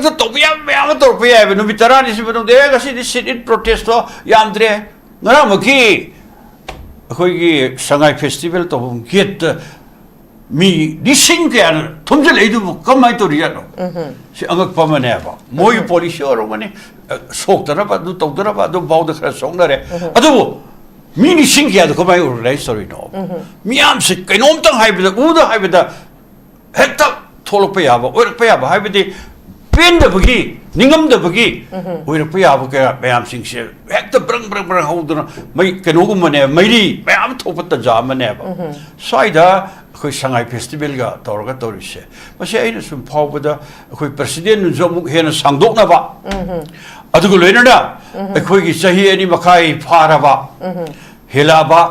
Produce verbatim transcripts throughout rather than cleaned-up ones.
ꯑꯗꯨ ꯇꯧꯕ ꯌꯥꯕ ꯃꯌꯥꯝ ꯑꯃ ꯇꯧꯔꯛꯄ ꯌꯥꯏꯑꯕ꯫ ꯅꯨꯃꯤꯠ ꯇꯔꯥꯅꯤꯁꯤ ꯃꯅꯨꯡꯗ, "ꯑꯦ, ꯉꯁꯤꯗꯤ sit in protest ꯇꯣ ꯌꯥꯝꯗ꯭ꯔꯦ"꯫ ꯉꯔꯥꯡꯃꯛꯀꯤ ꯑꯩꯈꯣꯏꯒꯤ ꯁꯉꯥꯏ festival ꯇꯧꯐꯝ gate ꯇ ꯃꯤ ꯂꯤꯁꯤꯡ ꯀꯌꯥꯅ ꯊꯨꯝꯖꯤꯜꯂꯛꯏꯗꯨꯕꯨ ꯀꯃꯥꯏꯅ ꯇꯧꯔꯤꯖꯥꯠꯅꯣ? ꯁꯤ ꯑꯉꯛꯄ ꯑꯃꯅꯦꯕ꯫ ꯃꯣꯏꯒꯤ policy ꯑꯣꯏꯔꯝꯒꯅꯤ, ꯑ, ꯁꯣꯛꯇꯅꯕ, ꯑꯗꯨ ꯇꯧꯗꯅꯕ, ꯑꯗꯨ ꯐꯥꯎꯗ ꯈꯔ ꯁꯣꯛꯅꯔꯦ꯫ ꯑꯗꯨꯕꯨ ꯃꯤ ꯂꯤꯁꯤꯡ ꯀꯌꯥꯗꯣ ꯀꯃꯥꯏꯅ organize ꯇꯧꯔꯤꯅꯣ? ꯃꯤꯌꯥꯝꯁꯦ ꯀꯩꯅꯣꯝꯇꯪ ꯍꯥꯏꯕꯗ, ꯎꯗ ꯍꯥꯏꯕꯗ ꯍꯦꯛꯇ ꯊꯣꯛꯂꯛꯄ ꯌꯥꯕ, ꯑꯣꯏꯔꯛꯄ ꯌꯥꯕ, ꯍꯥꯏꯕꯗꯤ ꯄꯦꯟꯗꯕꯒꯤ, ꯅꯤꯡꯉꯝꯗꯕꯒꯤ ꯑꯣꯏꯔꯛꯄ ꯌꯥꯕ ꯀꯌꯥ ꯃꯌꯥꯝꯁꯤꯡꯁꯦ ꯍꯦꯛꯇ ꯕ꯭ꯔꯪ ꯕ꯭ꯔꯪ ꯕ꯭ꯔꯪ ꯍꯧꯗꯅ ꯃꯩ, ꯀꯩꯅꯣꯒꯨꯝꯕꯅꯦ, ꯃꯩꯔꯤ ꯃꯌꯥꯝ ꯊꯣꯛꯄ ꯇꯟꯖꯥ ꯑꯃꯅꯦꯕ꯫ ꯁ꯭ꯋꯥꯏꯗ ꯑꯩꯈꯣꯏ ꯁꯉꯥꯏ festival ꯒ ꯇꯧꯔꯒ ꯇꯧꯔꯤꯁꯦ, ꯃꯁꯤ ꯑꯩꯅ ꯁꯨꯝ ꯐꯥꯎꯕꯗ ꯑꯩꯈꯣꯏ president ꯅꯁꯨ ꯑꯃꯨꯛ ꯍꯦꯟꯅ ꯁꯥꯡꯗꯣꯛꯅꯕ, ꯑꯗꯨꯒ ꯂꯣꯏꯅꯅ ꯑꯩꯈꯣꯏꯒꯤ ꯆꯍꯤ ꯑꯅꯤ ꯃꯈꯥꯏ ꯐꯥꯔꯕ, ꯍꯦꯜꯂꯛꯑꯕ,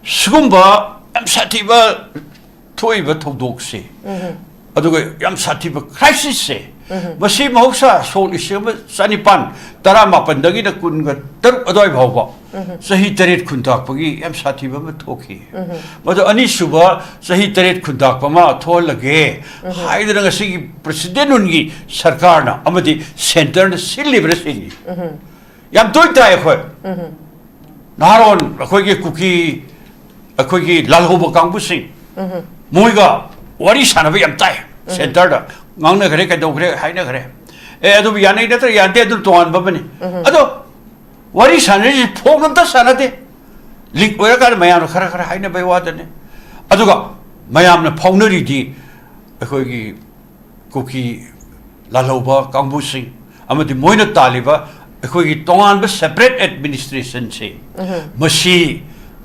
ꯁꯤꯒꯨꯝꯕ ꯌꯥꯝ ꯁꯥꯊꯤꯕ ꯊꯣꯛꯏꯕ ꯊꯧꯗꯣꯛꯁꯦ, ꯑꯗꯨꯒ ꯌꯥꯝ ꯁꯥꯊꯤꯕ crisis ꯁꯦ, ꯃꯁꯤ ꯃꯍꯧꯁꯥ ꯁꯣꯛ ꯂꯤꯁꯤꯡ ꯑꯃ ꯆꯅꯤꯄꯥꯟ ꯇꯔꯥꯃꯥꯄꯟꯗꯒꯤꯅ ꯀꯨꯟꯒ ꯇꯔꯨꯛ ꯑꯗꯨꯋꯥꯏ ꯐꯥꯎꯕ ꯆꯍꯤ ꯇꯔꯦꯠ ꯈꯨꯟꯇꯥꯛꯄꯒꯤ ꯌꯥꯝ ꯁꯥꯊꯤꯕ ꯑꯃ ꯊꯣꯛꯈꯤ꯫ ꯃꯗꯨ ꯑꯅꯤꯁꯨꯕ ꯆꯍꯤ ꯇꯔꯦꯠ ꯈꯨꯟꯇꯥꯛꯄ ꯑꯃ ꯊꯣꯛꯍꯜꯂꯒꯦ ꯍꯥꯏꯗꯅ ꯉꯁꯤꯒꯤ president ꯅꯨꯟꯒꯤ ꯁꯔꯀꯥꯔꯅ ꯑꯃꯗꯤ centre ꯅ ꯁꯤꯜꯂꯤꯕꯅ ꯁꯤꯅꯤ꯫ ꯌꯥꯝ ꯇꯣꯏ ꯇꯥꯏ ꯑꯩꯈꯣꯏ꯫ ꯅꯍꯥꯔꯣꯟ ꯑꯩꯈꯣꯏꯒꯤ ꯀꯨꯀꯤ, ꯑꯩꯈꯣꯏꯒꯤ ꯂꯥꯜꯍꯧꯕ ꯀꯥꯡꯕꯨꯁꯤꯡ, ꯃꯣꯏꯒ ꯋꯥꯔꯤ ꯁꯥꯟꯅꯕ ꯌꯥꯝ ꯇꯥꯏ꯫ Centre ꯗ ꯉꯥꯡꯅꯈ꯭ꯔꯦ, ꯀꯩꯗꯧꯈ꯭ꯔꯦ, ꯍꯥꯏꯅꯈ꯭ꯔꯦ꯫ ꯑꯦ, ꯑꯗꯨꯕꯨ ꯌꯥꯅꯩ ꯅꯠꯇ꯭ꯔ ꯌꯥꯅꯗꯦ, ꯑꯗꯨ ꯇꯣꯉꯥꯟꯕ ꯑꯃꯅꯤ꯫ ꯑꯗꯣ ꯋꯥꯔꯤ ꯁꯥꯟꯅꯔꯤꯁꯤ phone ꯑꯝꯇ ꯁꯥꯟꯅꯗꯦ꯫ Leak ꯑꯣꯏꯔꯀꯥꯟꯗ ꯃꯌꯥꯝꯅ ꯈꯔ ꯈꯔ ꯍꯥꯏꯅꯕꯩ ꯋꯥꯗꯅꯤ꯫ ꯑꯗꯨꯒ ꯃꯌꯥꯝꯅ ꯐꯥꯎꯅꯔꯤꯗꯤ ꯑꯩꯈꯣꯏꯒꯤ ꯀꯨꯀꯤ ꯂꯥꯜꯍꯧꯕ ꯀꯥꯡꯕꯨꯁꯤꯡ ꯑꯃꯗꯤ ꯃꯣꯏꯅ ꯇꯥꯜꯂꯤꯕ ꯑꯩꯈꯣꯏꯒꯤ ꯇꯣꯉꯥꯟꯕ separate administration ꯁꯤ, ꯃꯁꯤ,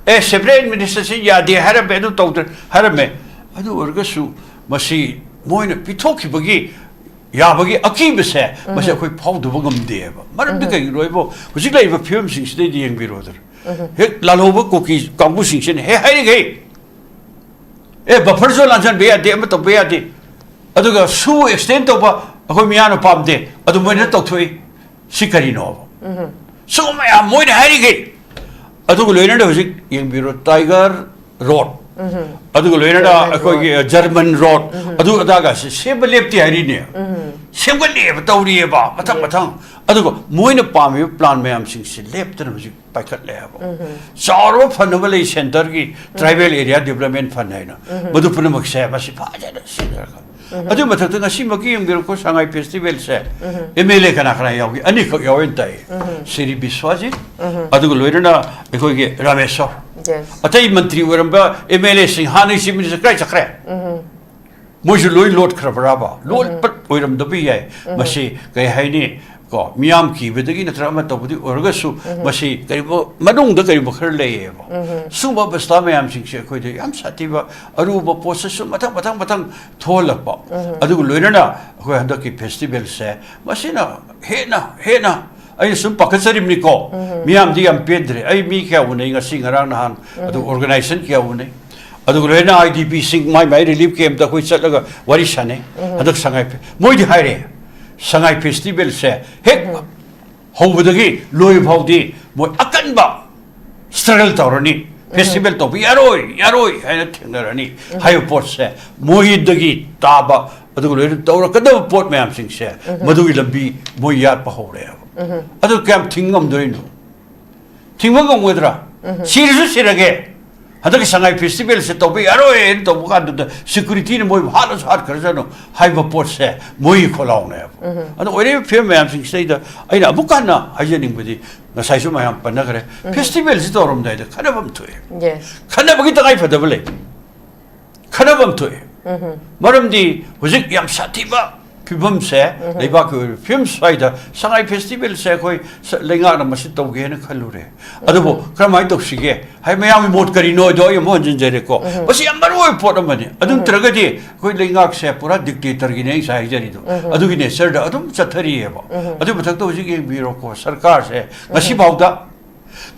ꯑꯦ, separate administration ꯌꯥꯗꯦ ꯍꯥꯏꯔꯝꯃꯦ, ꯑꯗꯨ ꯇꯧꯗ꯭ꯔꯦ ꯍꯥꯏꯔꯝꯃꯦ, ꯑꯗꯨ ꯑꯣꯏꯔꯒꯁꯨ ꯃꯁꯤ ꯃꯣꯏꯅ ꯄꯤꯊꯣꯛꯈꯤꯕꯒꯤ ꯌꯥꯕꯒꯤ ꯑꯀꯤꯕꯁꯦ, ꯃꯁꯤ ꯑꯩꯈꯣꯏ ꯐꯥꯎꯗꯕ ꯉꯝꯗꯦꯕ꯫ ꯃꯔꯝꯗꯤ ꯀꯩꯒꯤꯅꯣ ꯍꯥꯏꯕꯨ, ꯍꯧꯖꯤꯛ ꯂꯩꯔꯤꯕ ꯐꯤꯕꯝꯁꯤꯡꯁꯤꯗꯩꯗꯤ ꯌꯦꯡꯕꯤꯔꯣꯗꯅ, ꯍꯦꯛ ꯂꯥꯜꯍꯧꯕ ꯀꯨꯀꯤ ꯀꯥꯡꯕꯨꯁꯤꯡꯁꯤꯅ ꯍꯦꯛ ꯍꯥꯏꯔꯤꯈꯩ, "ꯑꯦ, buffer zone ꯂꯥꯟꯁꯤꯟꯕ ꯌꯥꯗꯦ, ꯑꯃ ꯇꯧꯕ ꯌꯥꯗꯦ"꯫ ꯑꯗꯨꯒ ꯁꯨ extend ꯇꯧꯕ ꯑꯩꯈꯣꯏ ꯃꯤꯌꯥꯝꯅ ꯄꯥꯝꯗꯦ, ꯑꯗꯨ ꯃꯣꯏꯅ ꯇꯧꯊꯣꯛꯏ꯫ ꯁꯤ ꯀꯔꯤꯅꯣꯕ? ꯁꯤꯒꯨꯝꯕ ꯃꯌꯥꯝ ꯃꯣꯏꯅ ꯍꯥꯏꯔꯤꯈꯩ꯫ ꯑꯗꯨꯒ ꯂꯣꯏꯅꯅ ꯍꯧꯖꯤꯛ ꯌꯦꯡꯕꯤꯔꯣ, Tiger Road꯫ ꯑꯗꯨꯒ ꯂꯣꯏꯅꯅ ꯑꯩꯈꯣꯏꯒꯤ ꯖꯔꯃꯟ ꯔꯣꯗ, ꯑꯗꯨ ꯑꯗꯥꯒꯁꯦ ꯁꯦꯝꯕ ꯂꯦꯞꯇꯦ ꯍꯥꯏꯔꯤꯅꯦ꯫ ꯁꯦꯝꯒꯠꯂꯤꯑꯕ, ꯇꯧꯔꯤꯑꯕ, ꯃꯊꯪ ꯃꯊꯪ꯫ ꯑꯗꯨꯒ ꯃꯣꯏꯅ ꯄꯥꯝꯃꯤꯕ ꯄ꯭ꯂꯥꯟ ꯃꯌꯥꯝꯁꯤꯡꯁꯦ ꯂꯦꯞꯇꯅ ꯍꯧꯖꯤꯛ ꯄꯥꯏꯈꯠꯂꯦ ꯍꯥꯏꯕ꯫ ꯆꯥꯎꯔꯕ ꯐꯟ ꯑꯃ ꯂꯩ, ꯁꯦꯟꯇꯔꯒꯤ ꯇ꯭ꯔꯥꯏꯕꯦꯜ ꯑꯦꯔꯤꯌꯥ ꯗꯤꯕꯂꯞꯃꯦꯟ ꯐꯟ ꯍꯥꯏꯅ꯫ ꯃꯗꯨ ꯄꯨꯝꯅꯃꯛꯁꯦ ꯃꯁꯤ ꯐꯖꯅ ꯁꯤꯖꯤꯟꯅꯔꯒ꯫ ꯑꯗꯨꯒꯤ ꯃꯊꯛꯇ ꯉꯁꯤꯃꯛꯀꯤ ꯌꯦꯡꯕꯤꯔꯣꯀꯣ, ꯁꯉꯥꯏ ꯐꯦꯁꯇꯤꯚꯦꯜꯁꯦ ꯑꯦꯝ ꯑꯦꯜ ꯑꯦ ꯀꯅꯥ ꯀꯅꯥ ꯌꯥꯎꯒꯦ? ꯑꯅꯤꯈꯛ ꯌꯥꯎꯋꯦꯅ ꯇꯥꯏ꯫ ꯁ꯭ꯔꯤ ꯕꯤꯁ꯭ꯋꯥꯖꯤꯠ, ꯑꯗꯨꯒ ꯂꯣꯏꯅꯅ ꯑꯩꯈꯣꯏꯒꯤ ꯔꯥꯃꯦꯁꯣꯔ꯫ ꯑꯇꯩ ꯃꯟꯇ꯭ꯔꯤ ꯑꯣꯏꯔꯝꯕ ꯑꯦꯝ ꯑꯦꯜ ꯑꯦꯁꯤꯡ, ꯍꯥꯟꯅꯒꯤ ꯆꯤꯐ ꯃꯤꯅꯤꯁꯇꯔ ꯀꯥꯏ ꯆꯠꯈ꯭ꯔꯦ? ꯃꯣꯏꯁꯨ ꯂꯣꯏ ꯂꯣꯠꯈ꯭ꯔꯕ꯭ꯔꯥꯕ? ꯂꯣꯠꯄ ꯑꯣꯏꯔꯝꯗꯕ ꯌꯥꯏ꯫ ꯃꯁꯤ ꯀꯩ ꯍꯥꯏꯅꯤ, ꯀꯣ, ꯃꯤꯌꯥꯝ ꯀꯤꯕꯗꯒꯤ ꯅꯠꯇ꯭ꯔꯒ ꯑꯃ ꯇꯧꯕꯗꯤ ꯑꯣꯏꯔꯒꯁꯨ, ꯃꯁꯤ ꯀꯔꯤꯒꯨꯝꯕ ꯃꯅꯨꯡꯗ ꯀꯔꯤꯒꯨꯝꯕ ꯈꯔ ꯂꯩꯌꯦꯕ꯫ ꯁꯤꯒꯨꯝꯕ ꯑꯕꯁꯊꯥ ꯃꯌꯥꯝꯁꯤꯡꯁꯦ ꯑꯩꯈꯣꯏꯗ ꯌꯥꯝ ꯁꯥꯊꯤꯕ ꯑꯔꯨꯕ ꯄꯣꯠꯁꯛꯁꯨ ꯃꯊꯪ ꯃꯊꯪ ꯃꯊꯪ ꯊꯣꯛꯍꯜꯂꯛꯄ꯫ ꯑꯗꯨꯒ ꯂꯣꯏꯅꯅ ꯑꯩꯈꯣꯏ ꯍꯟꯗꯛꯀꯤ ꯐꯦꯁꯇꯤꯚꯦꯜꯁꯦ ꯃꯁꯤꯅ ꯍꯦꯟꯅ ꯍꯦꯟꯅ, ꯑꯩꯅ ꯁꯨꯝ ꯄꯥꯈꯠꯆꯔꯤꯕꯅꯤꯀꯣ, ꯃꯤꯌꯥꯝꯗꯤ ꯌꯥꯝ ꯄꯦꯟꯗ꯭ꯔꯦ꯫ ꯑꯩ ꯃꯤ ꯀꯌꯥ ꯎꯅꯩ ꯉꯁꯤ ꯉꯔꯥꯡ ꯅꯍꯥꯟ, ꯑꯗꯨ ꯑꯣꯔꯒꯅꯥꯏꯖꯦꯁꯟ ꯀꯌꯥ ꯎꯅꯩ, ꯑꯗꯨꯒ ꯂꯣꯏꯅ I D ꯄꯤꯁꯤꯡ my my relief ꯀꯦꯝꯞꯇ ꯑꯩꯈꯣꯏ ꯆꯠꯂꯒ ꯋꯥꯔꯤ ꯁꯥꯟꯅꯩ꯫ ꯍꯟꯗꯛ ꯁꯉꯥꯏ ꯐꯦ-, ꯃꯣꯏꯗꯤ ꯍꯥꯏꯔꯦ, ꯁꯉꯥꯏ ꯐꯦꯁꯇꯤꯚꯦꯜꯁꯦ ꯍꯦꯛ ꯍꯧꯕꯗꯒꯤ ꯂꯣꯏꯕ ꯐꯥꯎꯗꯤ ꯃꯣꯏ ꯑꯀꯟꯕ ꯁ꯭ꯇ꯭ꯔꯒꯜ ꯇꯧꯔꯅꯤ, ꯐꯦꯁꯇꯤꯚꯦꯜ ꯇꯧꯕ ꯌꯥꯔꯣꯏ, ꯌꯥꯔꯣꯏ ꯍꯥꯏꯅ ꯊꯦꯡꯅꯔꯅꯤ ꯍꯥꯏꯕ ꯄꯣꯠꯁꯦ ꯃꯣꯏꯗꯒꯤ ꯇꯥꯕ, ꯑꯗꯨꯒ ꯂꯣꯏꯅ ꯇꯧꯔꯛꯀꯗꯕ ꯄꯣꯠ ꯃꯌꯥꯝꯁꯤꯡꯁꯦ, ꯃꯗꯨꯒꯤ ꯂꯝꯕꯤ ꯃꯣꯏ ꯌꯥꯠꯄ ꯍꯧꯔꯦꯕ꯫ ꯑꯗꯨ ꯀꯌꯥꯝ ꯊꯤꯡ ꯉꯝꯗꯣꯏꯅꯣ? ꯊꯤꯡꯕ ꯉꯝꯒꯗ꯭ꯔꯥ? ꯁꯤꯔꯁꯨ ꯁꯤꯔꯒꯦ, ꯍꯟꯗꯛꯀꯤ ꯁꯉꯥꯏ ꯐꯦꯁꯇꯤꯚꯦꯜꯁꯦ ꯇꯧꯕ ꯌꯥꯔꯣꯏꯅ ꯇꯧꯕ ꯀꯥꯟꯗꯨꯗ ꯁꯦꯀ꯭ꯌꯨꯔꯤꯇꯤꯅ ꯃꯣꯏꯕꯨ ꯍꯥꯠꯂꯁꯨ ꯍꯥꯠꯈ꯭ꯔꯁꯅꯨ ꯍꯥꯏꯕ ꯄꯣꯠꯁꯦ ꯃꯣꯏꯒꯤ ꯈꯣꯜꯂꯥꯎꯅꯦꯕ꯫ ꯑꯗꯣ ꯑꯣꯏꯔꯤꯕ ꯐꯤꯕꯝ ꯃꯌꯥꯝꯁꯤꯡꯁꯤꯗꯩꯗ ꯑꯩꯅ ꯑꯃꯨꯛ ꯍꯟꯅ ꯍꯥꯏꯖꯅꯤꯡꯕꯗꯤ, ꯉꯁꯥꯏꯁꯨ ꯃꯌꯥꯝ ꯄꯟꯅꯈ꯭ꯔꯦ, ꯐꯦꯁꯇꯤꯚꯦꯜꯁꯤ ꯇꯧꯔꯝꯗꯥꯏꯗ ꯈꯟꯅꯐꯝ ꯊꯣꯛꯑꯦ꯫ ꯈꯟꯅꯕꯒꯤ ꯇꯉꯥꯏ ꯐꯗꯕ ꯂꯩ꯫ ꯈꯟꯅꯐꯝ ꯊꯣꯛꯑꯦ꯫ ꯃꯔꯝꯗꯤ ꯍꯧꯖꯤꯛ ꯌꯥꯝ ꯁꯥꯊꯤꯕ ꯐꯤꯕꯝꯁꯦ, ꯂꯩꯕꯥꯛꯀꯤ ꯑꯣꯏꯕ ꯐꯤꯕꯝ ꯁ꯭ꯋꯥꯏꯗ ꯁꯉꯥꯏ ꯐꯦꯁꯇꯤꯚꯦꯜꯁꯦ ꯑꯩꯈꯣꯏ ꯁ-, ꯂꯩꯉꯥꯛꯅ ꯃꯁꯤ ꯇꯧꯒꯦꯅ ꯈꯜꯂꯨꯔꯦ꯫ ꯑꯗꯨꯕꯨ ꯀꯔꯝꯍꯥꯏꯅ ꯇꯧꯁꯤꯒꯦ ꯍꯥꯏ, ꯃꯌꯥꯝꯒꯤ ꯃꯣꯠ ꯀꯔꯤꯅꯣ ꯍꯥꯏꯗꯣ ꯑꯩ ꯑꯃꯨꯛ ꯍꯟꯖꯤꯟꯖꯔꯦꯀꯣ꯫ ꯃꯁꯤ ꯌꯥꯝ ꯃꯔꯨ ꯑꯣꯏꯕ ꯄꯣꯠ ꯑꯃꯅꯤ꯫ ꯑꯗꯨ ꯅꯠꯇ꯭ꯔꯒꯗꯤ ꯑꯩꯈꯣꯏ ꯂꯩꯉꯥꯛꯁꯦ ꯄꯨꯔꯥ ꯗꯤꯛꯇꯦꯇꯔꯒꯤꯅꯦ ꯑꯩ ꯉꯁꯥꯏ ꯍꯥꯏꯖꯔꯤꯗꯣ꯫ ꯑꯗꯨꯒꯤ ꯅꯦꯆꯔꯗ ꯑꯗꯨꯝ ꯆꯠꯊꯔꯤꯑꯕ꯫ ꯑꯗꯨꯒꯤ ꯃꯊꯛꯇ ꯍꯧꯖꯤꯛ ꯌꯦꯡꯕꯤꯔꯣꯀꯣ, ꯁꯔꯀꯥꯔꯁꯦ ꯉꯁꯤꯐꯥꯎꯗ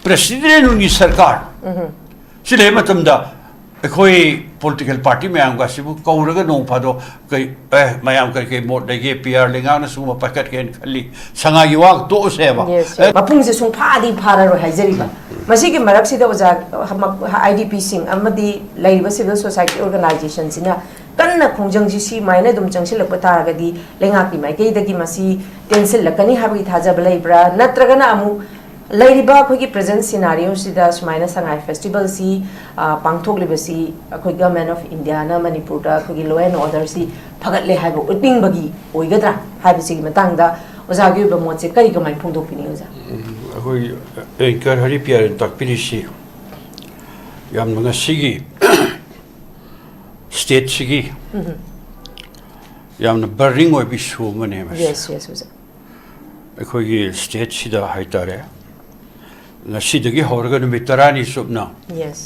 ꯄ꯭ꯔꯦꯁꯤꯗꯦꯟꯒꯤ ꯁꯔꯀꯥꯔ ꯁꯤ ꯂꯩꯕ ꯃꯇꯝꯗ ꯑꯩꯈꯣꯏ ꯄꯣꯂꯤꯇꯤꯀꯦꯜ ꯄꯥꯔꯇꯤ ꯃꯌꯥꯝꯒ ꯑꯁꯤꯕꯨ ꯀꯧꯔꯒ ꯅꯣꯡ ꯐꯥꯗꯣꯛ ꯀꯩ, ꯑꯦ, ꯃꯌꯥꯝ ꯀꯔꯤ ꯀꯔꯤ ꯃꯣꯠ ꯂꯩꯒꯦ, ꯄꯤ ꯑꯥꯔ ꯂꯩꯉꯥꯛꯅ ꯁꯤꯒꯨꯝꯕ ꯄꯥꯏꯈꯠꯀꯦꯅ ꯈꯜꯂꯤ, ꯁꯉꯥꯏꯒꯤ ꯋꯥ ꯇꯣꯛꯑꯁꯦꯕ꯫ Yes, yes. ꯑꯦ, ꯃꯄꯨꯡꯁꯦ ꯁꯨꯡꯐꯥꯗꯤ ꯐꯥꯔꯔꯣꯏ ꯍꯥꯏꯖꯔꯤꯕ꯫ ꯃꯁꯤꯒꯤ ꯃꯔꯛꯁꯤꯗ ꯑꯣꯖꯥ, ꯍꯃꯛ-, IDPꯁꯤꯡ ꯑꯃꯗꯤ ꯂꯩꯔꯤꯕ civil society organizationꯁꯤꯅ ꯀꯟꯅ ꯈꯣꯡꯖꯪꯁꯤ ꯁꯤꯃꯥꯏꯅ ꯑꯗꯨꯝ ꯆꯪꯁꯤꯜꯂꯛꯄ ꯇꯥꯔꯒꯗꯤ ꯂꯩꯉꯥꯛꯀꯤ ꯃꯥꯏꯀꯩꯗꯒꯤ ꯃꯁꯤ ꯇꯦꯟꯁꯤꯜꯂꯛꯀꯅꯤ ꯍꯥꯏꯕꯒꯤ ꯊꯥꯖꯕ ꯂꯩꯕ꯭ꯔꯥ? ꯅꯠꯇ꯭ꯔꯒꯅ ꯑꯃꯨꯛ ꯂꯩꯔꯤꯕ ꯑꯩꯈꯣꯏꯒꯤ present scenarioꯁꯤꯗ ꯁꯨꯃꯥꯏꯅ ꯁꯉꯥꯏ festivalꯁꯤ, ꯑ, ꯄꯥꯡꯊꯣꯛꯂꯤꯕꯁꯤ ꯑꯩꯈꯣꯏ Government of Indiaꯅ ꯃꯅꯤꯄꯨꯔꯗ ꯑꯩꯈꯣꯏꯒꯤ law and orderꯁꯤ ꯐꯒꯠꯂꯦ ꯍꯥꯏꯕ ꯎꯠꯅꯤꯡꯕꯒꯤ ꯑꯣꯏꯒꯗ꯭ꯔꯥ ꯍꯥꯏꯕꯁꯤꯒꯤ ꯃꯇꯥꯡꯗ ꯑꯣꯖꯥꯒꯤ ꯑꯣꯏꯕ ꯃꯣꯠꯁꯦ ꯀꯔꯤ, ꯀꯃꯥꯏꯅ ꯐꯣꯡꯗꯣꯛꯄꯤꯅꯤ, ꯑꯣꯖꯥ? ꯎꯝ, ꯑꯩꯈꯣꯏ anchor ꯍꯔꯤꯄꯤꯌꯥꯔꯤꯅ ꯇꯥꯛꯄꯤꯔꯤꯁꯤ ꯌꯥꯝꯅ ꯉꯁꯤꯒꯤ stateꯁꯤꯒꯤ ꯌꯥꯝꯅ burning ꯑꯣꯏꯕ issue ꯑꯃꯅꯦ ꯃꯁꯤ꯫ Yes, yes, ꯑꯣꯖꯥ꯫ ꯑꯩꯈꯣꯏꯒꯤ stateꯁꯤꯗ ꯍꯥꯏꯇꯥꯔꯦ, ꯉꯁꯤꯗꯒꯤ ꯍꯧꯔꯒ ꯅꯨꯃꯤꯠ ꯇꯔꯥꯅꯤ ꯆꯨꯞꯅ Yes.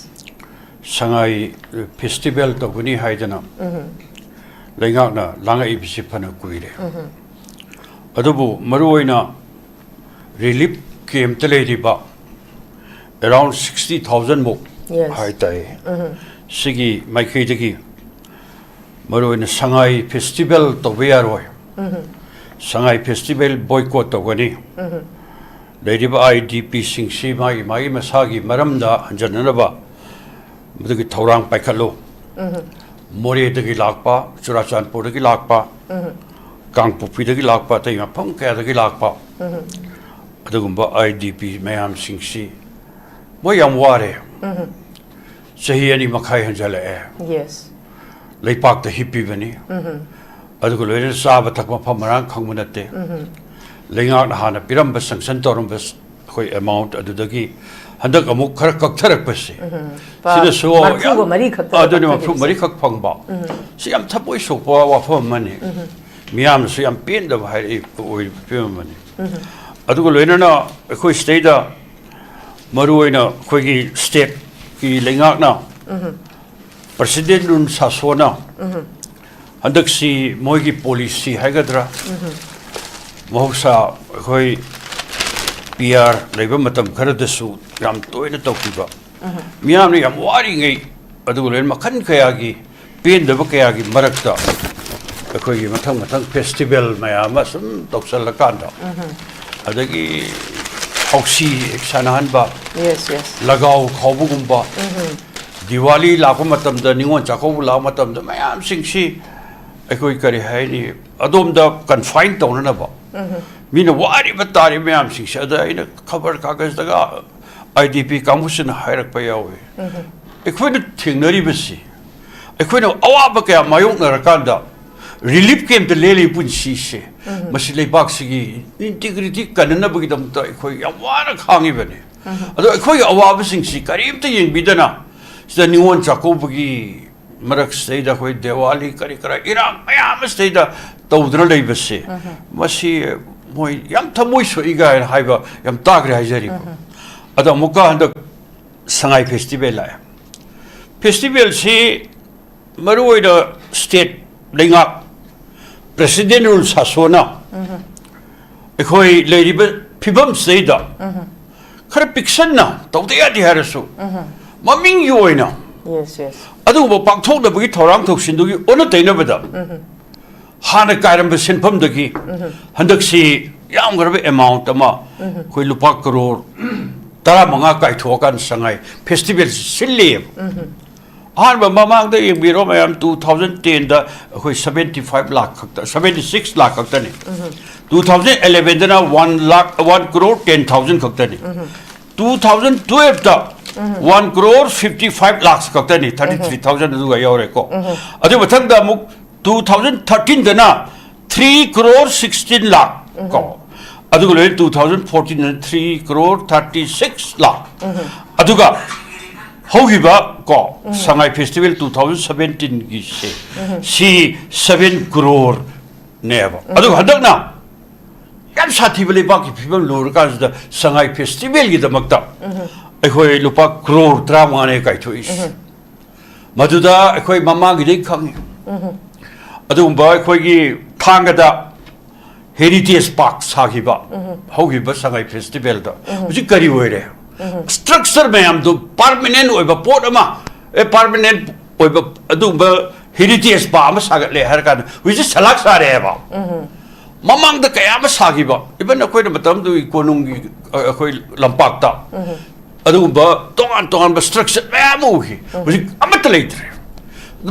ꯁꯉꯥꯏ festival ꯇꯧꯒꯅꯤ ꯍꯥꯏꯗꯅ ꯂꯩꯉꯥꯛꯅ ꯂꯥꯡꯉꯛꯏꯕꯁꯤ ꯐꯅ ꯀꯨꯏꯔꯦ꯫ ꯑꯗꯨꯕꯨ ꯃꯔꯨꯑꯣꯏꯅ relief campꯇ ꯂꯩꯔꯤꯕ around sixty thousand ꯃꯨꯛ Yes. ꯍꯥꯏꯇꯥꯔꯦ, ꯁꯤꯒꯤ ꯃꯥꯏꯀꯩꯗꯒꯤ ꯃꯔꯨꯑꯣꯏꯅ ꯁꯉꯥꯏ festival ꯇꯧꯕ ꯌꯥꯔꯣꯏ, ꯁꯉꯥꯏ festival boycott ꯇꯧꯒꯅꯤ, ꯂꯩꯔꯤꯕ IDPꯁꯤꯡꯁꯤ ꯃꯥꯒꯤ ꯃꯥꯒꯤ ꯃꯁꯥꯒꯤ ꯃꯔꯝꯗ ꯍꯟꯖꯟꯅꯅꯕ ꯃꯗꯨꯒꯤ ꯊꯧꯔꯥꯡ ꯄꯥꯏꯈꯠꯂꯨ꯫ ꯃꯣꯔꯦꯗꯒꯤ ꯂꯥꯛꯄ, ꯆꯨꯔꯥꯆꯥꯟꯄꯨꯔꯗꯒꯤ ꯂꯥꯛꯄ, ꯀꯥꯡꯄꯣꯛꯄꯤꯗꯒꯤ ꯂꯥꯛꯄ, ꯑꯇꯩ ꯃꯐꯝ ꯀꯌꯥꯗꯒꯤ ꯂꯥꯛꯄ ꯑꯗꯨꯒꯨꯝꯕ IDP ꯃꯌꯥꯝꯁꯤꯡꯁꯤ ꯃꯣꯏ ꯌꯥꯝ ꯋꯥꯔꯦ꯫ ꯆꯍꯤ ꯑꯅꯤ ꯃꯈꯥꯏ ꯍꯟꯖꯜꯂꯛꯑꯦ꯫ Yes. ꯂꯩꯄꯥꯛꯇ ꯍꯤꯞꯄꯤꯕꯅꯤ꯫ ꯑꯗꯨꯒ ꯂꯣꯏꯅꯅ ꯆꯥꯕ ꯊꯛꯄ ꯃꯐꯝ ꯃꯔꯥꯡ ꯈꯪꯕ ꯅꯠꯇꯦ꯫ ꯂꯩꯉꯥꯛꯅ ꯍꯥꯟꯅ ꯄꯤꯔꯝꯕ sanction ꯇꯧꯔꯝꯕ ꯑꯩꯈꯣꯏ amount ꯑꯗꯨꯗꯒꯤ ꯍꯟꯗꯛ ꯑꯃꯨꯛ ꯈꯔ ꯀꯛꯊꯔꯛꯄꯁꯦ꯫ ꯂꯨꯄꯥ ꯁꯤꯅꯁꯨ ꯃꯔꯐꯨꯒ ꯌꯥꯝ-, ꯃꯔꯤ ꯈꯛꯇ ꯑꯗꯨꯅꯤ, ꯀꯛꯊꯔꯤꯕꯁꯦ꯫ ꯃꯔꯐꯨ ꯃꯔꯤ ꯈꯛ ꯐꯪꯕ꯫ ꯁꯤ ꯌꯥꯝ ꯊꯃꯣꯏ ꯁꯣꯛꯄ ꯋꯥꯐꯝ ꯑꯃꯅꯤ꯫ ꯃꯤꯌꯥꯝꯅꯁꯨ ꯌꯥꯝ ꯄꯦꯟꯗꯕ ꯍꯥꯏꯔꯛꯏ ꯑꯣꯏꯔꯤꯕ ꯐꯤꯕꯝ ꯑꯃꯅꯤ꯫ ꯑꯗꯨꯒ ꯂꯣꯏꯅꯅ ꯑꯩꯈꯣꯏ ꯁꯤꯗꯩꯗ ꯃꯔꯨꯑꯣꯏꯅ ꯑꯩꯈꯣꯏꯒꯤ stateꯀꯤ ꯂꯩꯉꯥꯛꯅ President ꯔꯨꯟ ꯁꯥꯁꯣꯅ ꯍꯟꯗꯛꯁꯤ ꯃꯣꯏꯒꯤ policy ꯍꯥꯏꯒꯗ꯭ꯔꯥ, ꯃꯍꯧꯁꯥ ꯑꯩꯈꯣꯏ PR ꯂꯩꯕ ꯃꯇꯝ ꯈꯔꯗꯁꯨ ꯌꯥꯝ ꯇꯣꯏꯅ ꯇꯧꯈꯤꯕ, ꯃꯤꯌꯥꯝꯅ ꯌꯥꯝ ꯋꯥꯔꯤꯉꯩ, ꯑꯗꯨꯒ ꯂꯣꯏꯅ ꯃꯈꯜ ꯀꯌꯥꯒꯤ ꯄꯦꯟꯗꯕ ꯀꯌꯥꯒꯤ ꯃꯔꯛꯇ ꯑꯩꯈꯣꯏꯒꯤ ꯃꯊꯪ ꯃꯊꯪ festival ꯃꯌꯥꯝ ꯑꯃ ꯁꯨꯝ ꯇꯧꯁꯜꯂꯀꯥꯟꯗ, ꯑꯗꯒꯤ ꯍꯥꯎꯁꯤ ꯁꯥꯟꯅꯍꯟꯕ, Yes, yes. ꯂꯒꯥꯎ ꯈꯥꯎꯕꯒꯨꯝꯕ, ꯗꯤꯋꯥꯂꯤ ꯂꯥꯛꯄ ꯃꯇꯝꯗ, ꯅꯤꯉꯣꯜ ꯆꯥꯛꯀꯧꯕ ꯂꯥꯛꯄ ꯃꯇꯝꯗ ꯃꯌꯥꯝꯁꯤꯡꯁꯤ ꯑꯩꯈꯣꯏ ꯀꯔꯤ ꯍꯥꯏꯅꯤ, ꯑꯗꯣꯝꯗ ꯀꯟꯐꯥꯏꯟ ꯇꯧꯅꯅꯕ, ꯃꯤꯅ ꯋꯥꯔꯤꯕ ꯇꯥꯔꯤꯕ ꯃꯌꯥꯝꯁꯤꯡꯁꯦ꯫ ꯑꯗ ꯑꯩꯅ ꯈꯕꯔ ꯀꯥꯒꯖꯗꯒ ꯑꯥꯏ ꯗꯤ ꯄꯤ ꯀꯥꯡꯕꯨꯁꯤꯅ ꯍꯥꯏꯔꯛꯄ ꯌꯥꯎꯏ, ꯑꯩꯈꯣꯏꯅ ꯊꯦꯡꯅꯔꯤꯕꯁꯤ, ꯑꯩꯈꯣꯏꯅ ꯑꯋꯥꯕ ꯀꯌꯥ ꯃꯥꯌꯣꯛꯅꯔꯀꯥꯟꯗ ꯔꯤꯂꯤꯐ ꯀꯦꯝꯞꯇ ꯂꯦꯜꯂꯤꯕ ꯄꯨꯟꯁꯤꯁꯦ, ꯃꯁꯤ ꯂꯩꯕꯥꯛꯁꯤꯒꯤ ꯏꯟꯇꯤꯒ꯭ꯔꯤꯇꯤ ꯀꯟꯅꯅꯕꯒꯤꯗꯃꯛꯇ ꯑꯩꯈꯣꯏ ꯌꯥꯝ ꯋꯥꯅ ꯈꯥꯡꯉꯤꯕꯅꯤ꯫ ꯑꯗꯣ ꯑꯩꯈꯣꯏꯒꯤ ꯑꯋꯥꯕꯁꯤꯡꯁꯤ ꯀꯔꯤꯝꯇ ꯌꯦꯡꯕꯤꯗꯅ, ꯁꯤꯗ ꯅꯤꯉꯣꯜ ꯆꯥꯛꯀꯧꯕꯒꯤ ꯃꯔꯛꯁꯤꯗꯩꯗ ꯑꯩꯈꯣꯏ ꯗꯤꯋꯥꯂꯤ ꯀꯔꯤ ꯀꯔꯥ ꯏꯔꯥꯡ ꯃꯌꯥꯝ ꯑꯁꯤꯗꯩꯗ ꯇꯧꯗꯨꯅ ꯂꯩꯕꯁꯦ, ꯃꯁꯤ ꯃꯣꯏ ꯌꯥꯝ ꯊꯃꯣꯏ ꯁꯣꯛꯏ ꯀꯥꯏꯅ ꯍꯥꯏꯕ ꯌꯥꯝ ꯇꯥꯈ꯭ꯔꯦ ꯍꯥꯏꯖꯔꯤꯕ꯫ ꯑꯗꯣ ꯑꯃꯨꯛꯀ ꯍꯟꯗꯛ ꯁꯉꯥꯏ ꯐꯦꯁꯇꯤꯚꯦꯜ ꯂꯥꯛꯑꯦ꯫ ꯐꯦꯁꯇꯤꯚꯦꯜꯁꯤ ꯃꯔꯨꯑꯣꯏꯅ ꯁ꯭ꯇꯦꯠ ꯂꯩꯉꯥꯛ, ꯄ꯭ꯔꯦꯁꯤꯗꯦꯟ ꯔꯨꯜ ꯁꯥꯁꯣꯅ ꯑꯩꯈꯣꯏ ꯂꯩꯔꯤꯕ ꯐꯤꯕꯝꯁꯤꯗꯩꯗ ꯈꯔ ꯄꯤꯛꯁꯟꯅ ꯇꯧꯗ ꯌꯥꯗꯦ ꯍꯥꯏꯔꯁꯨ, ꯃꯃꯤꯡꯒꯤ ꯑꯣꯏꯅ Yes, yes. ꯑꯗꯨꯒꯨꯝꯕ ꯄꯥꯡꯊꯣꯛꯅꯕꯒꯤ ꯊꯧꯔꯥꯡ ꯊꯧꯁꯤꯟꯗꯨꯒꯤ ꯑꯣꯟꯅ ꯇꯩꯅꯕꯗ ꯍꯥꯟꯅ ꯀꯥꯏꯔꯝꯕ ꯁꯦꯟꯐꯝꯗꯒꯤ ꯍꯟꯗꯛꯁꯤ ꯌꯥꯝꯈ꯭ꯔꯕ ꯑꯦꯃꯥꯎꯟꯠ ꯑꯃ, ꯑꯩꯈꯣꯏ ꯂꯨꯄꯥ ꯀꯔꯣꯔ ꯇꯔꯥꯃꯉꯥ ꯀꯥꯏꯊꯣꯛꯑꯀꯥꯟꯗ ꯁꯉꯥꯏ ꯐꯦꯁꯇꯤꯚꯦꯜꯁꯤ ꯁꯤꯜꯂꯤꯑꯕ꯫ ꯑꯍꯥꯟꯕ ꯃꯃꯥꯡꯗ ꯌꯦꯡꯕꯤꯔꯣ ꯃꯌꯥꯝ, ꯇꯨ ꯊꯥꯎꯖꯟ ꯇꯦꯟꯗ ꯑꯩꯈꯣꯏ ꯁꯕꯦꯟꯇꯤ ꯐꯥꯏꯚ ꯂꯥꯈ ꯈꯛꯇ, ꯁꯕꯦꯟꯇꯤ ꯁꯤꯛꯁ ꯂꯥꯈ ꯈꯛꯇꯅꯤ꯫ ꯇꯨ ꯊꯥꯎꯖꯟ ꯑꯦꯂꯦꯚꯦꯟꯗꯅ one lakh, one crore ten thousand ꯈꯛꯇꯅꯤ꯫ ꯇꯨ ꯊꯥꯎꯖꯟ ꯇꯨꯋꯦꯜꯐꯇ one crore fifty five lakh ꯈꯛꯇꯅꯤ, ꯊꯥꯔꯇꯤ ꯊ꯭ꯔꯤ ꯊꯥꯎꯖꯟ ꯑꯗꯨꯒ ꯌꯥꯎꯔꯦꯀꯣ꯫ ꯑꯗꯨ ꯃꯊꯪꯗ ꯑꯃꯨꯛ ꯇꯨ ꯊꯥꯎꯖꯟ ꯊꯥꯔꯇꯤꯟꯗꯅ ꯊ꯭ꯔꯤ ꯀ꯭ꯔꯣꯔ ꯁꯤꯛꯁꯇꯤꯟ ꯂꯥꯈ ꯀꯣ, ꯑꯗꯨꯒ ꯂꯣꯏꯅ ꯇꯨ ꯊꯥꯎꯖꯟ ꯐꯣꯔꯇꯤꯟꯗꯅ three crore thirty six lakh, ꯑꯗꯨꯒ ꯍꯧꯈꯤꯕ ꯀꯣ ꯁꯉꯥꯏ ꯐꯦꯁꯇꯤꯚꯦꯜ ꯇꯨ ꯊꯥꯎꯖꯟ ꯁꯕꯦꯟꯇꯤꯟꯒꯤꯁꯦ, ꯁꯤ ꯁꯕꯦꯟ ꯀ꯭ꯔꯣꯔꯅꯦꯕ꯫ ꯑꯗꯨꯒ ꯍꯟꯗꯛꯅ ꯌꯥꯝ ꯁꯥꯊꯤꯕ ꯂꯩꯕꯥꯛꯀꯤ ꯐꯤꯕꯝ ꯂꯨꯔꯀꯥꯟꯁꯤꯗ ꯁꯉꯥꯏ ꯐꯦꯁꯇꯤꯚꯦꯜꯒꯤꯗꯃꯛꯇ ꯑꯩꯈꯣꯏ ꯂꯨꯄꯥ ꯀ꯭ꯔꯣꯔ ꯇꯔꯥꯃꯉꯥꯅꯦ ꯀꯥꯏꯊꯣꯛꯏꯁꯦ꯫ ꯃꯗꯨꯗ ꯑꯩꯈꯣꯏ ꯃꯃꯥꯡꯒꯤꯗꯩ ꯈꯪꯉꯤ꯫ ꯑꯗꯨꯒꯨꯝꯕ ꯑꯩꯈꯣꯏꯒꯤ ꯊꯥꯡꯒꯗ ꯍꯦꯔꯤꯇꯦꯖ ꯄꯥꯔꯛ ꯁꯥꯈꯤꯕ, ꯍꯧꯈꯤꯕ ꯁꯉꯥꯏ ꯐꯦꯁꯇꯤꯚꯦꯜꯗ ꯍꯧꯖꯤꯛ ꯀꯔꯤ ꯑꯣꯏꯔꯦ? ꯁ꯭ꯇ꯭ꯔꯛꯆꯔ ꯃꯌꯥꯝꯗꯨ ꯄꯥꯔꯃꯅꯦꯟ ꯑꯣꯏꯕ ꯄꯣꯠ ꯑꯃ, ꯑꯦ, ꯄꯥꯔꯃꯅꯦꯟ ꯑꯣꯏꯕ ꯑꯗꯨꯒꯨꯝꯕ ꯍꯦꯔꯤꯇꯦꯖ ꯄꯥꯔꯛ ꯑꯃ ꯁꯥꯒꯠꯂꯦ ꯍꯥꯏꯔ ꯀꯥꯟꯗ ꯍꯧꯖꯤꯛ ꯁꯂꯥꯛ ꯁꯥꯔꯦ ꯍꯥꯏꯕ꯫ ꯃꯃꯥꯡꯗ ꯀꯌꯥ ꯑꯃ ꯁꯥꯈꯤꯕ, even ꯑꯩꯈꯣꯏꯅ ꯃꯇꯝꯗꯨꯒꯤ ꯀꯣꯅꯨꯡꯒꯤ, ꯑ, ꯑꯩꯈꯣꯏ ꯂꯝꯄꯥꯛꯇ ꯑꯗꯨꯒꯨꯝꯕ ꯇꯣꯉꯥꯟ ꯇꯣꯉꯥꯟꯕ structure ꯃꯌꯥꯝ ꯑꯃ ꯎꯈꯤ꯫ ꯍꯧꯖꯤꯛ ꯑꯃꯠꯇ ꯂꯩꯇ꯭ꯔꯦ꯫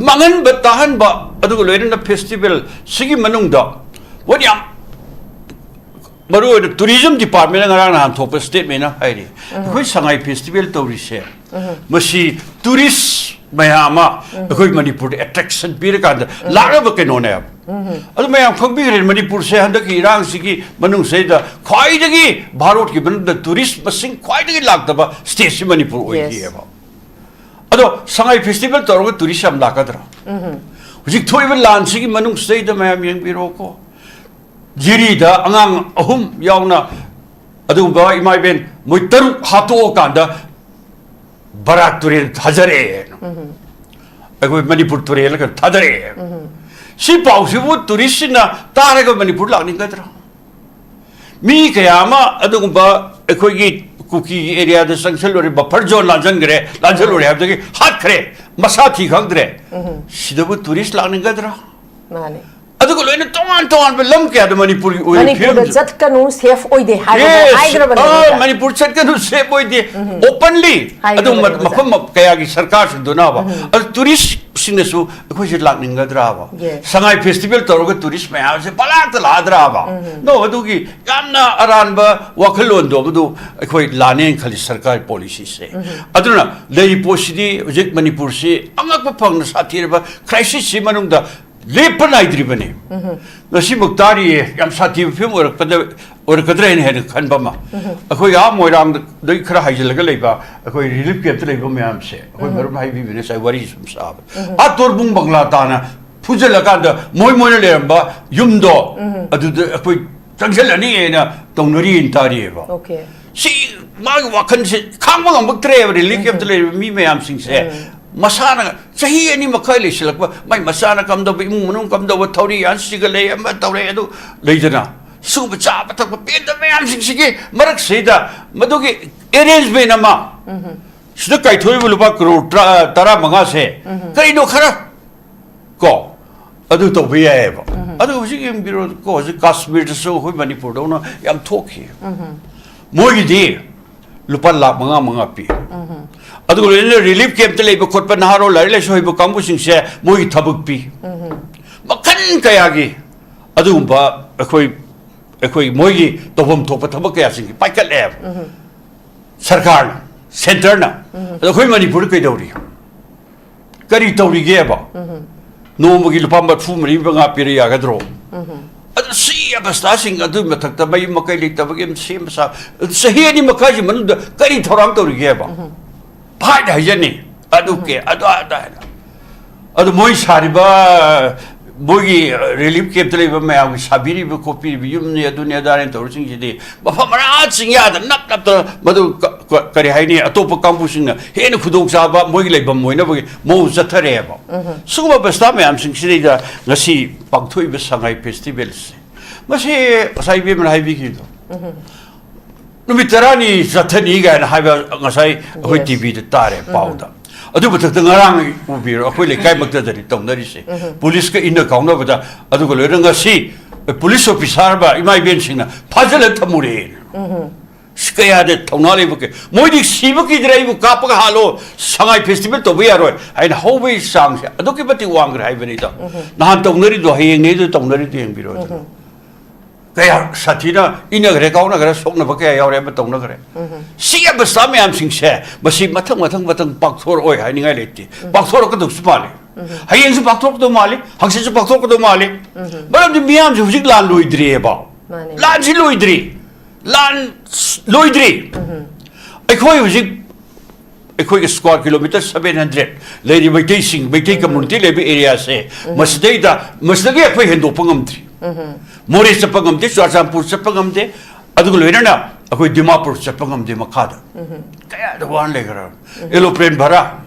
ꯃꯥꯡꯍꯟꯕ ꯇꯥꯍꯟꯕ, ꯑꯗꯨꯒ ꯂꯣꯏꯅꯅ festival ꯁꯤꯒꯤ ꯃꯅꯨꯡꯗ ꯋꯥꯔꯤ ꯌꯥꯝ ꯃꯔꯨ ꯑꯣꯏꯅ tourism department ꯅ ꯉꯔꯥꯡ ꯅꯍꯥꯟ ꯊꯣꯛꯄ statement ꯑꯃ ꯍꯥꯏꯔꯤ, "ꯑꯩꯈꯣꯏ ꯁꯉꯥꯏ festival ꯇꯧꯔꯤꯁꯦ, ꯃꯁꯤ tourist ꯃꯌꯥꯝ ꯑꯃ ꯑꯩꯈꯣꯏ ꯃꯅꯤꯄꯨꯔꯗ attraction ꯄꯤꯔꯀꯥꯟꯗ ꯂꯥꯛꯅꯕ ꯀꯩꯅꯣꯅꯦꯕ"꯫ ꯑꯗꯨ ꯃꯌꯥꯝ ꯈꯪꯕꯤꯈ꯭ꯔꯦ, ꯃꯅꯤꯄꯨꯔꯁꯦ ꯍꯟꯗꯛꯀꯤ ꯏꯔꯥꯡꯁꯤꯒꯤ ꯃꯅꯨꯡꯁꯤꯗ ꯈ꯭ꯋꯥꯏꯗꯒꯤ ꯚꯥꯔꯠꯀꯤ ꯃꯅꯨꯡꯗ tourist ꯃꯁꯤꯡ ꯈ꯭ꯋꯥꯏꯗꯒꯤ ꯂꯥꯛꯇꯕ state ꯁꯤ ꯃꯅꯤꯄꯨꯔ ꯑꯣꯏꯈꯤꯑꯕ꯫ ꯑꯗꯣ ꯁꯉꯥꯏ festival ꯇꯧꯔꯒ tourist ꯌꯥꯝ ꯂꯥꯛꯀꯗ꯭ꯔꯥ? ꯍꯧꯖꯤꯛ ꯊꯣꯛꯏꯕ ꯂꯥꯟꯁꯤꯒꯤ ꯃꯅꯨꯡꯁꯤꯗꯩꯗ ꯃꯌꯥꯝ ꯌꯦꯡꯕꯤꯔꯣꯀꯣ, ꯖꯤꯔꯤꯗ ꯑꯉꯥꯡ ꯑꯍꯨꯝ ꯌꯥꯎꯅ ꯑꯗꯨꯒꯨꯝꯕ ꯏꯃꯥ ꯏꯕꯦꯟ ꯃꯣꯏ ꯇꯔꯨꯛ ꯍꯥꯠꯇꯣꯛꯑꯀꯥꯟꯗ ꯕꯔꯥꯛ ꯇꯨꯔꯦꯜ ꯊꯥꯖꯔꯛꯑꯦ꯫ ꯑꯩꯈꯣꯏ ꯃꯅꯤꯄꯨꯔ ꯇꯨꯔꯦꯜ ꯀꯩꯅꯣ ꯊꯥꯗꯔꯛꯑꯦ꯫ ꯁꯤ ꯄꯥꯎꯁꯤꯕꯨ tourist ꯁꯤꯡꯅ ꯇꯥꯔꯒ ꯃꯅꯤꯄꯨꯔ ꯂꯥꯛꯅꯤꯡꯒꯗ꯭ꯔꯥ? ꯃꯤ ꯀꯌꯥ ꯑꯃ ꯑꯗꯨꯒꯨꯝꯕ ꯑꯩꯈꯣꯏꯒꯤ ꯀꯨꯀꯤꯒꯤ area ꯗ ꯆꯪꯁꯜꯂꯨꯔꯦ, buffer zone ꯂꯥꯟꯖꯟꯈ꯭ꯔꯦ, ꯂꯥꯟꯖꯜꯂꯨꯔꯦ ꯍꯥꯏꯕꯗꯒꯤ ꯍꯥꯠꯈ꯭ꯔꯦ, ꯃꯁꯥ ꯊꯤ ꯈꯪꯗ꯭ꯔꯦ꯫ ꯁꯤꯗꯕꯨ tourist ꯂꯥꯛꯅꯤꯡꯒꯗ꯭ꯔꯥ? ꯃꯥꯅꯦ꯫ ꯑꯗꯨꯒ ꯂꯣꯏꯅ ꯇꯣꯉꯥꯟ ꯇꯣꯉꯥꯟꯕ ꯂꯝ ꯀꯌꯥꯗ ꯃꯅꯤꯄꯨꯔꯒꯤ ꯑꯣꯏꯔꯤꯕ ꯃꯅꯤꯄꯨꯔꯗ ꯐꯤꯕꯝꯁꯦ ꯆꯠꯀꯅꯨ, safe ꯑꯣꯏꯗꯦ ꯍꯥꯏꯕꯗꯣ Yes. ꯍꯥꯏꯈ꯭ꯔꯕꯅꯦ ꯑꯥ, ꯅꯠꯇ꯭ꯔꯥ? ꯃꯅꯤꯄꯨꯔ ꯆꯠꯀꯅꯨ, safe ꯑꯣꯏꯗꯦ꯫ Openly꯫ ꯑꯗꯨ ꯍꯥꯏꯈ꯭ꯔꯕꯅꯦ ꯃ- ꯃꯐꯝ ꯃ- ꯀꯌꯥꯒꯤ ꯁꯔꯀꯥꯔꯁꯤꯡꯗꯨꯅꯕ꯫ ꯑꯗꯨ tourist ꯁꯤꯡꯅꯁꯨ ꯑꯩꯈꯣꯏꯁꯦ ꯂꯥꯛꯅꯤꯡꯒꯗ꯭ꯔꯥꯕ? Yes. ꯁꯉꯥꯏ festival ꯇꯧꯔꯒ tourist ꯃꯌꯥꯝꯁꯦ ꯄꯂꯥꯛꯇ ꯂꯥꯛꯑꯗ꯭ꯔꯥꯕ? No, ꯑꯗꯨꯒꯤ ꯌꯥꯝꯅ ꯑꯔꯥꯟꯕ ꯋꯥꯈꯜꯂꯣꯟꯗꯣ ꯃꯗꯨ ꯑꯩꯈꯣꯏ ꯂꯥꯟꯅꯦꯅ ꯈꯜꯂꯤ ꯁꯔꯀꯥꯔ policy ꯁꯦ꯫ ꯑꯗꯨꯅ ꯂꯩꯔꯤꯕ ꯄꯣꯠꯁꯤꯗꯤ ꯍꯧꯖꯤꯛ ꯃꯅꯤꯄꯨꯔꯁꯤ ꯑꯉꯛꯄ ꯐꯪꯅ ꯁꯥꯊꯤꯔꯕ crisis ꯁꯤ ꯃꯅꯨꯡꯗ ꯂꯦꯞꯄ ꯅꯥꯏꯗ꯭ꯔꯤꯕꯅꯤ꯫ ꯉꯁꯤꯃꯛ ꯇꯥꯔꯤꯌꯦ, ꯌꯥꯝ ꯁꯥꯊꯤꯕ ꯐꯤꯕꯝ ꯑꯣꯏꯔꯛꯄꯗ, ꯑꯣꯏꯔꯛꯀꯗ꯭ꯔꯥ ꯍꯥꯏꯅ ꯍꯦꯟꯅ ꯈꯟꯕ ꯑꯃ꯫ ꯑꯩꯈꯣꯏ ꯑꯥ ꯃꯣꯏꯔꯥꯡꯗꯒꯤ ꯈꯔ ꯍꯥꯏꯖꯤꯜꯂꯒ ꯂꯩꯕ ꯑꯩꯈꯣꯏ relief camp ꯇ ꯂꯩꯕ ꯃꯌꯥꯝꯁꯦ, ꯑꯩꯈꯣꯏ ꯃꯔꯨꯞ ꯍꯥꯏꯕꯤꯕꯅꯦ, ꯉꯁꯥꯏ ꯋꯥꯔꯤ ꯁꯨꯝ ꯁꯥꯕ꯫ ꯑꯥ ꯇꯣꯔꯕꯨꯡ ꯕꯪꯒ꯭ꯂꯥ ꯇꯥꯅ ꯐꯨꯖꯜꯂꯀꯥꯟꯗ ꯃꯣꯏ ꯃꯣꯏꯅ ꯂꯩꯔꯝꯕ ꯌꯨꯝꯗꯣ, ꯑꯗꯨꯗ ꯑꯩꯈꯣꯏ ꯆꯪꯁꯤꯜꯂꯅꯤ ꯍꯥꯏꯅ ꯇꯧꯅꯔꯤꯅ ꯇꯥꯔꯤꯌꯦꯕ꯫ Okay. ꯁꯤ ꯃꯥꯒꯤ ꯋꯥꯈꯜꯁꯦ ꯈꯥꯡꯕ ꯉꯝꯃꯛꯇ꯭ꯔꯦꯕ, relief camp ꯇ ꯂꯩꯔꯤꯕ ꯃꯤ ꯃꯌꯥꯝꯁꯤꯡꯁꯦ꯫ ꯃꯁꯥꯅ ꯆꯍꯤ ꯑꯅꯤ ꯃꯈꯥꯏ ꯂꯩꯁꯤꯜꯂꯛꯄ, ꯃꯥꯏ ꯃꯆꯥꯅ ꯀꯝꯗꯧꯕ, ꯏꯃꯨꯡ ꯃꯅꯨꯡ ꯀꯝꯗꯧꯕ, ꯊꯧꯔꯤ ꯌꯥꯟ ꯁꯤꯒꯠꯂꯛꯑꯦ, ꯑꯃ ꯇꯧꯔꯦ, ꯑꯗꯨ ꯂꯩꯗꯅ, ꯁꯨꯕ ꯆꯥꯕ ꯊꯛꯄ ꯄꯦꯟꯗꯕ ꯃꯌꯥꯝꯁꯤꯡꯁꯤꯒꯤ ꯃꯔꯛꯁꯤꯗ ꯃꯗꯨꯒꯤ arrangement ꯑꯃ, ꯁꯤꯗ ꯀꯥꯏꯊꯣꯛꯏꯕ ꯂꯨꯄꯥ ꯀ꯭ꯔꯣꯔ ꯇꯔꯥ, ꯇꯔꯥꯃꯉꯥꯁꯦ ꯀꯔꯤꯅꯣ ꯈꯔ ꯀꯣ ꯑꯗꯨ ꯇꯧꯕ ꯌꯥꯏꯑꯕ꯫ ꯑꯗꯨꯒ ꯍꯧꯖꯤꯛ ꯌꯦꯡꯕꯤꯔꯣꯀꯣ, ꯍꯧꯖꯤꯛ ꯀꯥꯁꯃꯤꯔꯗꯁꯨ ꯑꯩꯈꯣꯏ ꯃꯅꯤꯄꯨꯔꯗꯧꯅ ꯌꯥꯝ ꯊꯣꯛꯈꯤ꯫ ꯃꯣꯏꯒꯤꯗꯤ ꯂꯨꯄꯥ ꯂꯥꯈ ꯃꯉꯥ ꯃꯉꯥ ꯄꯤ꯫ ꯑꯗꯨꯒ ꯂꯣꯏꯅꯅ ꯔꯤꯂꯤꯐ ꯀꯦꯝꯞꯇ ꯂꯩꯕ ꯈꯣꯠꯄ ꯅꯍꯥꯔꯣꯜ ꯂꯥꯏꯔꯤꯛ ꯂꯥꯏꯁꯨ ꯍꯩꯕ ꯀꯥꯡꯕꯨꯁꯤꯡꯁꯦ ꯃꯣꯏꯒꯤ ꯊꯕꯛ ꯄꯤ꯫ ꯃꯈꯜ ꯀꯌꯥꯒꯤ ꯑꯗꯨꯒꯨꯝꯕ ꯑꯩꯈꯣꯏ, ꯑꯩꯈꯣꯏ ꯃꯣꯏꯒꯤ ꯇꯧꯐꯝ ꯊꯣꯛꯄ ꯊꯕꯛ ꯀꯌꯥꯁꯤꯡꯁꯤ ꯄꯥꯏꯈꯠꯂꯛꯑꯦꯕ ꯁꯔꯀꯥꯔꯅ, ꯁꯦꯟꯇꯔꯅ꯫ ꯑꯗꯣ ꯑꯩꯈꯣꯏ ꯃꯅꯤꯄꯨꯔꯗ ꯀꯩꯗꯧꯔꯤ? ꯀꯔꯤ ꯇꯧꯔꯤꯒꯦꯕ? ꯅꯣꯡꯃꯒꯤ ꯂꯨꯄꯥ ꯃꯔꯤꯐꯨ ꯃꯔꯤ ꯃꯉꯥ ꯄꯤꯔ ꯌꯥꯒꯗ꯭ꯔꯣ? ꯑꯗꯨ ꯁꯤ ꯑꯕꯁꯊꯥꯁꯤꯡ ꯑꯗꯨꯒꯤ ꯃꯊꯛꯇ ꯃꯌꯨꯝ ꯃꯀꯩ ꯂꯩꯇꯕꯒꯤ ꯑꯃ ꯁꯦꯝꯕ ꯁꯥ-, ꯆꯍꯤ ꯑꯅꯤ ꯃꯈꯥꯏꯒꯤ ꯃꯅꯨꯡꯗ ꯀꯔꯤ ꯊꯧꯔꯥꯡ ꯇꯧꯔꯤꯒꯦꯕ? ꯐꯥꯏꯠ ꯍꯥꯏꯖꯅꯤ꯫ ꯑꯗꯨ ꯀꯦ, ꯑꯗꯨ ꯑꯗꯥ ꯍꯥꯏꯅ꯫ ꯑꯗꯨ ꯃꯣꯏ ꯁꯥꯔꯤꯕ, ꯃꯣꯏꯒꯤ ꯔꯤꯂꯤꯐ ꯀꯦꯝꯞꯇ ꯂꯩꯕ ꯃꯌꯥꯝꯒꯤ ꯁꯥꯕꯤꯔꯤꯕ ꯈꯣꯠꯄꯤꯔꯤꯕ ꯌꯨꯝꯅꯤ, ꯑꯗꯨꯅꯤ ꯑꯗꯥꯅꯤ ꯇꯧꯔꯤꯁꯤꯡꯁꯤꯗꯤ ꯃꯐꯝ ꯃꯔꯥ ꯆꯤꯡꯌꯥꯗ ꯅꯞ ꯅꯞꯇꯅ ꯃꯗꯨ ꯀ-, ꯀ-, ꯀꯔꯤ ꯍꯥꯏꯅꯤ, ꯑꯇꯣꯞꯄ ꯀꯥꯡꯕꯨꯁꯤꯡꯅ ꯍꯦꯟꯅ ꯈꯨꯗꯣꯡꯆꯥꯕ ꯃꯣꯏꯒꯤ ꯂꯩꯐꯝ ꯑꯣꯏꯅꯕꯒꯤ ꯃꯑꯣꯡ ꯆꯠꯊꯔꯛꯑꯦꯕ꯫ ꯁꯤꯒꯨꯝꯕ ꯄ꯭ꯔꯁꯇꯥ ꯃꯌꯥꯝꯁꯤꯡꯁꯤꯗꯩꯗ ꯉꯁꯤ ꯄꯥꯡꯊꯣꯛꯏꯕ ꯁꯉꯥꯏ ꯐꯦꯁꯇꯤꯚꯦꯜꯁꯦ, ꯃꯁꯤ ꯉꯁꯥꯏ ꯏꯕꯦꯝꯃꯅ ꯍꯥꯏꯕꯤꯈꯤꯕꯗꯣ, ꯅꯨꯃꯤꯠ ꯇꯔꯥꯅꯤ ꯆꯠꯊꯅꯤ ꯀꯥꯏꯅ ꯍꯥꯏꯕ ꯉꯁꯥꯏ ꯑꯩꯈꯣꯏ Yes. ꯇꯤꯚꯤꯗ ꯇꯥꯔꯦ ꯎꯝ꯫ ꯄꯥꯎꯗ꯫ ꯑꯗꯨ ꯃꯊꯛꯇ ꯉꯔꯥꯡ ꯎꯕꯤꯔꯣ, ꯑꯩꯈꯣꯏ ꯂꯩꯀꯥꯏꯃꯛꯇꯗꯅꯤ ꯇꯧꯅꯔꯤꯁꯦ꯫ ꯎꯝ꯫ ꯄꯨꯂꯤꯁꯀ ꯏꯟꯅ ꯀꯥꯎꯅꯕꯗ, ꯑꯗꯨꯒ ꯂꯣꯏꯅ ꯉꯁꯤ ꯄꯨꯂꯤꯁ ꯑꯣꯐꯤꯁꯥꯔ ꯑꯃ ꯏꯃꯥ ꯏꯕꯦꯟꯁꯤꯡꯅ ꯐꯥꯖꯤꯜꯂ ꯊꯝꯃꯨꯔꯦ꯫ ꯎꯝ꯫ ꯑꯁ, ꯀꯌꯥꯗ ꯊꯧꯅꯥ ꯂꯩꯕ ꯀꯌꯥ-, ꯃꯣꯏꯗꯤ ꯁꯤꯕ ꯀꯤꯗ꯭ꯔꯦ, ꯑꯩꯕꯨ ꯀꯥꯞꯄꯒ ꯍꯥꯠꯂꯣ, ꯁꯉꯥꯏ ꯐꯦꯁꯇꯤꯚꯦꯜ ꯇꯧꯕ ꯌꯥꯔꯣꯏ ꯍꯥꯏꯅ ꯍꯧꯕꯒꯤ ꯆꯥꯡꯁꯦ ꯑꯗꯨꯛꯀꯤ ꯃꯇꯤꯛ ꯋꯥꯡꯈ꯭ꯔꯦ ꯍꯥꯏꯕꯅꯤꯗ꯫ ꯎꯝ꯫ ꯅꯍꯥꯟ ꯇꯧꯅꯔꯤꯗꯣ ꯍꯌꯦꯡꯅꯦ ꯑꯗꯨ ꯇꯧꯅꯔꯤꯗꯣ ꯌꯦꯡꯕꯤꯔꯣ ꯑꯗꯨ꯫ ꯎꯝ꯫ ꯀꯌꯥ ꯁꯥꯊꯤꯅ ꯏꯟꯅꯈ꯭ꯔꯦ, ꯀꯥꯎꯅꯈ꯭ꯔꯦ, ꯁꯣꯛꯅꯕ ꯀꯌꯥ ꯌꯥꯎꯔꯦ, ꯑꯃ ꯇꯧꯅꯈ꯭ꯔꯦ꯫ ꯎꯝ꯫ ꯁꯤ ꯑꯕꯁꯊꯥ ꯃꯌꯥꯝꯁꯤꯡꯁꯦ ꯃꯁꯤ ꯃꯊꯪ ꯃꯊꯪ ꯃꯊꯪ ꯄꯥꯛꯊꯣꯔꯛꯑꯣꯏ ꯍꯥꯏꯅꯤꯡꯉꯥꯏ ꯂꯩꯇꯦ꯫ ꯎꯝ꯫ ꯄꯥꯛꯊꯣꯔꯛꯀꯗꯧꯁꯨ ꯃꯥꯜꯂꯤ꯫ ꯎꯝ꯫ ꯍꯌꯦꯡꯁꯨ ꯄꯥꯛꯊꯣꯔꯛꯀꯗꯧ ꯃꯥꯜꯂꯤ, ꯍꯪꯆꯤꯠꯁꯨ ꯄꯥꯛꯊꯣꯔꯛꯀꯗꯧ ꯃꯥꯜꯂꯤ꯫ ꯎꯝ꯫ ꯃꯔꯝꯗꯤ ꯃꯤꯌꯥꯝꯁꯦ ꯍꯧꯖꯤꯛ ꯂꯥꯟ ꯂꯣꯏꯗ꯭ꯔꯤꯑꯕ꯫ ꯃꯥꯅꯦ꯫ ꯂꯥꯟꯁꯤ ꯂꯣꯏꯗ꯭ꯔꯤ꯫ ꯂꯥꯟ ꯂꯣꯏꯗ꯭ꯔꯤ꯫ ꯎꯝ꯫ ꯑꯩꯈꯣꯏ ꯍꯧꯖꯤꯛ ꯑꯩꯈꯣꯏꯒꯤ square kilometre seven hundred ꯂꯩꯔꯤꯕ ꯃꯩꯇꯩꯁꯤꯡ, ꯃꯩꯇꯩ community ꯂꯩꯕ areaꯁꯦ, ꯎꯝ꯫ ꯃꯁꯤꯗꯩꯗ, ꯃꯁꯤꯗꯒꯤ ꯑꯩꯈꯣꯏ ꯍꯦꯟꯗꯣꯛꯄ ꯉꯝꯗ꯭ꯔꯤ꯫ ꯎꯝ꯫ ꯃꯣꯔꯦ ꯆꯠꯄ ꯉꯝꯗꯦ, ꯆꯨꯔꯆꯥꯟꯄꯨꯔ ꯆꯠꯄ ꯉꯝꯗꯦ, ꯑꯗꯨꯒ ꯂꯣꯏꯅꯅ ꯑꯩꯈꯣꯏ ꯗꯤꯃꯥꯄꯨꯔ ꯆꯠꯄ ꯉꯝꯗꯦ ꯃꯈꯥꯗ꯫ ꯎꯝ꯫ ꯀꯌꯥꯗ ꯋꯥꯅ ꯂꯩꯈ꯭ꯔꯕ꯫ ꯎꯝ꯫ Aeroplane ꯚꯔꯥ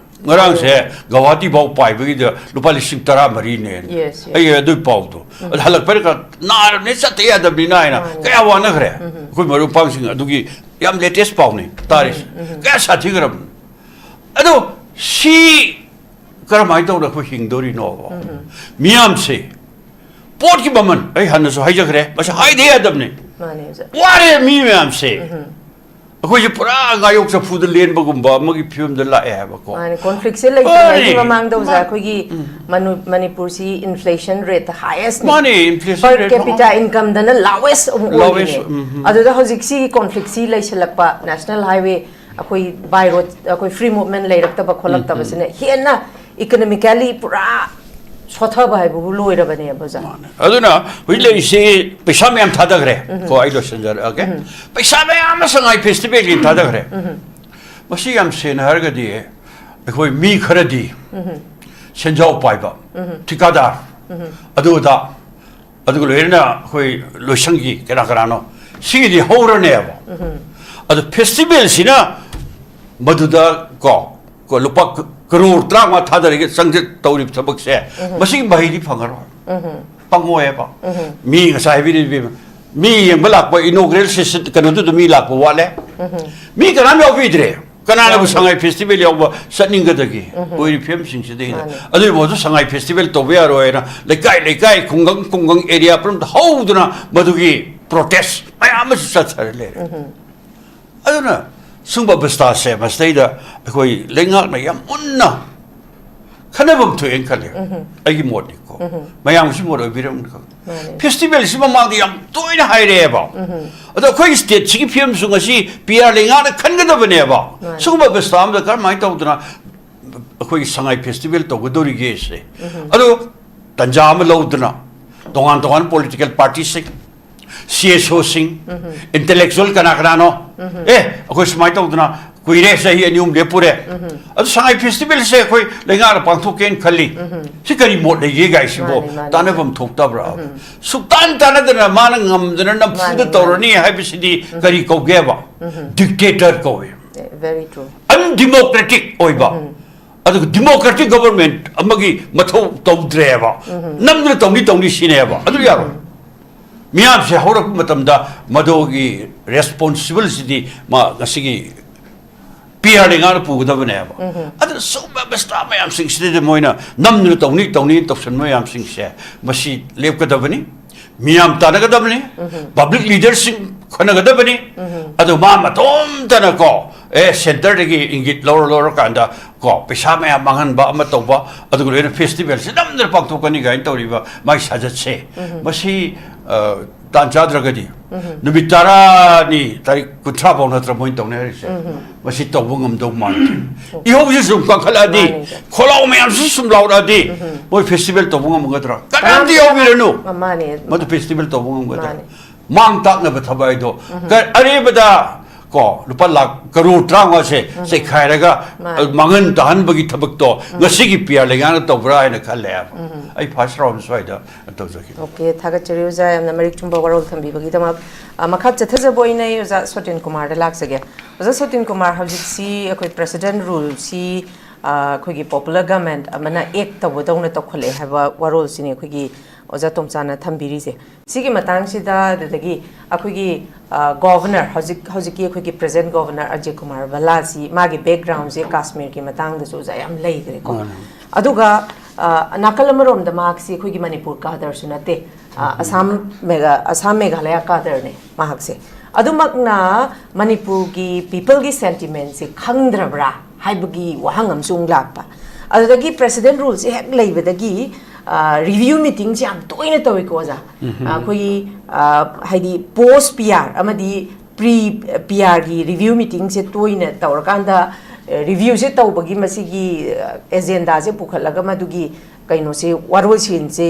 ꯉꯔꯥꯡꯁꯦ ꯒꯧꯍꯥꯇꯤ ꯐꯥꯎ ꯄꯥꯏꯕꯒꯤꯗ ꯂꯨꯄꯥ ꯂꯤꯁꯤꯡ ꯇꯔꯥ ꯃꯔꯤꯅꯦ꯫ Yes, yes. ꯑꯩ ꯑꯗꯨꯒꯤ ꯄꯥꯎꯗꯣ꯫ ꯎꯝ꯫ ꯑꯗꯨ ꯍꯜꯂꯛꯄꯗ ꯅꯥꯔꯕꯅꯤꯅ ꯆꯠꯇ ꯌꯥꯗꯕꯅꯤꯅ ꯍꯥꯏꯅ ꯃꯥꯅꯦ꯫ ꯀꯌꯥ ꯋꯥꯅꯈ꯭ꯔꯦ꯫ ꯎꯝ꯫ ꯑꯩꯈꯣꯏ ꯃꯔꯨꯞ ꯃꯄꯥꯡꯁꯤꯡ ꯑꯗꯨꯒꯤ ꯌꯥꯝ latest ꯄꯥꯎꯅꯤ ꯇꯥꯔꯤꯁꯦ꯫ ꯎꯝ, ꯎꯝ꯫ ꯀꯌꯥ ꯁꯥꯊꯤꯈ꯭ꯔꯕꯅꯣ꯫ ꯑꯗꯣ ꯁꯤ ꯀꯔꯝꯍꯥꯏꯅ ꯇꯧꯔ ꯑꯩꯈꯣꯏ ꯍꯤꯡꯗꯣꯔꯤꯅꯣꯕ? ꯎꯝ, ꯎꯝ꯫ ꯃꯤꯌꯥꯝꯁꯦ ꯄꯣꯠꯀꯤ ꯃꯃꯜ ꯑꯩ ꯍꯥꯟꯅꯁꯨ ꯍꯥꯏꯖꯈ꯭ꯔꯦ, ꯃꯁꯤ ꯍꯥꯏꯗ ꯌꯥꯗꯕꯅꯤ꯫ ꯃꯥꯅꯦ ꯑꯣꯖꯥ꯫ ꯋꯥꯔꯦ ꯃꯤ ꯃꯌꯥꯝꯁꯦ꯫ ꯑꯩꯈꯣꯏꯁꯦ ꯄꯨꯔꯥ ꯉꯥꯌꯣꯛ ꯆꯐꯨꯗ ꯂꯦꯟꯕꯒꯨꯝꯕ ꯑꯃꯒꯤ ꯐꯤꯕꯝꯗ ꯂꯥꯛꯑꯦ ꯍꯥꯏꯕꯀꯣ꯫ ꯃꯥꯅꯦ, ꯀꯣꯟꯐ꯭ꯂꯤꯛꯁꯦ ꯂꯩꯇ꯭ꯔꯤꯉꯩꯒꯤ ꯃꯥꯅꯦ꯫ ꯃꯃꯥꯡꯗ ꯑꯣꯖꯥ, ꯃꯥ- ꯑꯩꯈꯣꯏꯒꯤ ꯃꯅꯨ-, ꯃꯅꯤꯄꯨꯔꯁꯤ inflation rate highest ꯅꯤ꯫ ꯃꯥꯅꯦ, inflation Per rate capita income ꯗꯅ lowest ꯑꯃꯨꯛ lowest, ꯑꯣꯏꯔꯤꯅꯦ꯫ ꯎꯝ, ꯎꯝ꯫ ꯑꯗꯨꯗ ꯍꯧꯖꯤꯛꯁꯤ ꯀꯣꯟꯐ꯭ꯂꯤꯛꯁꯤ ꯂꯩꯁꯤꯜꯂꯛꯄ, national highway, ꯑꯩꯈꯣꯏ by road, ꯑꯩꯈꯣꯏ free movement ꯂꯩꯔꯛꯇꯕ ꯈꯣꯠꯂꯛꯇꯕꯁꯤꯅ ꯍꯦꯟꯅ economically ꯄꯨꯔꯥ ꯁꯣꯊꯕ ꯍꯥꯏꯕꯕꯨ ꯂꯣꯏꯔꯕꯅꯦꯕ ꯑꯣꯖꯥ꯫ ꯃꯥꯅꯦ꯫ ꯑꯗꯨꯅ ꯍꯧꯖꯤꯛ ꯂꯩꯔꯤꯁꯤ ꯄꯩꯁꯥ ꯃꯌꯥꯝ ꯊꯥꯗꯈ꯭ꯔꯦ꯫ ꯀꯣ, ꯑꯩ ꯂꯣꯏꯁꯤꯟꯖꯔꯛꯑꯒꯦ꯫ ꯄꯩꯁꯥ ꯃꯌꯥꯝ ꯑꯃ ꯁꯉꯥꯏ ꯐꯦꯁꯇꯤꯚꯦꯜꯒꯤ ꯊꯥꯗꯈ꯭ꯔꯦ꯫ ꯃꯁꯤ ꯌꯥꯝ ꯁꯦꯡꯅ ꯍꯥꯏꯔꯒꯗꯤ ꯑꯩꯈꯣꯏ ꯃꯤ ꯈꯔꯗꯤ ꯁꯦꯟꯖꯥꯎ ꯄꯥꯏꯕ, ꯊꯤꯀꯥꯗꯥꯔ, ꯑꯗꯨ ꯑꯗꯥ, ꯑꯗꯨꯒ ꯂꯣꯏꯅꯅ ꯑꯩꯈꯣꯏ ꯂꯣꯏꯁꯪꯒꯤ ꯀꯅꯥ ꯀꯅꯥꯅꯣ, ꯁꯤꯒꯤꯗꯤ ꯍꯧꯔꯅꯦꯕ꯫ ꯑꯗꯣ ꯐꯦꯁꯇꯤꯚꯦꯜꯁꯤꯅ ꯃꯗꯨꯗ ꯀꯣ, ꯀꯣ ꯂꯨꯄꯥ ꯀ-, ꯀꯔꯣꯔ ꯇꯔꯥꯃꯉꯥ ꯊꯥꯗꯔꯒ ꯆꯪꯖ-, ꯇꯧꯔꯤꯕ ꯊꯕꯛꯁꯦ, ꯃꯁꯤꯒꯤ ꯃꯍꯩꯗꯤ ꯐꯪꯉꯔꯣꯏ꯫ ꯐꯪꯉꯣꯏꯕ꯫ ꯃꯤ ꯉꯁꯥꯏ ꯍꯥꯏꯕꯤꯔꯤꯕ, ꯃꯤ ꯌꯦꯡꯕ ꯂꯥꯛꯄ inaugural session ꯀꯩꯅꯣꯗꯨꯗ ꯃꯤ ꯂꯥꯛꯄ ꯋꯥꯠꯂꯦ꯫ ꯃꯤ ꯀꯅꯥꯝ ꯌꯥꯎꯕꯤꯗ꯭ꯔꯦ꯫ ꯀꯅꯥꯅꯕꯨ ꯌꯥꯎꯗꯦ꯫ ꯁꯉꯥꯏ ꯐꯦꯁꯇꯤꯚꯦꯜ ꯌꯥꯎꯕ ꯆꯠꯅꯤꯡꯒꯗꯒꯦ? ꯑꯣꯏꯔꯤꯕ ꯐꯤꯕꯝꯁꯤꯡꯁꯤꯗꯩꯗ꯫ ꯃꯥꯅꯦ꯫ ꯑꯗꯨꯒꯤ ꯃꯍꯨꯠꯇ ꯁꯉꯥꯏ ꯐꯦꯁꯇꯤꯚꯦꯜ ꯇꯧꯕ ꯌꯥꯔꯣꯏ ꯍꯥꯏꯅ ꯂꯩꯀꯥꯏ ꯂꯩꯀꯥꯏ, ꯈꯨꯡꯒꯪ ꯈꯨꯡꯒꯪ, ꯑꯦꯔꯤꯌꯥ ꯄꯨꯝꯅꯃꯛꯇ ꯍꯧꯗꯨꯅ ꯃꯗꯨꯒꯤ ꯄ꯭ꯔꯣꯇꯦꯁ ꯃꯌꯥꯝ ꯑꯃꯁꯨ ꯆꯠꯊꯔ ꯂꯩꯔꯦ꯫ ꯑꯗꯨꯅ ꯁꯨꯝꯕ ꯑꯕꯁꯊꯥꯁꯦ ꯃꯁꯤꯗꯩꯗ ꯑꯩꯈꯣꯏ ꯂꯩꯉꯥꯛꯅ ꯌꯥꯝ ꯃꯨꯟꯅ ꯈꯟꯅꯐꯝ ꯊꯣꯛꯑꯦꯅ ꯈꯜꯂꯦ꯫ ꯑꯩꯒꯤ ꯃꯣꯠꯅꯤꯀꯣ꯫ ꯃꯌꯥꯝꯒꯤꯁꯨ ꯃꯣꯠ ꯑꯣꯏꯕꯤꯔꯝꯒꯅꯤ ꯈꯪꯗꯦ꯫ ꯃꯥꯅꯦ꯫ ꯐꯦꯁꯇꯤꯚꯦꯜꯁꯤ ꯃꯃꯥꯡꯗ ꯌꯥꯝ ꯇꯣꯏꯅ ꯍꯥꯏꯔꯛꯑꯦꯕ꯫ ꯑꯗꯣ ꯑꯩꯈꯣꯏꯒꯤ ꯁ꯭ꯇꯦꯠꯁꯤꯒꯤ ꯐꯤꯕꯝꯁꯨ ꯉꯁꯤ ꯄꯤ ꯑꯥꯔ ꯂꯩꯉꯥꯛꯅ ꯈꯟꯒꯗꯕꯅꯦꯕ꯫ ꯃꯥꯅꯦ꯫ ꯁꯤꯒꯨꯝꯕ ꯑꯕꯁꯊꯥ ꯑꯃꯗ ꯀꯔꯝꯍꯥꯏꯅ ꯇꯧꯗꯅ ꯑꯩꯈꯣꯏꯒꯤ ꯁꯉꯥꯏ ꯐꯦꯁꯇꯤꯚꯦꯜ ꯇꯧꯒꯗꯧꯔꯤꯒꯦꯁꯦ? ꯑꯗꯣ ꯇꯟꯖꯥ ꯑꯃ ꯂꯧꯗꯨꯅ ꯇꯣꯉꯥꯟ ꯇꯣꯉꯥꯟꯕ ꯄꯣꯂꯤꯇꯤꯀꯦꯜ ꯄꯥꯔꯇꯤꯁꯤꯡ, ꯁꯤ ꯑꯦꯁ ꯑꯣꯁꯤꯡ, ꯏꯟꯇꯦꯂꯦꯛꯆꯨꯋꯦꯜ ꯀꯅꯥ ꯀꯅꯥꯅꯣ, ꯑꯦ, ꯑꯩꯈꯣꯏ ꯁꯨꯃꯥꯏꯅ ꯇꯧꯗꯅ ꯀꯨꯏꯔꯦ, ꯆꯍꯤ ꯑꯅꯤ ꯑꯍꯨꯝ ꯂꯦꯞꯄꯨꯔꯦ, ꯑꯗꯨ ꯁꯉꯥꯏ ꯐꯦꯁꯇꯤꯚꯦꯜꯁꯦ ꯑꯩꯈꯣꯏ ꯂꯩꯉꯥꯛꯅ ꯄꯥꯡꯊꯣꯛꯀꯦꯅ ꯈꯜꯂꯤ, ꯁꯤ ꯀꯔꯤ ꯃꯣꯠ ꯂꯩꯒꯦ ꯒꯥꯏꯁꯤꯕꯣ? ꯃꯥꯅꯤ, ꯃꯥꯅꯤ꯫ ꯇꯥꯟꯅꯐꯝ ꯊꯣꯛꯇꯕ꯭ꯔꯥ? ꯁꯨꯛꯇꯥꯟ ꯇꯥꯟꯅꯗꯅ ꯃꯥꯅ ꯉꯝꯗꯅ ꯅꯝꯐꯨꯗ ꯃꯥꯅꯤ, ꯃꯥꯅꯤ꯫ ꯇꯧꯔꯅꯤ ꯍꯥꯏꯕꯁꯤꯗꯤ ꯀꯔꯤ ꯀꯧꯒꯦꯕ? ꯗꯤꯛꯇꯦꯇꯔ ꯀꯧꯋꯦ꯫ ꯑꯦ, very true꯫ ꯑꯟꯗꯤꯃꯣꯀ꯭ꯔꯦꯇꯤꯛ ꯑꯣꯏꯕ꯫ ꯑꯗꯨꯒ ꯗꯤꯃꯣꯀ꯭ꯔꯦꯇꯤꯛ ꯒꯣꯚꯔꯟꯃꯦꯟꯠ ꯑꯃꯒꯤ ꯃꯊꯧ ꯇꯧꯗ꯭ꯔꯦꯕ꯫ ꯅꯝꯗꯨꯅ ꯇꯧꯅꯤ ꯇꯧꯅꯤ ꯁꯤꯅꯦꯕ꯫ ꯑꯗꯨ ꯌꯥꯔꯣꯏ꯫ ꯃꯤꯌꯥꯝꯁꯦ ꯍꯧꯔꯛꯄ ꯃꯇꯝꯗ ꯃꯗꯨꯒꯤ ꯔꯦꯁꯄꯣꯟꯁꯤꯕꯜꯁꯤꯗꯤ ꯃꯥ ꯉꯁꯤꯒꯤ ꯄꯤ ꯑꯥꯔ ꯂꯩꯉꯥꯛꯅ ꯄꯨꯒꯗꯕꯅꯦꯕ꯫ ꯑꯗꯨꯅ ꯁꯨꯝꯕ ꯕꯦꯁꯇꯥ ꯃꯌꯥꯝꯁꯤꯡꯁꯤꯗꯗꯤ ꯃꯣꯏꯅ ꯅꯝꯗꯨꯅ ꯇꯧꯅꯤ ꯇꯧꯅꯤ ꯇꯧꯁꯟꯕ ꯃꯌꯥꯝꯁꯤꯡꯁꯦ, ꯃꯁꯤ ꯂꯦꯞꯀꯗꯕꯅꯤ꯫ ꯃꯤꯌꯥꯝ ꯇꯥꯟꯅꯒꯗꯕꯅꯤ꯫ ꯄꯕ꯭ꯂꯤꯛ ꯂꯤꯗꯔꯁꯤꯡ ꯈꯟꯅꯒꯗꯕꯅꯤ꯫ ꯑꯗꯨ ꯃꯥ ꯃꯇꯣꯝꯇꯅꯀꯣ, ꯑꯦ, ꯁꯦꯟꯇꯔꯗꯒꯤ ꯏꯪꯒꯤꯠ ꯂꯧꯔ ꯂꯧꯔꯀꯥꯟꯗ ꯀꯣ, ꯄꯩꯁꯥ ꯃꯌꯥꯝ ꯃꯥꯡꯍꯟꯕ ꯑꯃ ꯇꯧꯕ, ꯑꯗꯨꯒ ꯂꯣꯏꯅ ꯐꯦꯁꯇꯤꯚꯦꯜꯁꯤ ꯅꯝꯗꯅ ꯄꯥꯡꯊꯣꯛꯀꯅꯤ ꯀꯥꯏꯅ ꯇꯧꯔꯤꯕ ꯃꯥꯒꯤ ꯁꯥꯖꯠꯁꯦ, ꯃꯁꯤ, ꯑ, ꯇꯥꯟ ꯆꯥꯗ꯭ꯔꯒꯗꯤ ꯅꯨꯃꯤꯠ ꯇꯔꯥꯅꯤ, ꯇꯥꯔꯤꯛ ꯀꯨꯟꯊ꯭ꯔꯥ ꯐꯥꯎ ꯅꯠꯇ꯭ꯔ ꯃꯣꯏꯅ ꯇꯧꯅꯤ ꯍꯥꯏꯔꯤꯁꯦ? ꯃꯁꯤ ꯇꯧꯕ ꯉꯝꯗꯧ ꯃꯥꯟꯗꯦ꯫ ꯏꯍꯧꯁꯤ ꯁꯨꯝ ꯀꯥꯈꯠꯂꯛꯑꯗꯤ, ꯃꯥꯅꯤ, ꯁꯥꯔ꯫ ꯈꯣꯜꯂꯥꯎ ꯃꯌꯥꯝꯁꯤ ꯁꯨꯝ ꯂꯥꯎꯔꯛꯑꯗꯤ, ꯃꯣꯏ ꯐꯦꯁꯇꯤꯚꯦꯜ ꯇꯧꯕ ꯉꯝꯒꯗ꯭ꯔꯥ? ꯀꯅꯥꯝꯇ ꯌꯥꯎꯕꯤꯔꯅꯨ꯫ ꯃꯥꯅꯤ꯫ ꯃꯗꯨ ꯐꯦꯁꯇꯤꯚꯦꯜ ꯇꯧꯕ ꯉꯝꯒꯗ꯭ꯔꯥ? ꯃꯥꯅꯤ꯫ ꯃꯥꯡ ꯇꯥꯛꯅꯕ ꯊꯕꯛ ꯍꯥꯏꯗꯣ, ꯀ-, ꯑꯔꯦꯝꯕꯗ ꯀꯣ, ꯂꯨꯄꯥ ꯂꯥꯈ ꯀꯔꯣꯔ ꯇꯔꯥꯃꯉꯥꯁꯦ ꯆꯩꯈꯥꯏꯔꯒ, ꯃꯥꯅꯤ꯫ ꯃꯥꯡꯍꯟ ꯇꯥꯍꯟꯕꯒꯤ ꯊꯕꯛꯇꯣ ꯉꯁꯤꯒꯤ ꯄꯤ ꯑꯥꯔ ꯂꯩꯉꯥꯛꯅ ꯇꯧꯕ꯭ꯔꯥ ꯍꯥꯏꯅ ꯈꯜꯂꯦ꯫ ꯑꯩ ꯐꯥꯔꯁ ꯔꯥꯎꯟ ꯁ꯭ꯋꯥꯏꯗ ꯇꯧꯖꯒꯦ꯫ ꯑꯣꯀꯦ, ꯊꯥꯒꯠꯆꯔꯤ ꯑꯣꯖꯥ, ꯌꯥꯝꯅ ꯃꯔꯤꯛ ꯆꯨꯝꯕ ꯋꯥꯔꯣꯜ ꯊꯝꯕꯤꯕꯒꯤꯗꯃꯛ꯫ ꯑ, ꯃꯈꯥ ꯆꯠꯊꯖꯕ ꯑꯣꯏꯅ ꯑꯩ ꯑꯣꯖꯥ ꯁꯣꯇꯤꯟ ꯀꯨꯃꯥꯔꯗ ꯂꯥꯛꯆꯒꯦ꯫ ꯑꯣꯖꯥ ꯁꯣꯇꯤꯟ ꯀꯨꯃꯥꯔ, ꯍꯧꯖꯤꯛꯁꯤ ꯑꯩꯈꯣꯏ ꯄ꯭ꯔꯦꯁꯤꯗꯦꯟ ꯔꯨꯜꯁꯤ, ꯑ, ꯑꯩꯈꯣꯏꯒꯤ ꯄꯣꯄꯨꯂꯔ ꯒꯚꯔꯟꯃꯦꯟꯠ ꯑꯃꯅ ꯑꯦꯛ ꯇꯧꯕꯗꯧꯅ ꯇꯧꯈꯠꯂꯛꯑꯦ ꯍꯥꯏꯕ ꯋꯥꯔꯣꯜꯁꯤꯅꯤ ꯑꯩꯈꯣꯏꯒꯤ ꯑꯣꯖꯥ ꯇꯣꯝꯆꯥꯅ ꯊꯝꯕꯤꯔꯤꯁꯦ꯫ ꯁꯤꯒꯤ ꯃꯇꯥꯡꯁꯤꯗ, ꯑꯗꯨꯗꯒꯤ ꯑꯩꯈꯣꯏꯒꯤ, ꯑ, ꯒꯣꯚꯔꯅꯔ, ꯍꯧꯖꯤꯛ, ꯍꯧꯖꯤꯛꯀꯤ ꯑꯩꯈꯣꯏꯒꯤ ꯄ꯭ꯔꯦꯖꯦꯟꯠ ꯒꯣꯚꯔꯅꯔ ꯑꯖꯌ ꯀꯨꯃꯥꯔ ꯚꯜꯂꯥꯁꯤ, ꯃꯥꯒꯤ ꯕꯦꯛꯒ꯭ꯔꯥꯎꯟꯁꯦ ꯀꯥꯁꯃꯤꯔꯒꯤ ꯃꯇꯥꯡꯗꯁꯨ ꯑꯣꯖꯥ ꯌꯥꯝ ꯂꯩꯈ꯭ꯔꯦꯀꯣ꯫ ꯃꯥꯅꯦ꯫ ꯑꯗꯨꯒ, ꯑ, ꯅꯥꯀꯜ ꯑꯃꯔꯣꯝꯗ ꯃꯍꯥꯛꯁꯤ ꯑꯩꯈꯣꯏꯒꯤ ꯃꯅꯤꯄꯨꯔ ꯀꯥꯗꯔꯁꯨ ꯅꯠꯇꯦ, ꯑ, ꯑꯁꯥꯝ ꯃꯦꯘ-, ꯑꯁꯥꯝ ꯃꯦꯘꯥꯂꯌꯥ ꯀꯥꯗꯔꯅꯦ ꯃꯍꯥꯛꯁꯦ꯫ ꯑꯗꯨꯃꯛꯅ ꯃꯅꯤꯄꯨꯔꯒꯤ ꯄꯤꯄꯜꯒꯤ ꯁꯦꯟꯇꯤꯃꯦꯟꯁꯦ ꯈꯪꯗ꯭ꯔꯕ꯭ꯔꯥ ꯍꯥꯏꯕꯒꯤ ꯋꯥꯍꯪ ꯑꯃꯁꯨ ꯑꯃꯨꯛ ꯂꯥꯛꯄ꯫ ꯑꯗꯨꯗꯒꯤ ꯄ꯭ꯔꯦꯁꯤꯗꯦꯟꯠ ꯔꯨꯜꯁꯦ ꯍꯦꯛ ꯂꯩꯕꯗꯒꯤ, ꯑ, ꯔꯤꯚ꯭ꯌꯨ ꯃꯤꯇꯤꯡꯁꯦ ꯌꯥꯝ ꯇꯣꯏꯅ ꯇꯧꯏꯀꯣ ꯑꯣꯖꯥ꯫ ꯑ, ꯑꯩꯈꯣꯏꯒꯤ, ꯑ, ꯍꯥꯏꯗꯤ ꯄꯣꯁ ꯄꯤ ꯑꯥꯔ ꯑꯃꯗꯤ ꯄ꯭ꯔꯤ ꯄꯤ ꯑꯥꯔꯒꯤ ꯔꯤꯚ꯭ꯌꯨ ꯃꯤꯇꯤꯡꯁꯦ ꯇꯣꯏꯅ ꯇꯧꯔꯀꯥꯟꯗ, ꯑ, ꯔꯤꯚ꯭ꯌꯨꯁꯦ ꯇꯧꯕꯒꯤ ꯃꯁꯤꯒꯤ, ꯑ, ꯑꯦꯖꯦꯟꯗꯥꯁꯦ ꯄꯨꯈꯠꯂꯒ ꯃꯗꯨꯒꯤ ꯀꯩꯅꯣꯁꯦ, ꯋꯥꯔꯣꯜꯁꯤꯡꯁꯦ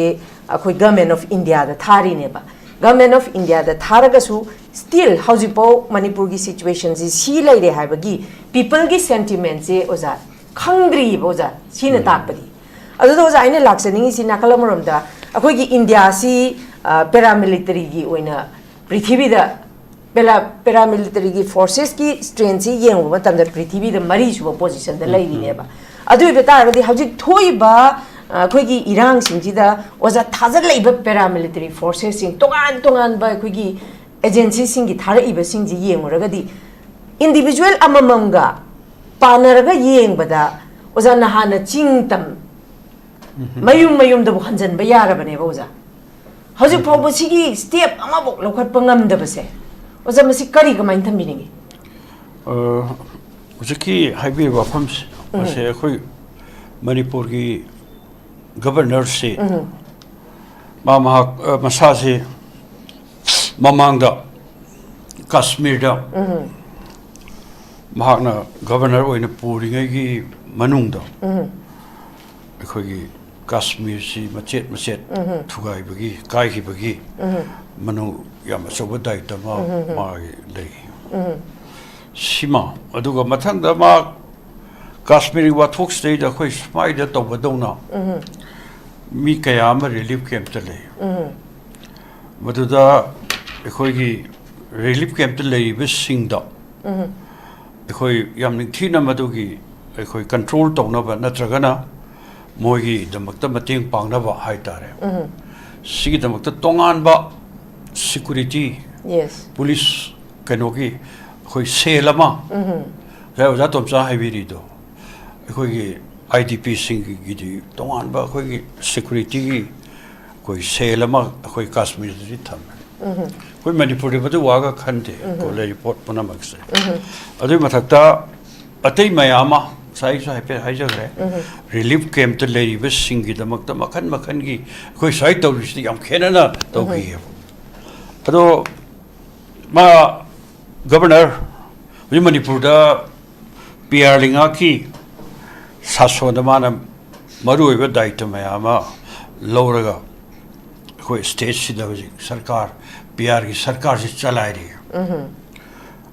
ꯑꯩꯈꯣꯏ ꯒꯚꯔꯟꯃꯦꯟꯠ ꯑꯣꯐ ꯏꯟꯗꯤꯌꯥꯗ ꯊꯥꯔꯤꯅꯦꯕ꯫ ꯒꯚꯔꯟꯃꯦꯟꯠ ꯑꯣꯐ ꯏꯟꯗꯤꯌꯥꯗ ꯊꯥꯔꯒꯁꯨ ꯁ꯭ꯇꯤꯜ ꯍꯧꯖꯤꯛꯐꯥꯎ ꯃꯅꯤꯄꯨꯔꯒꯤ ꯁꯤꯆꯨꯋꯦꯁꯟꯁꯤ ꯁꯤ ꯂꯩꯔꯦ ꯍꯥꯏꯕꯒꯤ ꯄꯤꯄꯜꯒꯤ ꯁꯦꯟꯇꯤꯃꯦꯟꯁꯦ ꯑꯣꯖꯥ ꯈꯪꯗ꯭ꯔꯤꯕ ꯑꯣꯖꯥ, ꯁꯤꯅ ꯎꯝ꯫ ꯇꯥꯛꯄꯗꯤ꯫ ꯑꯗꯨꯗ ꯑꯣꯖꯥ, ꯑꯩꯅ ꯂꯥꯛꯆꯅꯤꯡꯉꯤꯁꯤ ꯅꯥꯀꯜ ꯑꯃꯔꯣꯝꯗ ꯑꯩꯈꯣꯏꯒꯤ ꯏꯟꯗꯤꯌꯥꯁꯤ, ꯑ, ꯄꯦꯔꯥꯃꯤꯂꯤꯇꯔꯤꯒꯤ ꯑꯣꯏꯅ ꯄ꯭ꯔꯤꯊꯤꯕꯤꯗ ꯄꯦꯂꯥ-, ꯄꯦꯔꯥꯃꯤꯂꯤꯇꯔꯤꯒꯤ ꯐꯣꯔꯁꯦꯁꯀꯤ ꯁ꯭ꯇ꯭ꯔꯦꯡꯁꯤ ꯌꯦꯡꯕ ꯃꯇꯝꯗ ꯄ꯭ꯔꯤꯊꯤꯕꯤꯗ ꯃꯔꯤꯁꯨꯕ ꯄꯣꯖꯤꯁꯟꯗ ꯎꯝ, ꯎꯝ꯫ ꯂꯩꯔꯤꯅꯦꯕ꯫ ꯑꯗꯨ ꯑꯣꯏꯕ ꯇꯥꯔꯒꯗꯤ ꯍꯧꯖꯤꯛ ꯊꯣꯛꯏꯕ, ꯑ, ꯑꯩꯈꯣꯏꯒꯤ ꯏꯔꯥꯡꯁꯤꯡꯁꯤꯗ ꯑꯣꯖꯥ ꯊꯥꯖꯤꯜꯂꯛꯏꯕ ꯄꯦꯔꯥꯃꯤꯂꯤꯇꯔꯤ ꯐꯣꯔꯁꯦꯁꯁꯤꯡ, ꯇꯣꯉꯥꯟ ꯇꯣꯉꯥꯟꯕ ꯑꯩꯈꯣꯏꯒꯤ ꯑꯦꯖꯦꯟꯁꯤꯁꯤꯡꯒꯤ ꯊꯥꯔꯛꯏꯕꯁꯤꯡꯁꯤ ꯌꯦꯡꯉꯨꯔꯒꯗꯤ ꯏꯟꯗꯤꯚꯤꯖꯨꯋꯦꯜ ꯑꯃꯃꯝꯒ ꯄꯥꯟꯅꯔꯒ ꯌꯦꯡꯕꯗ ꯑꯣꯖꯥ ꯅꯍꯥꯟꯅ ꯆꯤꯡ ꯇꯝ ꯃꯌꯨꯝ ꯃꯌꯨꯝꯗꯕꯨ ꯍꯟꯖꯟꯕ ꯌꯥꯔꯕꯅꯦꯕ ꯑꯣꯖꯥ꯫ ꯍꯧꯖꯤꯛ ꯐꯥꯎꯕ ꯁꯤꯒꯤ ꯁ꯭ꯇꯦꯞ ꯑꯃꯐꯥꯎ ꯂꯧꯈꯠꯄ ꯉꯝꯗꯕꯁꯦ ꯑꯣꯖꯥ, ꯃꯁꯤ ꯀꯔꯤ ꯀꯃꯥꯏꯅ ꯊꯝꯕꯤꯅꯤꯡꯉꯤ? ꯑ, ꯍꯧꯖꯤꯛꯀꯤ ꯍꯥꯏꯕꯤꯔꯤꯕ ꯋꯥꯐꯝꯁꯦ ꯃꯁꯦ ꯑꯩꯈꯣꯏ ꯃꯅꯤꯄꯨꯔꯒꯤ ꯒꯕꯔꯅꯔꯁꯤ ꯃꯥ ꯃꯍꯥꯛ ꯑ, ꯃꯁꯥꯁꯤ ꯃꯃꯥꯡꯗ ꯀꯥꯁꯃꯤꯔꯗ ꯃꯍꯥꯛꯅ ꯒꯕꯔꯅꯔ ꯑꯣꯏꯅ ꯄꯨꯔꯤꯉꯩꯒꯤ ꯃꯅꯨꯡꯗ ꯑꯩꯈꯣꯏꯒꯤ ꯀꯥꯁꯃꯤꯔꯁꯤ ꯃꯆꯦꯠ ꯃꯆꯦꯠ ꯊꯨꯒꯥꯏꯕꯒꯤ, ꯀꯥꯏꯈꯤꯕꯒꯤ ꯃꯅꯨꯡ ꯌꯥꯝ ꯑꯆꯧꯕ ꯗꯥꯏꯇ ꯑꯃ ꯃꯥꯒꯤ ꯂꯩ꯫ ꯁꯤꯃ, ꯑꯗꯨꯒ ꯃꯊꯪꯗ ꯃꯥ ꯀꯥꯁꯃꯤꯔꯒꯤ ꯋꯥꯊꯣꯛꯁꯤꯗꯩꯗ ꯑꯩꯈꯣꯏ ꯁꯨꯃꯥꯏꯗ ꯇꯧꯕꯗꯧꯅ ꯃꯤ ꯀꯌꯥ ꯑꯃ ꯔꯤꯂꯤꯐ ꯀꯦꯝꯞꯇ ꯂꯩ꯫ ꯃꯗꯨꯗ ꯑꯩꯈꯣꯏꯒꯤ ꯔꯤꯂꯤꯐ ꯀꯦꯝꯞꯇ ꯂꯩꯔꯤꯕꯁꯤꯡꯗ ꯑꯩꯈꯣꯏ ꯌꯥꯝ ꯅꯤꯡꯊꯤꯅ ꯃꯗꯨꯒꯤ ꯑꯩꯈꯣꯏ ꯀꯟꯇ꯭ꯔꯣꯜ ꯇꯧꯅꯕ ꯅꯠꯇ꯭ꯔꯒꯅ ꯃꯣꯏꯒꯤꯗꯃꯛꯇ ꯃꯇꯦꯡ ꯄꯥꯡꯅꯕ ꯍꯥꯏꯇꯥꯔꯦ, ꯁꯤꯒꯤꯗꯃꯛꯇ ꯇꯣꯉꯥꯟꯕ ꯁꯤꯀꯨꯔꯤꯇꯤ, ꯌꯦꯁ꯫ ꯄꯨꯂꯤꯁ ꯀꯩꯅꯣꯒꯤ ꯑꯩꯈꯣꯏ ꯁꯦꯜ ꯑꯃ, ꯉꯁꯥꯏ ꯑꯣꯖꯥ ꯇꯣꯝꯆꯥ ꯍꯥꯏꯕꯤꯔꯤꯗꯣ, ꯑꯩꯈꯣꯏꯒꯤ ꯑꯥꯏ ꯗꯤ ꯄꯤꯁꯤꯡꯒꯤꯗꯤ ꯇꯣꯉꯥꯟꯕ ꯑꯩꯈꯣꯏꯒꯤ ꯁꯦꯀꯨꯔꯤꯇꯤꯒꯤ ꯑꯩꯈꯣꯏ ꯁꯦꯜ ꯑꯃ ꯑꯩꯈꯣꯏ ꯀꯥꯁꯃꯤꯔꯗꯗꯤ ꯊꯝꯃꯦ꯫ ꯑꯩꯈꯣꯏ ꯃꯅꯤꯄꯨꯔꯗꯤ ꯃꯗꯨ ꯋꯥꯒ ꯈꯟꯗꯦ, ꯀꯣ, ꯂꯩꯔꯤꯕ ꯄꯣꯠ ꯄꯨꯝꯅꯃꯛꯁꯦ꯫ ꯑꯗꯨꯒꯤ ꯃꯊꯛꯇ ꯑꯇꯩ ꯃꯌꯥꯝ ꯑꯃ ꯉꯁꯥꯏꯁꯨ ꯍꯥꯏꯐꯦꯠ ꯍꯥꯏꯖꯈ꯭ꯔꯦ, ꯔꯤꯂꯤꯐ ꯀꯦꯝꯞꯇ ꯂꯩꯔꯤꯕꯁꯤꯡꯒꯤꯗꯃꯛꯇ ꯃꯈꯟ ꯃꯈꯟꯒꯤ ꯑꯩꯈꯣꯏ ꯁ꯭ꯋꯥꯏ ꯇꯧꯔꯤꯁꯤꯗꯤ ꯌꯥꯝ ꯈꯦꯠꯅꯅ ꯇꯧꯈꯤꯑꯕ꯫ ꯑꯗꯣ ꯃꯥ ꯒꯕꯔꯅꯔ ꯍꯧꯖꯤꯛ ꯃꯅꯤꯄꯨꯔꯗ ꯄꯤ ꯑꯥꯔ ꯂꯩꯉꯥꯛꯀꯤ ꯁꯥꯁꯣꯟꯗ ꯃꯥꯅ ꯃꯔꯨꯑꯣꯏꯕ ꯗꯥꯌꯤꯠꯇ ꯃꯌꯥꯝ ꯑꯃ ꯂꯧꯔꯒ ꯑꯩꯈꯣꯏ ꯁ꯭ꯇꯦꯠꯁꯤꯗ ꯍꯧꯖꯤꯛ ꯁꯔꯀꯥꯔ, ꯄꯤ ꯑꯥꯔꯒꯤ ꯁꯔꯀꯥꯔꯁꯤ ꯆꯂꯥꯏꯔꯤ꯫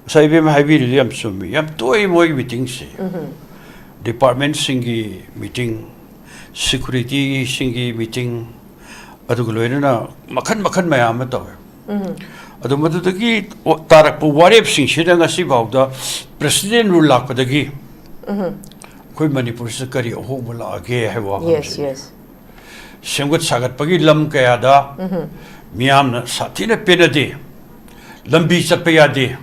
ꯉꯁꯥꯏ ꯏꯕꯦꯝꯃ ꯍꯥꯏꯕꯤꯔꯤꯗꯨ ꯌꯥꯝ ꯆꯨꯝꯃꯤ, ꯌꯥꯝ ꯇꯣꯏ ꯃꯣꯏꯒꯤ ꯃꯤꯇꯤꯡꯁꯦ꯫ ꯗꯤꯄꯥꯔꯠꯃꯦꯟꯁꯤꯡꯒꯤ ꯃꯤꯇꯤꯡ, ꯁꯤꯀꯨꯔꯤꯇꯤꯁꯤꯡꯒꯤ ꯃꯤꯇꯤꯡ, ꯑꯗꯨꯒ ꯂꯣꯏꯅꯅ ꯃꯈꯟ ꯃꯈꯟ ꯃꯌꯥꯝ ꯑꯃ ꯇꯧꯋꯦ꯫ ꯑꯗꯨ ꯃꯗꯨꯗꯒꯤ ꯇꯥꯔꯛꯄ ꯋꯥꯔꯦꯞꯁꯤꯡꯁꯤꯗ ꯉꯁꯤꯐꯥꯎꯗ ꯄ꯭ꯔꯦꯁꯤꯗꯦꯟ ꯔꯨꯜ ꯂꯥꯛꯄꯗꯒꯤ ꯑꯩꯈꯣꯏ ꯃꯅꯤꯄꯨꯔꯁꯤꯗ ꯀꯔꯤ ꯑꯍꯣꯡꯕ ꯂꯥꯛꯑꯒꯦ ꯍꯥꯏꯕ ꯌꯦꯁ, ꯋꯥꯐꯝꯁꯦ꯫ ꯌꯦꯁ꯫ ꯁꯦꯝꯒꯠ ꯁꯥꯒꯠꯄꯒꯤ ꯂꯝ ꯀꯌꯥꯗ ꯃꯤꯌꯥꯝꯅ ꯁꯥꯊꯤꯅ ꯄꯦꯟꯅꯗꯦ, ꯂꯝꯕꯤ ꯆꯠꯄ ꯌꯥꯗꯦ,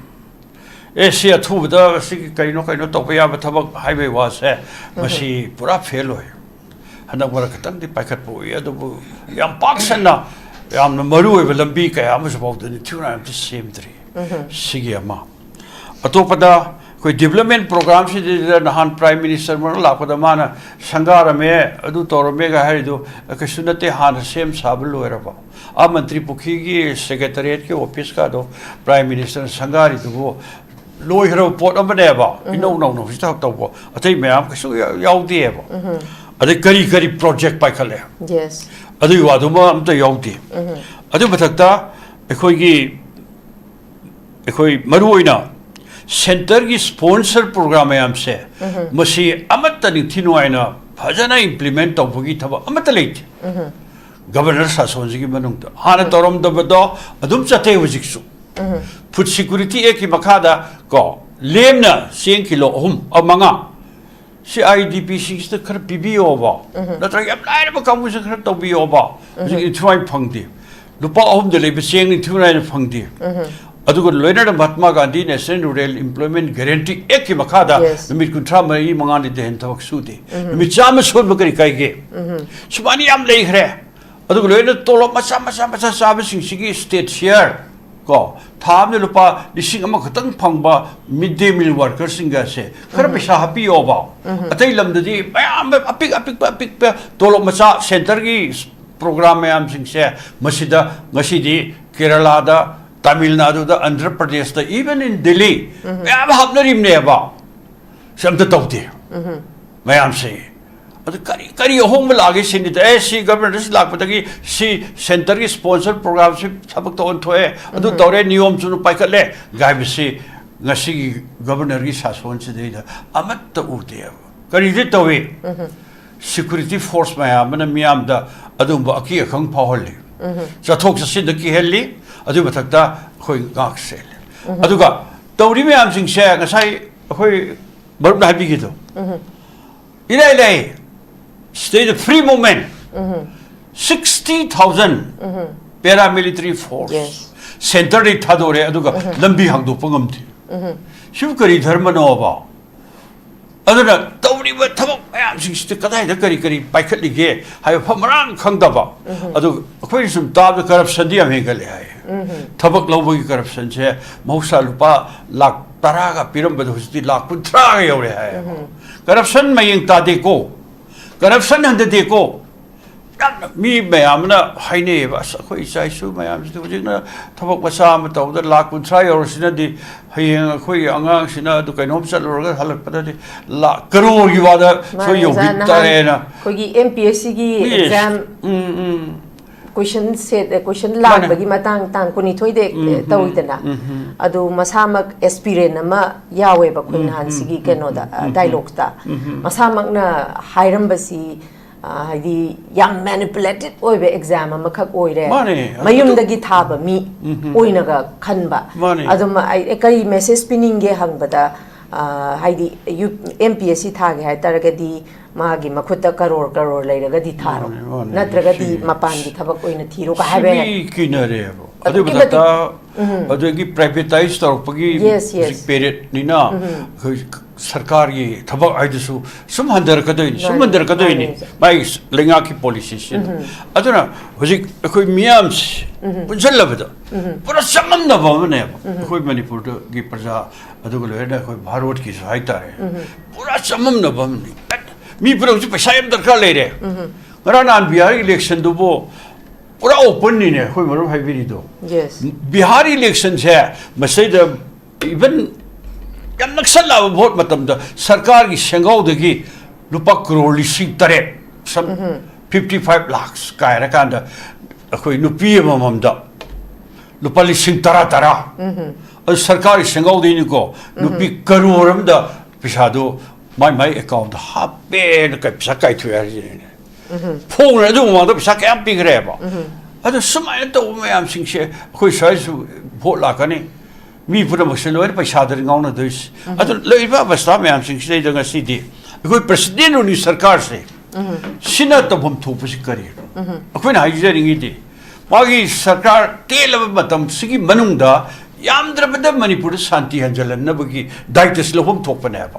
ꯑꯦ, ꯁꯤ ꯑꯊꯨꯕꯗ ꯁꯤꯒꯤ ꯀꯩꯅꯣ ꯀꯩꯅꯣ ꯇꯧꯕ ꯌꯥꯕ ꯊꯕꯛ ꯍꯥꯏꯕꯒꯤ ꯋꯥꯁꯦ, ꯃꯁꯤ ꯄꯨꯔꯥ ꯐꯦꯜ ꯑꯣꯏ꯫ ꯍꯟꯗꯛ ꯃꯔꯛ ꯈꯤꯇꯪꯗꯤ ꯄꯥꯏꯈꯠꯄ ꯎꯏ, ꯑꯗꯨꯕꯨ ꯌꯥꯝ ꯄꯥꯛ ꯁꯟꯅ, ꯌꯥꯝꯅ ꯃꯔꯨ ꯑꯣꯏꯕ ꯂꯝꯕꯤ ꯀꯌꯥ ꯑꯃꯁꯨ ꯐꯥꯎꯗ ꯅꯤꯡꯊꯤꯅ ꯑꯝꯇ ꯁꯦꯝꯗ꯭ꯔꯤ꯫ ꯁꯤꯒꯤ ꯑꯃ꯫ ꯑꯇꯣꯞꯄꯗ ꯑꯩꯈꯣꯏ ꯗꯤꯕ꯭ꯂꯞꯃꯦꯟ ꯄ꯭ꯔꯣꯒ꯭ꯔꯥꯝꯁꯤꯗ ꯅꯍꯥꯟ ꯄ꯭ꯔꯥꯏꯝ ꯃꯤꯅꯤꯁꯇꯔ ꯃꯔꯛ ꯂꯥꯛꯄꯗ ꯃꯥꯅ ꯁꯪꯒꯥꯔꯝꯃꯦ, ꯑꯗꯨ ꯇꯧꯔꯝꯃꯦꯒ ꯍꯥꯏꯔꯤꯗꯨ ꯀꯩꯁꯨ ꯅꯠꯇꯦ, ꯍꯥꯟꯅ ꯁꯦꯝ ꯁꯥꯕ ꯂꯣꯏꯔꯕ꯫ ꯑꯥ ꯃꯟꯇ꯭ꯔꯤ ꯄꯨꯈ꯭ꯔꯤꯒꯤ ꯁꯦꯀ꯭ꯔꯦꯇꯔꯤꯌꯦꯠꯀꯤ ꯑꯣꯐꯤꯁꯀꯗꯣ ꯄ꯭ꯔꯥꯏꯝ ꯃꯤꯅꯤꯁꯇꯔꯅ ꯁꯪꯒꯥꯔꯤꯗꯨꯕꯨ ꯂꯣꯏꯈ꯭ꯔꯕ ꯄꯣꯠ ꯑꯃꯅꯦꯕ, ꯏꯅꯧ ꯅꯧꯅ ꯍꯧꯖꯤꯛꯇ ꯇꯧꯕ, ꯑꯇꯩ ꯃꯌꯥꯝ ꯀꯩꯁꯨ ꯌꯥ-, ꯌꯥꯎꯗꯦꯕ꯫ ꯑꯗꯩ ꯀꯔꯤ ꯀꯔꯤ ꯄ꯭ꯔꯣꯖꯦꯛ ꯄꯥꯏꯈꯠꯂꯦ, ꯌꯦꯁ꯫ ꯑꯗꯨꯒꯤ ꯋꯥꯗꯨꯃ ꯑꯝꯇ ꯌꯥꯎꯗꯦ꯫ ꯑꯗꯨ ꯃꯊꯛꯇ ꯑꯩꯈꯣꯏꯒꯤ, ꯑꯩꯈꯣꯏ ꯃꯔꯨ ꯑꯣꯏꯅ ꯁꯦꯟꯇꯔꯒꯤ ꯁ꯭ꯄꯣꯟꯁꯔ ꯄ꯭ꯔꯣꯒ꯭ꯔꯥꯝ ꯃꯌꯥꯝꯁꯦ, ꯃꯁꯤ ꯑꯃꯠꯇ ꯅꯤꯡꯊꯤ ꯅꯨꯡꯉꯥꯏꯅ ꯐꯖꯅ ꯏꯝꯄ꯭ꯂꯤꯃꯦꯟ ꯇꯧꯕꯒꯤ ꯊꯕꯛ ꯑꯃꯠꯇ ꯂꯩꯇꯦ꯫ ꯒꯕꯔꯅꯔ ꯁꯥꯁꯣꯟꯁꯤꯒꯤ ꯃꯅꯨꯡꯗ ꯍꯥꯟꯅ ꯇꯧꯔꯝꯗꯕꯗꯣ ꯑꯗꯨꯝ ꯆꯠꯊꯩ ꯍꯧꯖꯤꯛꯁꯨ꯫ ꯐꯨꯗ ꯁꯤꯀ꯭ꯌꯨꯔꯤꯇꯤ ꯑꯦꯛꯀꯤ ꯃꯈꯥꯗ ꯀꯣ, ꯂꯦꯝꯅ ꯆꯦꯡ ꯀꯤꯂꯣ ꯑꯍꯨꯝ, ꯑ, ꯃꯉꯥ, ꯁꯤ ꯑꯥꯏ ꯗꯤ ꯄꯤꯁꯤꯡꯁꯤꯗ ꯈꯔ ꯄꯤꯕꯤꯌꯣꯕ, ꯅꯠꯇ꯭ꯔꯒ ꯌꯥꯝ ꯂꯥꯏꯔꯕ ꯀꯥꯡꯕꯨꯁꯤꯗ ꯈꯔ ꯇꯧꯕꯤꯌꯣꯕ꯫ ꯍꯧꯖꯤꯛ ꯁꯨꯃꯥꯏꯅ ꯐꯪꯗꯦ꯫ ꯂꯨꯄꯥ ꯑꯍꯨꯝꯗ ꯂꯩꯕ ꯆꯦꯡ ꯅꯤꯡꯊꯤ ꯅꯨꯡꯉꯥꯏꯅ ꯐꯪꯗꯦ꯫ ꯑꯗꯨꯒ ꯂꯣꯏꯅꯅ Mahatma Gandhi national rural employment guarantee ꯑꯦꯛꯀꯤ ꯃꯈꯥꯗ ꯌꯦꯁ꯫ ꯅꯨꯃꯤꯠ ꯀꯨꯟꯊ꯭ꯔꯥ ꯃꯔꯤ ꯃꯉꯥꯅꯤꯗ ꯍꯦꯟꯅ ꯊꯕꯛ ꯁꯨꯗꯦ꯫ ꯅꯨꯃꯤꯠ ꯆꯥꯝꯃ ꯁꯣꯟꯕ ꯀꯔꯤ ꯀꯥꯏꯒꯦ? ꯁꯨꯃꯥꯏꯅ ꯌꯥꯝ ꯂꯩꯈ꯭ꯔꯦ꯫ ꯑꯗꯨꯒ ꯂꯣꯏꯅ ꯇꯣꯂꯣꯞ ꯃꯆꯥ ꯃꯆꯥ ꯃꯆꯥ ꯆꯥꯕꯁꯤꯡꯁꯤꯒꯤ ꯁ꯭ꯇꯦꯠ ꯁꯤꯌꯔ ꯀꯣ, ꯊꯥ ꯑꯃꯗ ꯂꯨꯄꯥ ꯂꯤꯁꯤꯡ ꯑꯃꯈꯛꯇꯪ ꯐꯪꯕ ꯃꯤꯗ ꯗꯦ ꯃꯤꯜ ꯋꯥꯔꯀꯔꯁꯤꯡꯒꯁꯦ ꯈꯔ ꯄꯩꯁꯥ ꯍꯥꯞꯄꯤꯌꯣꯕ꯫ ꯑꯇꯩ ꯂꯝꯗꯗꯤ ꯃꯌꯥꯝ ꯑꯄꯤꯛ ꯑꯄꯤꯛꯄ ꯑꯄꯤꯛꯄ ꯇꯣꯂꯣꯞ ꯃꯆꯥ ꯁꯦꯟꯇꯔꯒꯤ ꯄ꯭ꯔꯣꯒ꯭ꯔꯥꯝ ꯃꯌꯥꯝꯁꯤꯡꯁꯦ ꯃꯁꯤꯗ ꯉꯁꯤꯗꯤ ꯀꯦꯔꯂꯥꯗ, ꯇꯥꯃꯤꯜ ꯅꯥꯗꯨꯗ, ꯑꯟꯙ꯭ꯔ ꯄ꯭ꯔꯗꯦꯁꯇ, even in Delhi ꯃꯌꯥꯝ ꯍꯥꯞꯅꯔꯤꯕꯅꯦꯕ꯫ ꯁꯤ ꯑꯝꯇ ꯇꯧꯗꯦ ꯃꯌꯥꯝꯁꯦ꯫ ꯑꯗꯨ ꯀꯔꯤ, ꯀꯔꯤ ꯑꯍꯣꯡꯕ ꯂꯥꯛꯑꯒꯦ ꯁꯤꯅꯤꯗ, ꯑꯦ, ꯁꯤ ꯒꯕꯔꯅꯔꯁꯤ ꯂꯥꯛꯄꯗꯒꯤ ꯁꯤ ꯁꯦꯟꯇꯔꯒꯤ ꯁ꯭ꯄꯣꯟꯁꯔ ꯄ꯭ꯔꯣꯒ꯭ꯔꯥꯝꯁꯤ ꯊꯕꯛꯇ ꯑꯣꯟꯊꯣꯛꯑꯦ, ꯑꯗꯨ ꯇꯧꯔꯦ, ꯅꯤꯌꯣꯝ ꯆꯨꯝꯅ ꯄꯥꯏꯈꯠꯂꯦ ꯍꯥꯏꯕꯁꯤ ꯉꯁꯤꯒꯤ ꯒꯕꯔꯅꯔꯒꯤ ꯁꯥꯁꯣꯟꯁꯤꯗꯩꯗ ꯑꯃꯠꯇ ꯎꯗꯦꯕ꯫ ꯀꯔꯤꯗꯤ ꯇꯧꯏ? ꯁꯤꯀ꯭ꯌꯨꯔꯤꯇꯤ ꯐꯣꯔꯁ ꯃꯌꯥꯝ ꯑꯃꯅ ꯃꯤꯌꯥꯝꯗ ꯑꯗꯨꯒꯨꯝꯕ ꯑꯀꯤ ꯑꯈꯪ ꯐꯥꯎꯍꯜꯂꯤ꯫ ꯆꯠꯊꯣꯛ ꯆꯠꯁꯤꯟꯗ ꯀꯤꯍꯜꯂꯤ, ꯑꯗꯨꯒꯤ ꯃꯊꯛꯇ ꯑꯩꯈꯣꯏ ꯉꯥꯛ ꯁꯦꯜꯂꯤ꯫ ꯑꯗꯨꯒ ꯇꯧꯔꯤ ꯃꯌꯥꯝꯁꯤꯡꯁꯦ ꯉꯁꯥꯏ ꯑꯩꯈꯣꯏ ꯃꯔꯨꯞꯅ ꯍꯥꯏꯕꯤꯈꯤꯗꯣ, ꯏꯔꯥꯏ ꯂꯥꯏ, ꯁꯤꯗꯩꯗ free movement, sixty thousand paramilitary force yes. ꯁꯦꯟꯇꯔꯗꯩ ꯊꯥꯗꯣꯔꯦ, ꯑꯗꯨꯒ ꯂꯝꯕꯤ ꯍꯥꯡꯗꯣꯛꯄ ꯉꯝꯗꯦ꯫ ꯁꯤꯕꯨ ꯀꯔꯤ ꯙꯔꯃꯅꯣꯕ? ꯑꯗꯨꯅ ꯇꯧꯔꯤꯕ ꯊꯕꯛ ꯃꯌꯥꯝꯁꯤꯡꯁꯤꯗ ꯀꯗꯥꯏꯗ ꯀꯔꯤ ꯀꯔꯤ ꯄꯥꯏꯈꯠꯂꯤꯒꯦ ꯍꯥꯏꯕ ꯐꯝ ꯃꯔꯥꯡ ꯈꯪꯗꯕ꯫ ꯑꯗꯨ ꯑꯩꯈꯣꯏꯅ ꯁꯨꯝ ꯇꯥꯕꯗ ꯀꯔꯞꯁꯟꯗꯤ ꯌꯥꯝ ꯍꯦꯟꯒꯠꯂꯦ ꯍꯥꯏ꯫ ꯊꯕꯛ ꯂꯧꯕꯒꯤ ꯀꯔꯞꯁꯟꯁꯦ ꯃꯍꯧꯁꯥ ꯂꯨꯄꯥ ꯂꯥꯛ ꯇꯔꯥꯒ ꯄꯤꯔꯝꯕꯗ ꯍꯧꯖꯤꯛꯇꯤ ꯂꯥꯛ ꯀꯨꯟꯊ꯭ꯔꯥꯒ ꯌꯧꯔꯦ ꯍꯥꯏꯌꯦꯕ꯫ ꯀꯔꯞꯁꯟ ꯃꯌꯦꯡ ꯇꯥꯗꯦꯀꯣ, ꯀꯔꯞꯁꯟ ꯍꯟꯊꯗꯦꯀꯣ꯫ ꯌꯥꯝꯅ ꯃꯤ ꯃꯌꯥꯝꯅ ꯍꯥꯏꯅꯩꯌꯦꯕ, "ꯑꯁ, ꯑꯩꯈꯣꯏ ꯏꯆꯥ ꯏꯁꯨ ꯃꯌꯥꯝꯁꯤꯗꯤ ꯍꯧꯖꯤꯛꯅ ꯊꯕꯛ ꯃꯆꯥ ꯑꯃ ꯇꯧꯕꯗ ꯂꯥꯛ ꯀꯨꯟꯊ꯭ꯔꯥ ꯌꯧꯔꯁꯤꯅꯗꯤ ꯍꯌꯦꯡ ꯑꯩꯈꯣꯏꯒꯤ ꯑꯉꯥꯡꯁꯤꯅ ꯑꯗꯨ ꯀꯩꯅꯣꯝ ꯆꯠꯂꯨꯔꯒ ꯍꯜꯂꯛꯄꯗꯗꯤ ꯂꯥꯛ ꯀꯔꯣꯔꯒꯤ ꯋꯥꯗ ꯁꯣꯏ ꯃꯥꯅꯦ, ꯑꯣꯖꯥ, ꯅꯍꯥꯟ ꯌꯧꯈꯤꯗꯥꯔꯦꯅ." ꯑꯩꯈꯣꯏꯒꯤ ꯑꯦꯝ ꯄꯤ ꯑꯦꯁ ꯁꯤꯒꯤ ꯌꯦꯁ꯫ ꯑꯦꯛꯖꯥꯝ ꯎꯝ, ꯎꯝ꯫ ꯀꯣꯏꯁꯟ ꯁꯦꯠ, ꯀꯣꯏꯁꯟ ꯃꯥꯅꯦ꯫ ꯂꯥꯛꯄꯒꯤ ꯃꯇꯥꯡ ꯇꯥꯡ ꯀꯨꯟꯅꯤꯊꯣꯏꯗ, ꯎꯝ, ꯎꯝ, ꯇꯧꯋꯤꯗꯅ꯫ ꯎꯝ, ꯎꯝ꯫ ꯑꯗꯨ ꯃꯁꯥꯃꯛ ꯑꯦꯛꯁꯄꯤꯔꯤꯌꯦꯟꯁ ꯑꯃ ꯌꯥꯎꯋꯦꯕ ꯑꯩꯈꯣꯏ ꯎꯝ, ꯅꯍꯥꯟ ꯎꯝ, ꯁꯤꯒꯤ ꯎꯝ, ꯀꯩꯅꯣꯗ, ꯎꯝ, ꯑ, ꯎꯝ, ꯎꯝ꯫ ꯗꯥꯏꯂꯣꯛꯁꯇ꯫ ꯎꯝ, ꯎꯝ꯫ ꯃꯁꯥꯃꯛꯅ ꯍꯥꯏꯔꯝꯕꯁꯤ, ꯑ, ꯍꯥꯏꯗꯤ ꯌꯥꯝ ꯃꯦꯅꯤꯄꯨꯂꯦꯇꯤꯚ ꯑꯣꯏꯕ ꯑꯦꯛꯖꯥꯝ ꯑꯃꯈꯛ ꯑꯣꯏꯔꯦ꯫ ꯃꯥꯅꯦ꯫ ꯑꯗꯨ ꯃꯌꯨꯝꯗꯒꯤ ꯊꯥꯕ ꯃꯤ ꯎꯝ, ꯎꯝ꯫ ꯑꯣꯏꯅꯒ ꯈꯟꯕ꯫ ꯃꯥꯅꯦ꯫ ꯑꯗꯨꯝ ꯑꯩ, ꯑꯩ ꯀꯔꯤ ꯃꯦꯁꯦꯖ ꯄꯤꯅꯤꯡꯒꯦ ꯍꯪꯕꯗ, ꯑ, ꯍꯥꯏꯗꯤ U-, M P S C ꯊꯥꯒꯦ ꯍꯥꯏ ꯇꯥꯔꯒꯗꯤ ꯃꯥꯒꯤ ꯃꯈꯨꯠꯇ ꯀꯔꯣꯔ ꯀꯔꯣꯔ ꯂꯩꯔꯒꯗꯤ ꯊꯥꯔꯣ, ꯃꯥꯅꯦ, ꯃꯥꯅꯦ, ꯅꯠꯇ꯭ꯔꯒꯗꯤ ꯁꯤ ꯃꯄꯥꯟꯒꯤ ꯊꯕꯛ ꯑꯣꯏꯅ ꯊꯤꯔꯣꯒ ꯍꯥꯏꯕ ꯁꯤꯗꯤ ꯌꯥꯏ꯫ ꯀꯤꯅꯔꯦꯕ꯫ ꯑꯗꯨꯒꯤ ꯑꯗꯨꯒꯤ ꯃꯊꯛꯇ ꯃꯇꯤꯛ, ꯎꯝ꯫ ꯑꯗꯨꯗꯒꯤ ꯄ꯭ꯔꯥꯏꯚꯦꯇꯥꯏꯁ ꯇꯧꯔꯛꯄꯒꯤ ꯌꯦꯁ, ꯍꯧꯖꯤꯛ ꯌꯦꯁ꯫ ꯄꯦꯔꯦꯠꯅꯤꯅ ꯎꯝ꯫ ꯑꯩꯈꯣꯏ ꯁꯔꯀꯥꯔꯒꯤ ꯊꯕꯛ ꯍꯥꯏꯗꯨꯁꯨ ꯁꯨꯝ ꯍꯟꯊꯔꯛꯀꯗꯣꯏꯅꯤ, ꯁꯨꯝ ꯃꯥꯅꯦ, ꯍꯟꯊꯔꯛꯀꯗꯣꯏꯅꯤ꯫ ꯃꯥꯅꯦ꯫ ꯃꯥꯒꯤ ꯂꯩꯉꯥꯛꯀꯤ ꯄꯣꯂꯤꯁꯤꯁꯤꯅ꯫ ꯎꯝ꯫ ꯑꯗꯨꯅ ꯍꯧꯖꯤꯛ ꯑꯩꯈꯣꯏ ꯃꯤꯌꯥꯝꯁꯤ ꯎꯝ꯫ ꯄꯨꯟꯁꯤꯜꯂꯕꯗ ꯎꯝ꯫ ꯄꯨꯔꯥ ꯆꯃꯝꯅꯕ ꯑꯃꯅꯦꯕ ꯎꯝ꯫ ꯑꯩꯈꯣꯏ ꯃꯅꯤꯄꯨꯔꯒꯤ ꯄ꯭ꯔꯖꯥ, ꯑꯗꯨꯒ ꯂꯣꯏꯅꯅ ꯑꯩꯈꯣꯏ ꯚꯥꯔꯠꯀꯤꯁꯨ ꯍꯥꯏꯇꯥꯔꯦ꯫ ꯎꯝ꯫ ꯄꯨꯔꯥ ꯆꯃꯝꯅꯕ ꯑꯃꯅꯤ꯫ ꯃꯤ ꯄꯨꯝꯅꯃꯛꯁꯨ ꯄꯩꯁꯥ ꯌꯥꯝ ꯗꯔꯀꯥꯔ ꯂꯩꯔꯦ꯫ ꯎꯝ꯫ ꯉꯔꯥꯡ ꯅꯍꯥꯟ ꯕꯤꯍꯥꯔꯒꯤ ꯏꯂꯦꯛꯁꯟꯗꯨꯕꯨ ꯄꯨꯔꯥ ꯑꯣꯄꯟꯅꯤꯅꯦ ꯑꯩꯈꯣꯏ ꯃꯔꯨꯞ ꯍꯥꯏꯕꯤꯔꯤꯗꯣ꯫ ꯌꯦꯁ꯫ ꯕꯤꯍꯥꯔ ꯏꯂꯦꯛꯁꯟꯁꯦ ꯃꯁꯤꯗ ꯏꯚꯟ ꯌꯥꯝ ꯅꯛꯁꯜꯂꯛꯑꯕ ꯚꯣꯠ ꯃꯇꯝꯗ ꯁꯔꯀꯥꯔꯒꯤ ꯁꯦꯡꯒꯥꯎꯗꯒꯤ ꯂꯨꯄꯥ ꯀ꯭ꯔꯣꯔ ꯂꯤꯁꯤꯡ ꯇꯔꯦꯠ, ꯁꯝ ꯎꯝꯍꯨꯝ꯫ ꯐꯤꯐꯇꯤ ꯐꯥꯏꯚ ꯂꯥꯛꯁ ꯀꯥꯏꯔꯀꯥꯟꯗ ꯑꯩꯈꯣꯏ ꯅꯨꯄꯤ ꯑꯃꯃꯝꯗ ꯂꯨꯄꯥ ꯂꯤꯁꯤꯡ ꯇꯔꯥ ꯇꯔꯥ꯫ ꯎꯝꯍꯨꯝ꯫ ꯑꯗꯨ ꯁꯔꯀꯥꯔꯒꯤ ꯁꯦꯡꯒꯥꯎꯗꯩꯅꯤꯀꯣ, ꯎꯝꯍꯨꯝ꯫ ꯅꯨꯄꯤ ꯀꯔꯣꯔ ꯑꯃꯗ ꯄꯩꯁꯥꯗꯣ ꯃꯥꯏ ꯃꯥꯏ ꯑꯦꯀꯥꯎꯟꯗ ꯍꯥꯞꯄꯦꯅ ꯀ-, ꯄꯩꯁꯥ ꯀꯥꯏꯊꯣꯛꯑꯦ ꯍꯥꯏꯔꯤꯁꯤꯅꯦ꯫ ꯎꯝꯍꯨꯝ꯫ ꯐꯣꯡꯈ꯭ꯔꯦ, ꯑꯗꯨ ꯃꯃꯥꯡꯗ ꯄꯩꯁꯥ ꯀꯌꯥꯝ ꯄꯤꯈ꯭ꯔꯦꯕ꯫ ꯎꯝꯍꯨꯝ꯫ ꯑꯗꯨ ꯁꯨꯃꯥꯏꯅ ꯇꯧꯕ ꯃꯌꯥꯝꯁꯤꯡꯁꯦ ꯑꯩꯈꯣꯏ ꯁ꯭ꯋꯥꯏꯁꯨ ꯚꯣꯠ ꯂꯥꯛꯀꯅꯤ꯫ ꯃꯤ ꯄꯨꯝꯅꯃꯛꯁꯦ ꯂꯣꯏꯅ ꯄꯩꯁꯥꯗꯅꯤ ꯉꯥꯎꯅꯗꯣꯏꯁꯦ꯫ ꯎꯝꯍꯨꯝ꯫ ꯑꯗꯨ ꯂꯩꯔꯤꯕ ꯑꯕꯁꯊꯥ ꯃꯌꯥꯝꯁꯤꯡꯁꯤꯗꯩꯗ ꯉꯁꯤꯗꯤ ꯑꯩꯈꯣꯏ ꯄ꯭ꯔꯁꯤꯗꯦꯟ ꯑꯣꯏꯔꯤ ꯁꯔꯀꯥꯔꯁꯦ ꯎꯝꯍꯨꯝ꯫ ꯁꯤꯅ ꯇꯧꯐꯝ ꯊꯣꯛꯄꯁꯤ ꯀꯔꯤꯅꯣ? ꯎꯝꯍꯨꯝ꯫ ꯑꯩꯈꯣꯏꯅ ꯍꯥꯏꯖꯅꯤꯡꯉꯤꯗꯤ ꯃꯥꯒꯤ ꯁꯔꯀꯥꯔ ꯇꯦꯜꯂꯕ ꯃꯇꯝꯁꯤꯒꯤ ꯃꯅꯨꯡꯗ ꯌꯥꯝꯗ꯭ꯔꯕꯗ ꯃꯅꯤꯄꯨꯔꯗ ꯁꯥꯟꯇꯤ ꯍꯟꯖꯜꯍꯟꯅꯕꯒꯤ ꯗꯥꯏꯇꯁ ꯂꯧꯐꯝ ꯊꯣꯛꯄꯅꯦꯕ꯫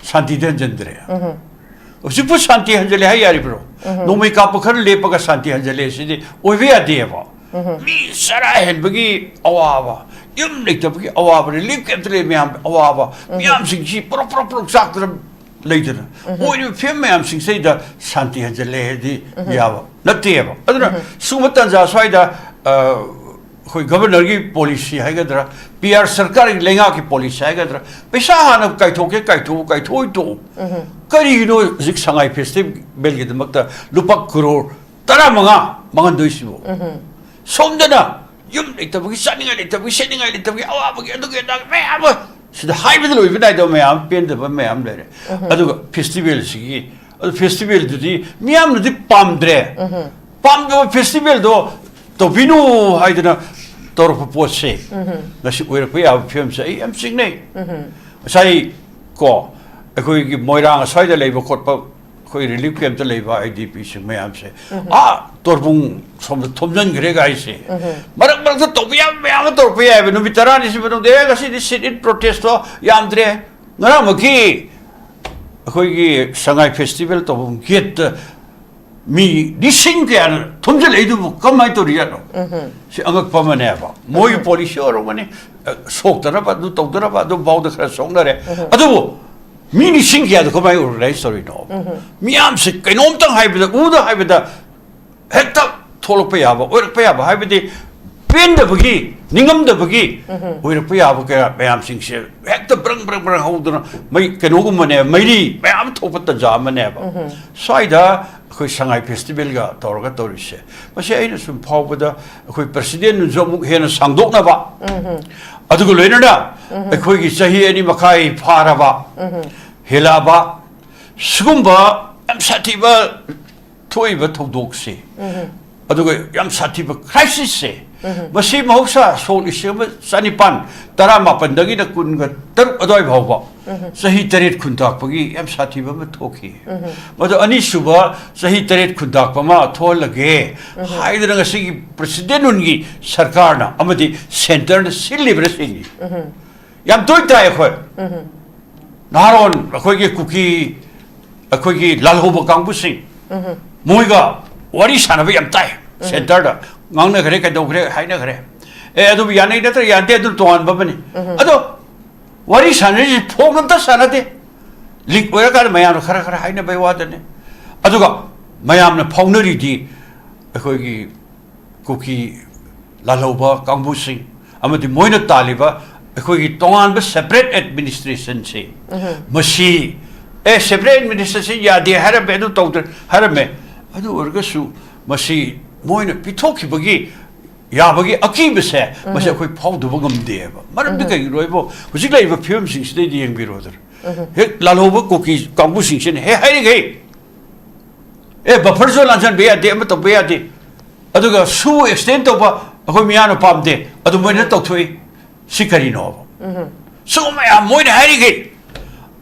ꯁꯥꯟꯇꯤꯗꯤ ꯍꯟꯖꯟꯗ꯭ꯔꯦ꯫ ꯍꯧꯖꯤꯛꯄꯨ ꯁꯥꯟꯇꯤ ꯍꯟꯖꯜꯂꯦ ꯍꯥꯏ ꯌꯥꯔꯤꯕ꯭ꯔꯣ? ꯅꯣꯡꯃꯩ ꯀꯥꯞꯄ ꯈꯔ ꯂꯦꯞꯄꯒ ꯁꯥꯟꯇꯤ ꯍꯟꯖꯜꯂꯦ ꯁꯤꯗꯤ ꯑꯣꯏꯕ ꯌꯥꯗꯦꯕ꯫ ꯃꯤ ꯆꯔꯥ ꯍꯦꯟꯕꯒꯤ ꯑꯋꯥꯕ, ꯌꯨꯝ ꯂꯩꯇꯕꯒꯤ ꯑꯋꯥꯕ, ꯔꯤꯂꯤꯐ ꯀꯦꯝꯞꯇ ꯂꯩꯕ ꯃꯌꯥꯝ ꯑꯋꯥꯕ, ꯃꯤꯌꯥꯝꯁꯤꯡꯁꯤ ꯄ꯭ꯔꯣꯛ ꯄ꯭ꯔꯣꯛ ꯄ꯭ꯔꯣꯛ ꯆꯥꯛꯇꯅ ꯂꯩꯗꯅ ꯑꯣꯏꯔꯤꯕ ꯐꯤꯕꯝ ꯃꯌꯥꯝꯁꯤꯡꯁꯤꯗ ꯁꯥꯟꯇꯤ ꯍꯟꯖꯜꯂꯦ ꯍꯥꯏꯗꯤ ꯌꯥꯕ ꯅꯠꯇꯦꯕ꯫ ꯑꯗꯨꯅ ꯁꯤꯒꯨꯝꯕ ꯇꯥꯟꯖꯥ ꯁ꯭ꯋꯥꯏꯗ, ꯑ, ꯑꯩꯈꯣꯏ ꯒꯕꯔꯅꯔꯒꯤ ꯄꯣꯂꯤꯁꯤ ꯍꯥꯏꯒꯗ꯭ꯔꯥ, ꯄꯤ ꯑꯥꯔ ꯁꯔꯀꯥꯔꯒꯤ ꯂꯩꯉꯥꯛꯀꯤ ꯄꯣꯂꯤꯁꯤ ꯍꯥꯏꯒꯗ꯭ꯔꯥ, ꯄꯩꯁꯥ ꯍꯥꯟꯅ ꯀꯥꯏꯊꯣꯛꯀꯦ ꯀꯥꯏꯊꯣꯛꯎ, ꯀꯥꯏꯊꯣꯛꯑꯣꯏ ꯇꯣꯛꯎ꯫ ꯀꯔꯤꯒꯤꯅꯣ ꯍꯧꯖꯤꯛ ꯁꯉꯥꯏ ꯐꯦꯁꯇꯤꯚꯦꯜꯒꯤꯗꯃꯛꯇ ꯂꯨꯄꯥ ꯀꯔꯣꯔ ꯇꯔꯥꯃꯉꯥ ꯃꯥꯡꯍꯟꯗꯣꯏꯁꯤꯕꯨ? ꯁꯣꯝꯗꯅ ꯌꯨꯝ ꯂꯩꯇꯕꯒꯤ, ꯆꯥꯅꯤꯡꯉꯥꯏ ꯂꯩꯇꯕꯒꯤ, ꯁꯦꯠꯅꯤꯡꯉꯥꯏ ꯂꯩꯇꯕꯒꯤ, ꯑꯋꯥꯕꯒꯤ, ꯑꯗꯨꯒꯤ ꯑꯗꯥꯒꯤ ꯃꯌꯥꯝ ꯑꯃ, ꯁꯤꯗ ꯍꯥꯏꯕꯗ ꯂꯣꯏꯕ ꯅꯥꯏꯗꯕ ꯃꯌꯥꯝ ꯑꯃ, ꯄꯦꯟꯗꯕ ꯃꯌꯥꯝ ꯂꯩꯔꯦ꯫ ꯑꯗꯨꯒ ꯐꯦꯁꯇꯤꯚꯦꯜꯁꯤꯒꯤ, ꯑꯗꯨ ꯐꯦꯁꯇꯤꯚꯦꯜꯗꯨꯗꯤ ꯃꯤꯌꯥꯝꯅꯗꯤ ꯄꯥꯝꯗ꯭ꯔꯦ꯫ ꯄꯥꯝꯗꯕ ꯐꯦꯁꯇꯤꯚꯦꯜꯗꯣ ꯇꯧꯕꯤꯅꯨ ꯍꯥꯏꯗꯅ ꯇꯧꯔꯛꯄ ꯄꯣꯠꯁꯦ ꯉꯁꯤ ꯑꯣꯏꯔꯛꯄ ꯌꯥꯕ ꯐꯤꯕꯝꯁꯦ ꯑꯩ ꯌꯥꯝ ꯆꯤꯡꯅꯩ꯫ ꯉꯁꯥꯏ ꯀꯣ, ꯑꯩꯈꯣꯏꯒꯤ ꯃꯣꯏꯔꯥꯡ ꯑꯁ꯭ꯋꯥꯏꯗ ꯂꯩꯕ ꯈꯣꯠꯄ, ꯑꯩꯈꯣꯏ ꯔꯤꯂꯤꯐ ꯀꯦꯝꯞꯇ ꯂꯩꯕ ꯑꯥꯏ ꯗꯤ ꯄꯤꯁꯤꯡ ꯃꯌꯥꯝꯁꯦ, ꯑꯥ, ꯇꯣꯔꯕꯨꯡ ꯁꯣꯝꯗ ꯊꯣꯝꯖꯤꯟꯈ꯭ꯔꯦ ꯒꯥꯔꯤꯁꯦ꯫ ꯃꯔꯛ ꯃꯔꯛꯇ ꯇꯧꯕ ꯌꯥꯕ ꯃꯌꯥꯝ ꯑꯃ ꯇꯧꯔꯛꯄ ꯌꯥꯏꯑꯕ꯫ ꯅꯨꯃꯤꯠ ꯇꯔꯥꯅꯤꯁꯤ ꯃꯅꯨꯡꯗ, "ꯑꯦ, ꯉꯁꯤꯗꯤ ꯁꯤꯠ ꯏꯟ ꯄ꯭ꯔꯣꯇꯦꯁꯇꯣ ꯌꯥꯝꯗ꯭ꯔꯦ, ꯉꯔꯥꯡꯃꯛꯀꯤ ꯑꯩꯈꯣꯏꯒꯤ ꯁꯉꯥꯏ ꯐꯦꯁꯇꯤꯚꯦꯜ ꯇꯧꯐꯝ ꯒꯦꯠꯇ ꯃꯤ ꯂꯤꯁꯤꯡ ꯀꯌꯥꯅ ꯊꯣꯝꯖꯤꯜꯂꯛꯏꯗꯨꯕꯨ ꯀꯃꯥꯏꯅ ꯇꯧꯔꯤꯖꯥꯠꯅꯣ?" ꯁꯤ ꯑꯉꯛꯄ ꯑꯃꯅꯦꯕ꯫ ꯃꯣꯏꯒꯤ ꯄꯣꯂꯤꯁꯤ ꯑꯣꯏꯔꯝꯒꯅꯤ, ꯑ, ꯁꯣꯛꯇꯅꯕ, ꯑꯗꯨ ꯇꯧꯗꯅꯕ, ꯑꯗꯨ ꯐꯥꯎꯗ ꯈꯔ ꯁꯣꯛꯅꯔꯦ꯫ ꯑꯗꯨꯕꯨ ꯃꯤ ꯂꯤꯁꯤꯡ ꯀꯌꯥꯗꯣ ꯀꯃꯥꯏꯅ ꯑꯣꯔꯒꯅꯥꯏꯖ ꯇꯧꯔꯤꯅꯣ? ꯃꯤꯌꯥꯝꯁꯦ ꯀꯩꯅꯣꯝꯇꯪ ꯍꯥꯏꯕꯗ, ꯎꯗ ꯍꯥꯏꯕꯗ ꯍꯦꯛꯇ ꯊꯣꯛꯂꯛꯄ ꯌꯥꯕ, ꯑꯣꯏꯔꯛꯄ ꯌꯥꯕ ꯍꯥꯏꯕꯗꯤ ꯄꯦꯟꯗꯕꯒꯤ, ꯅꯤꯡꯉꯝꯗꯕꯒꯤ ꯑꯣꯏꯔꯛꯄ ꯌꯥꯕ ꯀꯌꯥ ꯃꯌꯥꯝꯁꯤꯡꯁꯦ ꯍꯦꯛꯇ ꯕ꯭ꯔꯪ ꯕ꯭ꯔꯪ ꯕ꯭ꯔꯪ ꯍꯧꯗꯅ ꯃꯩ ꯀꯩꯅꯣꯒꯨꯝꯕꯅꯦ, ꯃꯩꯔꯤ ꯃꯌꯥꯝ ꯊꯣꯛꯄ ꯇꯟꯖꯥ ꯑꯃꯅꯦꯕ꯫ ꯁ꯭ꯋꯥꯏꯗ ꯑꯩꯈꯣꯏ ꯁꯉꯥꯏ ꯐꯦꯁꯇꯤꯚꯦꯜꯒ ꯇꯧꯔꯒ ꯇꯧꯔꯤꯁꯦ, ꯃꯁꯤ ꯑꯩꯅ ꯁꯨꯝ ꯐꯥꯎꯕꯗ ꯑꯩꯈꯣꯏ ꯄ꯭ꯔꯁꯤꯗꯦꯟꯗꯨꯁꯨ ꯑꯃꯨꯛ ꯍꯦꯟꯅ ꯁꯥꯡꯗꯣꯛꯅꯕ, ꯑꯗꯨꯒ ꯂꯣꯏꯅꯅ ꯑꯩꯈꯣꯏꯒꯤ ꯆꯍꯤ ꯑꯅꯤ ꯃꯈꯥꯏ ꯐꯥꯔꯕ, ꯍꯦꯜꯂꯛꯑꯕ ꯁꯤꯒꯨꯝꯕ ꯌꯥꯝ ꯁꯥꯊꯤꯕ ꯊꯣꯛꯏꯕ ꯊꯧꯗꯣꯛꯁꯦ, ꯑꯗꯨꯒ ꯌꯥꯝ ꯁꯥꯊꯤꯕ ꯀ꯭ꯔꯥꯏꯁꯤꯁꯁꯦ, ꯃꯁꯤ ꯃꯍꯧꯁꯥ ꯁꯣꯛ ꯂꯤꯁꯤꯡ ꯑꯃ ꯆꯅꯤꯄꯥꯟ ꯇꯔꯥꯃꯥꯄꯟꯗꯒꯤꯅ ꯀꯨꯟꯒ ꯇꯔꯨꯛ ꯑꯗꯨꯋꯥꯏ ꯐꯥꯎꯕ ꯆꯍꯤ ꯇꯔꯦꯠ ꯈꯨꯟꯇꯥꯛꯄꯒꯤ ꯌꯥꯝ ꯁꯥꯊꯤꯕ ꯑꯃ ꯊꯣꯛꯈꯤ꯫ ꯃꯗꯨ ꯑꯅꯤꯁꯨꯕ ꯆꯍꯤ ꯇꯔꯦꯠ ꯈꯨꯟꯇꯥꯛꯄ ꯑꯃ ꯊꯣꯛꯍꯜꯂꯒꯦ ꯍꯥꯏꯗꯅ ꯉꯁꯤꯒꯤ ꯄ꯭ꯔꯁꯤꯗꯦꯟ ꯅꯨꯟꯒꯤ ꯁꯔꯀꯥꯔꯅ ꯑꯃꯗꯤ ꯁꯦꯟꯇꯔꯅ ꯁꯤꯜꯂꯤꯕꯅ ꯁꯤꯅꯤ꯫ ꯌꯥꯝ ꯇꯣꯏꯅ ꯇꯥꯏ ꯑꯩꯈꯣꯏ꯫ ꯅꯍꯥꯔꯣꯟ ꯑꯩꯈꯣꯏꯒꯤ ꯀꯨꯀꯤ, ꯑꯩꯈꯣꯏꯒꯤ ꯂꯥꯜꯍꯧꯕ ꯀꯥꯡꯕꯨꯁꯤꯡ, ꯃꯣꯏꯒ ꯋꯥꯔꯤ ꯁꯥꯟꯅꯕ ꯌꯥꯝ ꯇꯥꯏ꯫ ꯁꯦꯟꯇꯔꯗ ꯉꯥꯡꯅꯈ꯭ꯔꯦ, ꯀꯩꯗꯧꯈ꯭ꯔꯦ, ꯍꯥꯏꯅꯈ꯭ꯔꯦ꯫ ꯑꯦ, ꯑꯗꯨꯕꯨ ꯌꯥꯅꯩ ꯅꯠꯇ꯭ꯔ ꯌꯥꯅꯗꯦ, ꯑꯗꯨ ꯇꯣꯉꯥꯟꯕ ꯑꯃꯅꯤ꯫ ꯑꯗꯣ ꯋꯥꯔꯤ ꯁꯥꯟꯅꯔꯤꯁꯤ ꯐꯣꯟ ꯑꯝꯇ ꯁꯥꯟꯅꯗꯦ꯫ ꯂꯤꯛ ꯑꯣꯏꯔꯀꯥꯟꯗ ꯃꯌꯥꯝꯅ ꯈꯔ ꯈꯔ ꯍꯥꯏꯅꯕꯩ ꯋꯥꯗꯅꯤ꯫ ꯑꯗꯨꯒ ꯃꯌꯥꯝꯅ ꯐꯥꯎꯅꯔꯤꯗꯤ ꯑꯩꯈꯣꯏꯒꯤ ꯀꯨꯀꯤ ꯂꯥꯜꯍꯧꯕ ꯀꯥꯡꯕꯨꯁꯤꯡ ꯑꯃꯗꯤ ꯃꯣꯏꯅ ꯇꯥꯜꯂꯤꯕ ꯑꯩꯈꯣꯏꯒꯤ ꯇꯣꯉꯥꯟꯕ separate administrationꯁꯦ, ꯃꯁꯤ, ꯑꯦ, separate administration ꯌꯥꯗꯦ ꯍꯥꯏꯔꯝꯃꯦ, ꯑꯗꯨ ꯇꯧꯗ꯭ꯔꯦ ꯍꯥꯏꯔꯝꯃꯦ꯫ ꯑꯗꯨ ꯑꯣꯏꯔꯒꯁꯨ ꯃꯁꯤ ꯃꯣꯏꯅ ꯄꯤꯊꯣꯛꯈꯤꯕꯒꯤ ꯌꯥꯕꯒꯤ ꯑꯀꯤꯕꯁꯦ, ꯃꯁꯤ ꯑꯩꯈꯣꯏ ꯐꯥꯎꯗꯕ ꯉꯝꯗꯦꯕ꯫ ꯃꯔꯝꯗꯤ ꯀꯩꯒꯤꯅꯣ ꯍꯥꯏꯕꯨ, ꯍꯧꯖꯤꯛ ꯂꯩꯔꯤꯕ ꯐꯤꯕꯝꯁꯤꯡꯁꯤꯗꯩꯗꯤ ꯌꯦꯡꯕꯤꯔꯣꯗꯅ꯫ ꯍꯦꯛ ꯂꯥꯜꯍꯧꯕ ꯀꯨꯀꯤ ꯀꯥꯡꯕꯨꯁꯤꯡꯁꯤꯅ ꯍꯦꯛ ꯍꯥꯏꯔꯤꯈꯩ, ꯑꯦ, buffer zone ꯂꯥꯟꯁꯤꯟꯕ ꯌꯥꯗꯦ, ꯑꯃ ꯇꯧꯕ ꯌꯥꯗꯦ, ꯑꯗꯨꯒ ꯁꯨ extend ꯇꯧꯕ ꯑꯩꯈꯣꯏ ꯃꯤꯌꯥꯝꯅ ꯄꯥꯝꯗꯦ, ꯑꯗꯨ ꯃꯣꯏꯅ ꯇꯧꯊꯣꯛꯏ꯫ ꯁꯤ ꯀꯔꯤꯅꯣꯕ? ꯁꯤꯒꯨꯝꯕ ꯃꯌꯥꯝ ꯃꯣꯏꯅ ꯍꯥꯏꯔꯤꯈꯩ꯫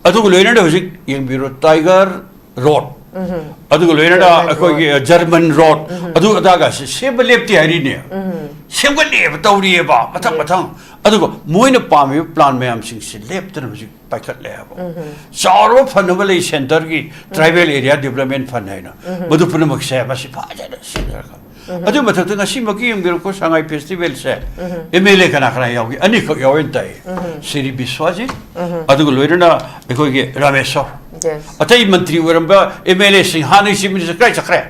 ꯑꯗꯨꯒ ꯂꯣꯏꯅꯅ ꯍꯧꯖꯤꯛ ꯌꯦꯡꯕꯤꯔꯣ, Tiger Road, ꯑꯗꯨꯒ ꯂꯣꯏꯅꯅ German ꯑꯩꯈꯣꯏꯒꯤ, Road꯫ ꯑ, German Road, ꯑꯗꯨ ꯑꯗꯥꯒꯁꯦ ꯁꯦꯝꯕ ꯂꯦꯞꯇꯦ ꯍꯥꯏꯔꯤꯅꯦ꯫ ꯁꯦꯝꯒꯠꯂꯤꯑꯕ, ꯇꯧꯔꯤꯑꯕ, ꯃꯊꯪ ꯃꯊꯪ꯫ ꯑꯗꯨꯒ ꯃꯣꯏꯅ ꯄꯥꯝꯃꯤꯕ plan ꯃꯌꯥꯝꯁꯤꯡꯁꯦ ꯂꯦꯞꯇꯅ ꯍꯧꯖꯤꯛ ꯄꯥꯏꯈꯠꯂꯦ ꯍꯥꯏꯕ꯫ ꯆꯥꯎꯔꯕ fund ꯑꯃ ꯂꯩ centreꯒꯤ, Tribal Area Development Fund ꯍꯥꯏꯅ꯫ ꯃꯗꯨ ꯄꯨꯝꯅꯃꯛꯁꯦ ꯃꯁꯤ ꯐꯖꯅ ꯁꯤꯖꯤꯟꯅꯔꯒ꯫ ꯑꯗꯨꯒꯤ ꯃꯊꯛꯇ ꯉꯁꯤꯃꯛꯀꯤ ꯌꯦꯡꯕꯤꯔꯛꯄ ꯁꯉꯥꯏ festivalꯁꯦ, M L A ꯀꯅꯥ ꯀꯅꯥ ꯌꯥꯎꯒꯦ? ꯑꯅꯤꯈꯛ ꯌꯥꯎꯋꯦꯅ ꯇꯥꯏ꯫ ꯁ꯭ꯔꯤ ꯕꯤꯁ꯭ꯋꯥꯖꯤꯠ, ꯑꯗꯨꯒ ꯂꯣꯏꯅꯅ ꯑꯩꯈꯣꯏꯒꯤ ꯔꯥꯃꯦꯁꯣꯔ꯫ Yes꯫ ꯑꯇꯩ ꯃꯟꯇ꯭ꯔꯤ ꯑꯣꯏꯔꯝꯕ M L Aꯁꯤꯡ, ꯍꯥꯟꯅꯒꯤ Chief Minister ꯀꯗꯥꯏ ꯆꯠꯈ꯭ꯔꯦ?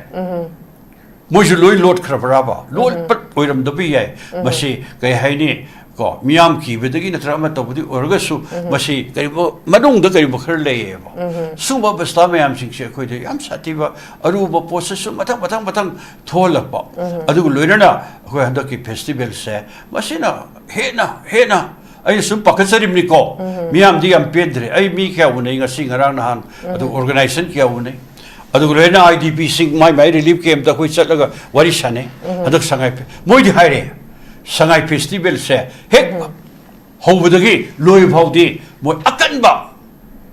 ꯃꯣꯏꯁꯨ ꯂꯣꯏ ꯂꯣꯠꯈ꯭ꯔꯕ꯭ꯔꯥꯕ? ꯂꯣꯠꯄ ꯑꯣꯏꯔꯝꯗꯕ ꯌꯥꯏ꯫ ꯃꯁꯤ ꯀꯩ ꯍꯥꯏꯅꯤ? ꯀꯣ, ꯃꯤꯌꯥꯝ ꯀꯤꯕꯗꯒꯤ ꯅꯠꯇ꯭ꯔꯒ ꯑꯃ ꯇꯧꯕꯗꯤ ꯑꯣꯏꯔꯒꯁꯨ, ꯃꯁꯤ ꯀꯔꯤꯒꯨꯝꯕ ꯃꯅꯨꯡꯗ ꯀꯔꯤꯒꯨꯝꯕ ꯈꯔ ꯂꯩꯌꯦꯕ꯫ ꯁꯤꯒꯨꯝꯕ ꯑꯕꯁꯊꯥ ꯃꯌꯥꯝꯁꯤꯡꯁꯦ ꯑꯩꯈꯣꯏꯗ ꯌꯥꯝ ꯁꯥꯊꯤꯕ ꯑꯔꯨꯕ ꯄꯣꯠꯁꯛꯁꯨ ꯃꯊꯪ, ꯃꯊꯪ, ꯃꯊꯪ ꯊꯣꯛꯍꯜꯂꯛꯄ꯫ ꯑꯗꯨꯒ ꯂꯣꯏꯅꯅ ꯑꯩꯈꯣꯏ ꯍꯟꯗꯛꯀꯤ festivalꯁꯦ, ꯃꯁꯤꯅ ꯍꯦꯟꯅ, ꯍꯦꯟꯅ, ꯑꯩꯅ ꯁꯨꯝ ꯄꯥꯈꯠꯆꯔꯤꯕꯅꯤꯀꯣ꯫ ꯃꯤꯌꯥꯝꯗꯤ ꯌꯥꯝ ꯄꯦꯟꯗ꯭ꯔꯦ꯫ ꯑꯩ ꯃꯤ ꯀꯌꯥ ꯎꯅꯩ ꯉꯁꯤ, ꯉꯔꯥꯡ, ꯅꯍꯥꯟ, ꯑꯗꯨ organization ꯀꯌꯥ ꯎꯅꯩ꯫ ꯑꯗꯨꯒ ꯂꯣꯏꯅꯅ IDPꯁꯤꯡ ꯃꯥꯏ ꯃꯥꯏ relief campꯇ ꯑꯩꯈꯣꯏ ꯆꯠꯂꯒ ꯋꯥꯔꯤ ꯁꯥꯟꯅꯩ꯫ ꯍꯟꯗꯛ ꯁꯉꯥꯏ ꯐꯦ-, ꯃꯣꯏꯗꯤ ꯍꯥꯏꯔꯦ, ꯁꯉꯥꯏ ꯐꯦꯁꯇꯤꯚꯦꯜꯁꯦ ꯍꯦꯛ ꯍꯧꯕꯗꯒꯤ ꯂꯣꯏꯕ ꯐꯥꯎꯗꯤ ꯃꯣꯏ ꯑꯀꯟꯕ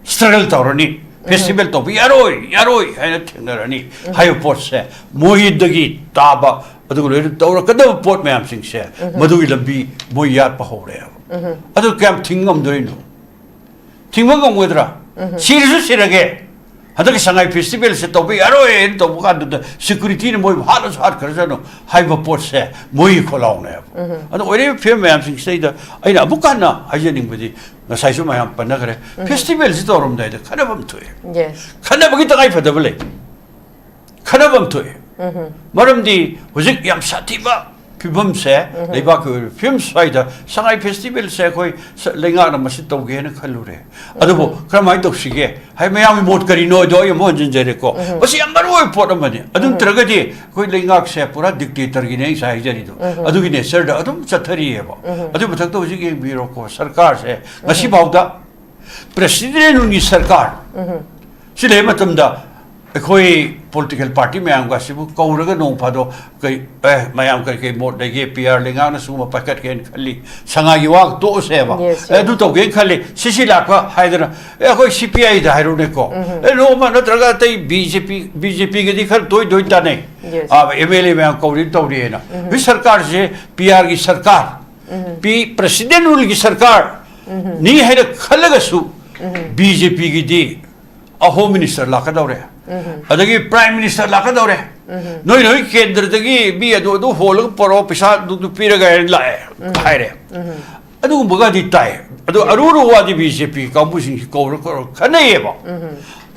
ꯁ꯭ꯇ꯭ꯔꯒꯜ ꯇꯧꯔꯅꯤ꯫ ꯐꯦꯁꯇꯤꯚꯦꯜ ꯇꯧꯕ ꯌꯥꯔꯣꯏ, ꯌꯥꯔꯣꯏ ꯍꯥꯏꯅ ꯊꯦꯡꯅꯔꯅꯤ꯫ ꯍꯥꯏꯕ ꯄꯣꯠꯁꯦ ꯃꯣꯏꯗꯒꯤ ꯇꯥꯕ, ꯑꯗꯨꯒ ꯂꯣꯏꯅ ꯇꯧꯔꯛꯀꯗꯕ ꯄꯣꯠ ꯃꯌꯥꯝꯁꯤꯡꯁꯦ ꯃꯗꯨꯒꯤ ꯂꯝꯕꯤ ꯃꯣꯏ ꯌꯥꯠꯄ ꯍꯧꯔꯦꯕ꯫ ꯑꯗꯨ ꯀꯌꯥꯝ ꯊꯤꯡ ꯉꯝꯗꯣꯏꯅꯣ? ꯊꯤꯡꯕ ꯉꯝꯒꯗ꯭ꯔꯥ? ꯁꯤꯔꯁꯨ ꯁꯤꯔꯒꯦ, ꯍꯟꯗꯛꯀꯤ ꯁꯉꯥꯏ ꯐꯦꯁꯇꯤꯚꯦꯜꯁꯦ ꯇꯧꯕ ꯌꯥꯔꯣꯏꯅ ꯇꯧꯕ ꯀꯥꯟꯗꯨꯗ ꯁꯦꯀ꯭ꯌꯨꯔꯤꯇꯤꯅ ꯃꯣꯏꯕꯨ ꯍꯥꯠꯂꯁꯨ ꯍꯥꯠꯈ꯭ꯔꯁꯅꯨ ꯍꯥꯏꯕ ꯄꯣꯠꯁꯦ ꯃꯣꯏꯒꯤ ꯈꯣꯜꯂꯥꯎꯅꯦꯕ꯫ ꯑꯗꯣ ꯑꯣꯏꯔꯤꯕ ꯐꯤꯕꯝ ꯃꯌꯥꯝꯁꯤꯡꯁꯤꯗꯩꯗ ꯑꯩꯅ ꯑꯃꯨꯛ ꯍꯟꯅ ꯍꯥꯏꯖꯅꯤꯡꯕꯗꯤ, ꯉꯁꯥꯏꯁꯨ ꯃꯌꯥꯝ ꯄꯟꯅꯈ꯭ꯔꯦ, ꯐꯦꯁꯇꯤꯚꯦꯜꯁꯤ ꯇꯧꯔꯝꯗꯥꯏꯗ ꯈꯟꯅꯐꯝ ꯊꯣꯛꯑꯦ꯫ ꯌꯦꯁ꯫ ꯈꯟꯅꯕꯒꯤ ꯇꯉꯥꯏ ꯐꯗꯕ ꯂꯩ꯫ ꯈꯟꯅꯐꯝ ꯊꯣꯛꯑꯦ꯫ ꯃꯔꯝꯗꯤ ꯍꯧꯖꯤꯛ ꯌꯥꯝ ꯁꯥꯊꯤꯕ ꯐꯤꯕꯝꯁꯦ, ꯂꯩꯕꯥꯛꯀꯤ ꯑꯣꯏꯕ ꯐꯤꯕꯝ ꯁ꯭ꯋꯥꯏꯗ ꯁꯉꯥꯏ ꯐꯦꯁꯇꯤꯚꯦꯜꯁꯦ ꯑꯩꯈꯣꯏ ꯁ- ꯂꯩꯉꯥꯛꯅ ꯃꯁꯤ ꯇꯧꯒꯦꯅ ꯈꯜꯂꯨꯔꯦ꯫ ꯑꯗꯨꯕꯨ ꯀꯔꯝꯍꯥꯏꯅ ꯇꯧꯁꯤꯒꯦ ꯍꯥꯏ, ꯃꯌꯥꯝꯒꯤ ꯃꯣꯠ ꯀꯔꯤꯅꯣ ꯍꯥꯏꯗꯣ ꯑꯩ ꯑꯃꯨꯛ ꯍꯟꯖꯤꯟꯖꯔꯦꯀꯣ꯫ ꯃꯁꯤ ꯌꯥꯝ ꯃꯔꯨ ꯑꯣꯏꯕ ꯄꯣꯠ ꯑꯃꯅꯤ꯫ ꯑꯗꯨ ꯅꯠꯇ꯭ꯔꯒꯗꯤ ꯑꯩꯈꯣꯏ ꯂꯩꯉꯥꯛꯁꯦ ꯄꯨꯔꯥ ꯗꯤꯛꯇꯦꯇꯔꯒꯤꯅꯦ ꯑꯩ ꯉꯁꯥꯏ ꯍꯥꯏꯖꯔꯤꯗꯣ꯫ ꯑꯗꯨꯒꯤ ꯅꯦꯆꯔꯗ ꯑꯗꯨꯝ ꯆꯠꯊꯔꯤꯑꯕ꯫ ꯑꯗꯨꯒꯤ ꯃꯊꯛꯇ ꯍꯧꯖꯤꯛ ꯌꯦꯡꯕꯤꯔꯣꯀꯣ, ꯁꯔꯀꯥꯔꯁꯦ ꯉꯁꯤꯐꯥꯎꯗ ꯄ꯭ꯔꯦꯁꯤꯗꯦꯟ ꯔꯨꯜꯒꯤ ꯁꯔꯀꯥꯔ ꯁꯤ ꯂꯩꯕ ꯃꯇꯝꯗ ꯑꯩꯈꯣꯏ ꯄꯣꯂꯤꯇꯤꯀꯦꯜ ꯄꯥꯔꯇꯤ ꯃꯌꯥꯝꯒ ꯑꯁꯤꯕꯨ ꯀꯧꯔꯒ ꯅꯣꯡ ꯐꯥꯗꯣꯛ ꯀꯩ, ꯑꯦ, ꯃꯌꯥꯝ ꯀꯔꯤ ꯀꯔꯤ ꯃꯣꯠ ꯂꯩꯒꯦ, ꯄꯤ ꯑꯥꯔ ꯂꯩꯉꯥꯛꯅ ꯁꯤꯒꯨꯝꯕ ꯄꯥꯏꯈꯠꯀꯦꯅ ꯈꯜꯂꯤ, ꯁꯉꯥꯏꯒꯤ ꯋꯥ ꯇꯣꯛꯑꯁꯦꯕ, Yes, ꯑꯦ, ꯑꯗꯨ ꯇꯧꯒꯦꯅ ꯈꯜꯂꯤ, ꯁꯤꯁꯤ ꯂꯥꯛꯄ ꯍꯥꯏꯗꯅ, ꯑꯦ, ꯑꯩꯈꯣꯏ ꯁꯤ ꯄꯤ ꯑꯥꯏꯗ ꯍꯥꯏꯔꯨꯅꯦꯀꯣ, ꯑꯦ, ꯅꯣꯡꯃ ꯅꯠꯇ꯭ꯔꯒ ꯑꯇꯩ ꯕꯤ ꯖꯦ ꯄꯤ, ꯕꯤ ꯖꯦ ꯄꯤꯒꯗꯤ ꯈꯔ ꯇꯣꯏ ꯇꯣꯏ ꯇꯥꯟꯅꯩ꯫ Yes. ꯑꯦꯝ ꯑꯦꯜ ꯑꯦ ꯃꯌꯥꯝ ꯀꯧꯔꯤ ꯇꯧꯔꯤꯑꯅ꯫ ꯍꯧꯖꯤꯛ ꯁꯔꯀꯥꯔꯁꯦ ꯄꯤ ꯑꯥꯔꯒꯤ ꯁꯔꯀꯥꯔ, ꯄꯤ, ꯄ꯭ꯔꯦꯁꯤꯗꯦꯟ ꯔꯨꯜꯒꯤ ꯁꯔꯀꯥꯔ ꯅꯤ ꯍꯥꯏꯅ ꯈꯜꯂꯒꯁꯨ ꯕꯤ ꯖꯦ ꯄꯤꯒꯤꯗꯤ ꯑ ꯍꯣꯝ ꯃꯤꯅꯤꯁꯇꯔ ꯂꯥꯛꯀꯗꯧꯔꯦ, ꯑꯗꯒꯤ ꯄ꯭ꯔꯥꯏꯝ ꯃꯤꯅꯤꯁꯇꯔ ꯂꯥꯛꯀꯗꯧꯔꯦ꯫ ꯅꯣꯏ ꯅꯣꯏ ꯀꯦꯟꯗ꯭ꯔꯗꯒꯤ ꯃꯤ ꯑꯗꯨ ꯑꯗꯨ ꯍꯣꯜꯂꯒ ꯄꯨꯔꯛꯑꯣ, ꯄꯩꯁꯥ ꯑꯗꯨ ꯑꯗꯨ ꯄꯤꯔꯒ ꯍꯥꯏꯅ ꯂꯥꯛꯑꯦ ꯍꯥꯏꯔꯦ꯫ ꯑꯗꯨꯒꯨꯝꯕꯒꯗꯤ ꯇꯥꯏ꯫ ꯑꯗꯨ ꯑꯔꯨ ꯑꯔꯨ ꯋꯥꯗꯤ ꯕꯤ ꯖꯦ ꯄꯤ ꯀꯥꯡꯕꯨꯁꯤꯡꯁꯤ ꯀꯧꯔ ꯀꯧꯔ ꯈꯟꯅꯩꯌꯦꯕ꯫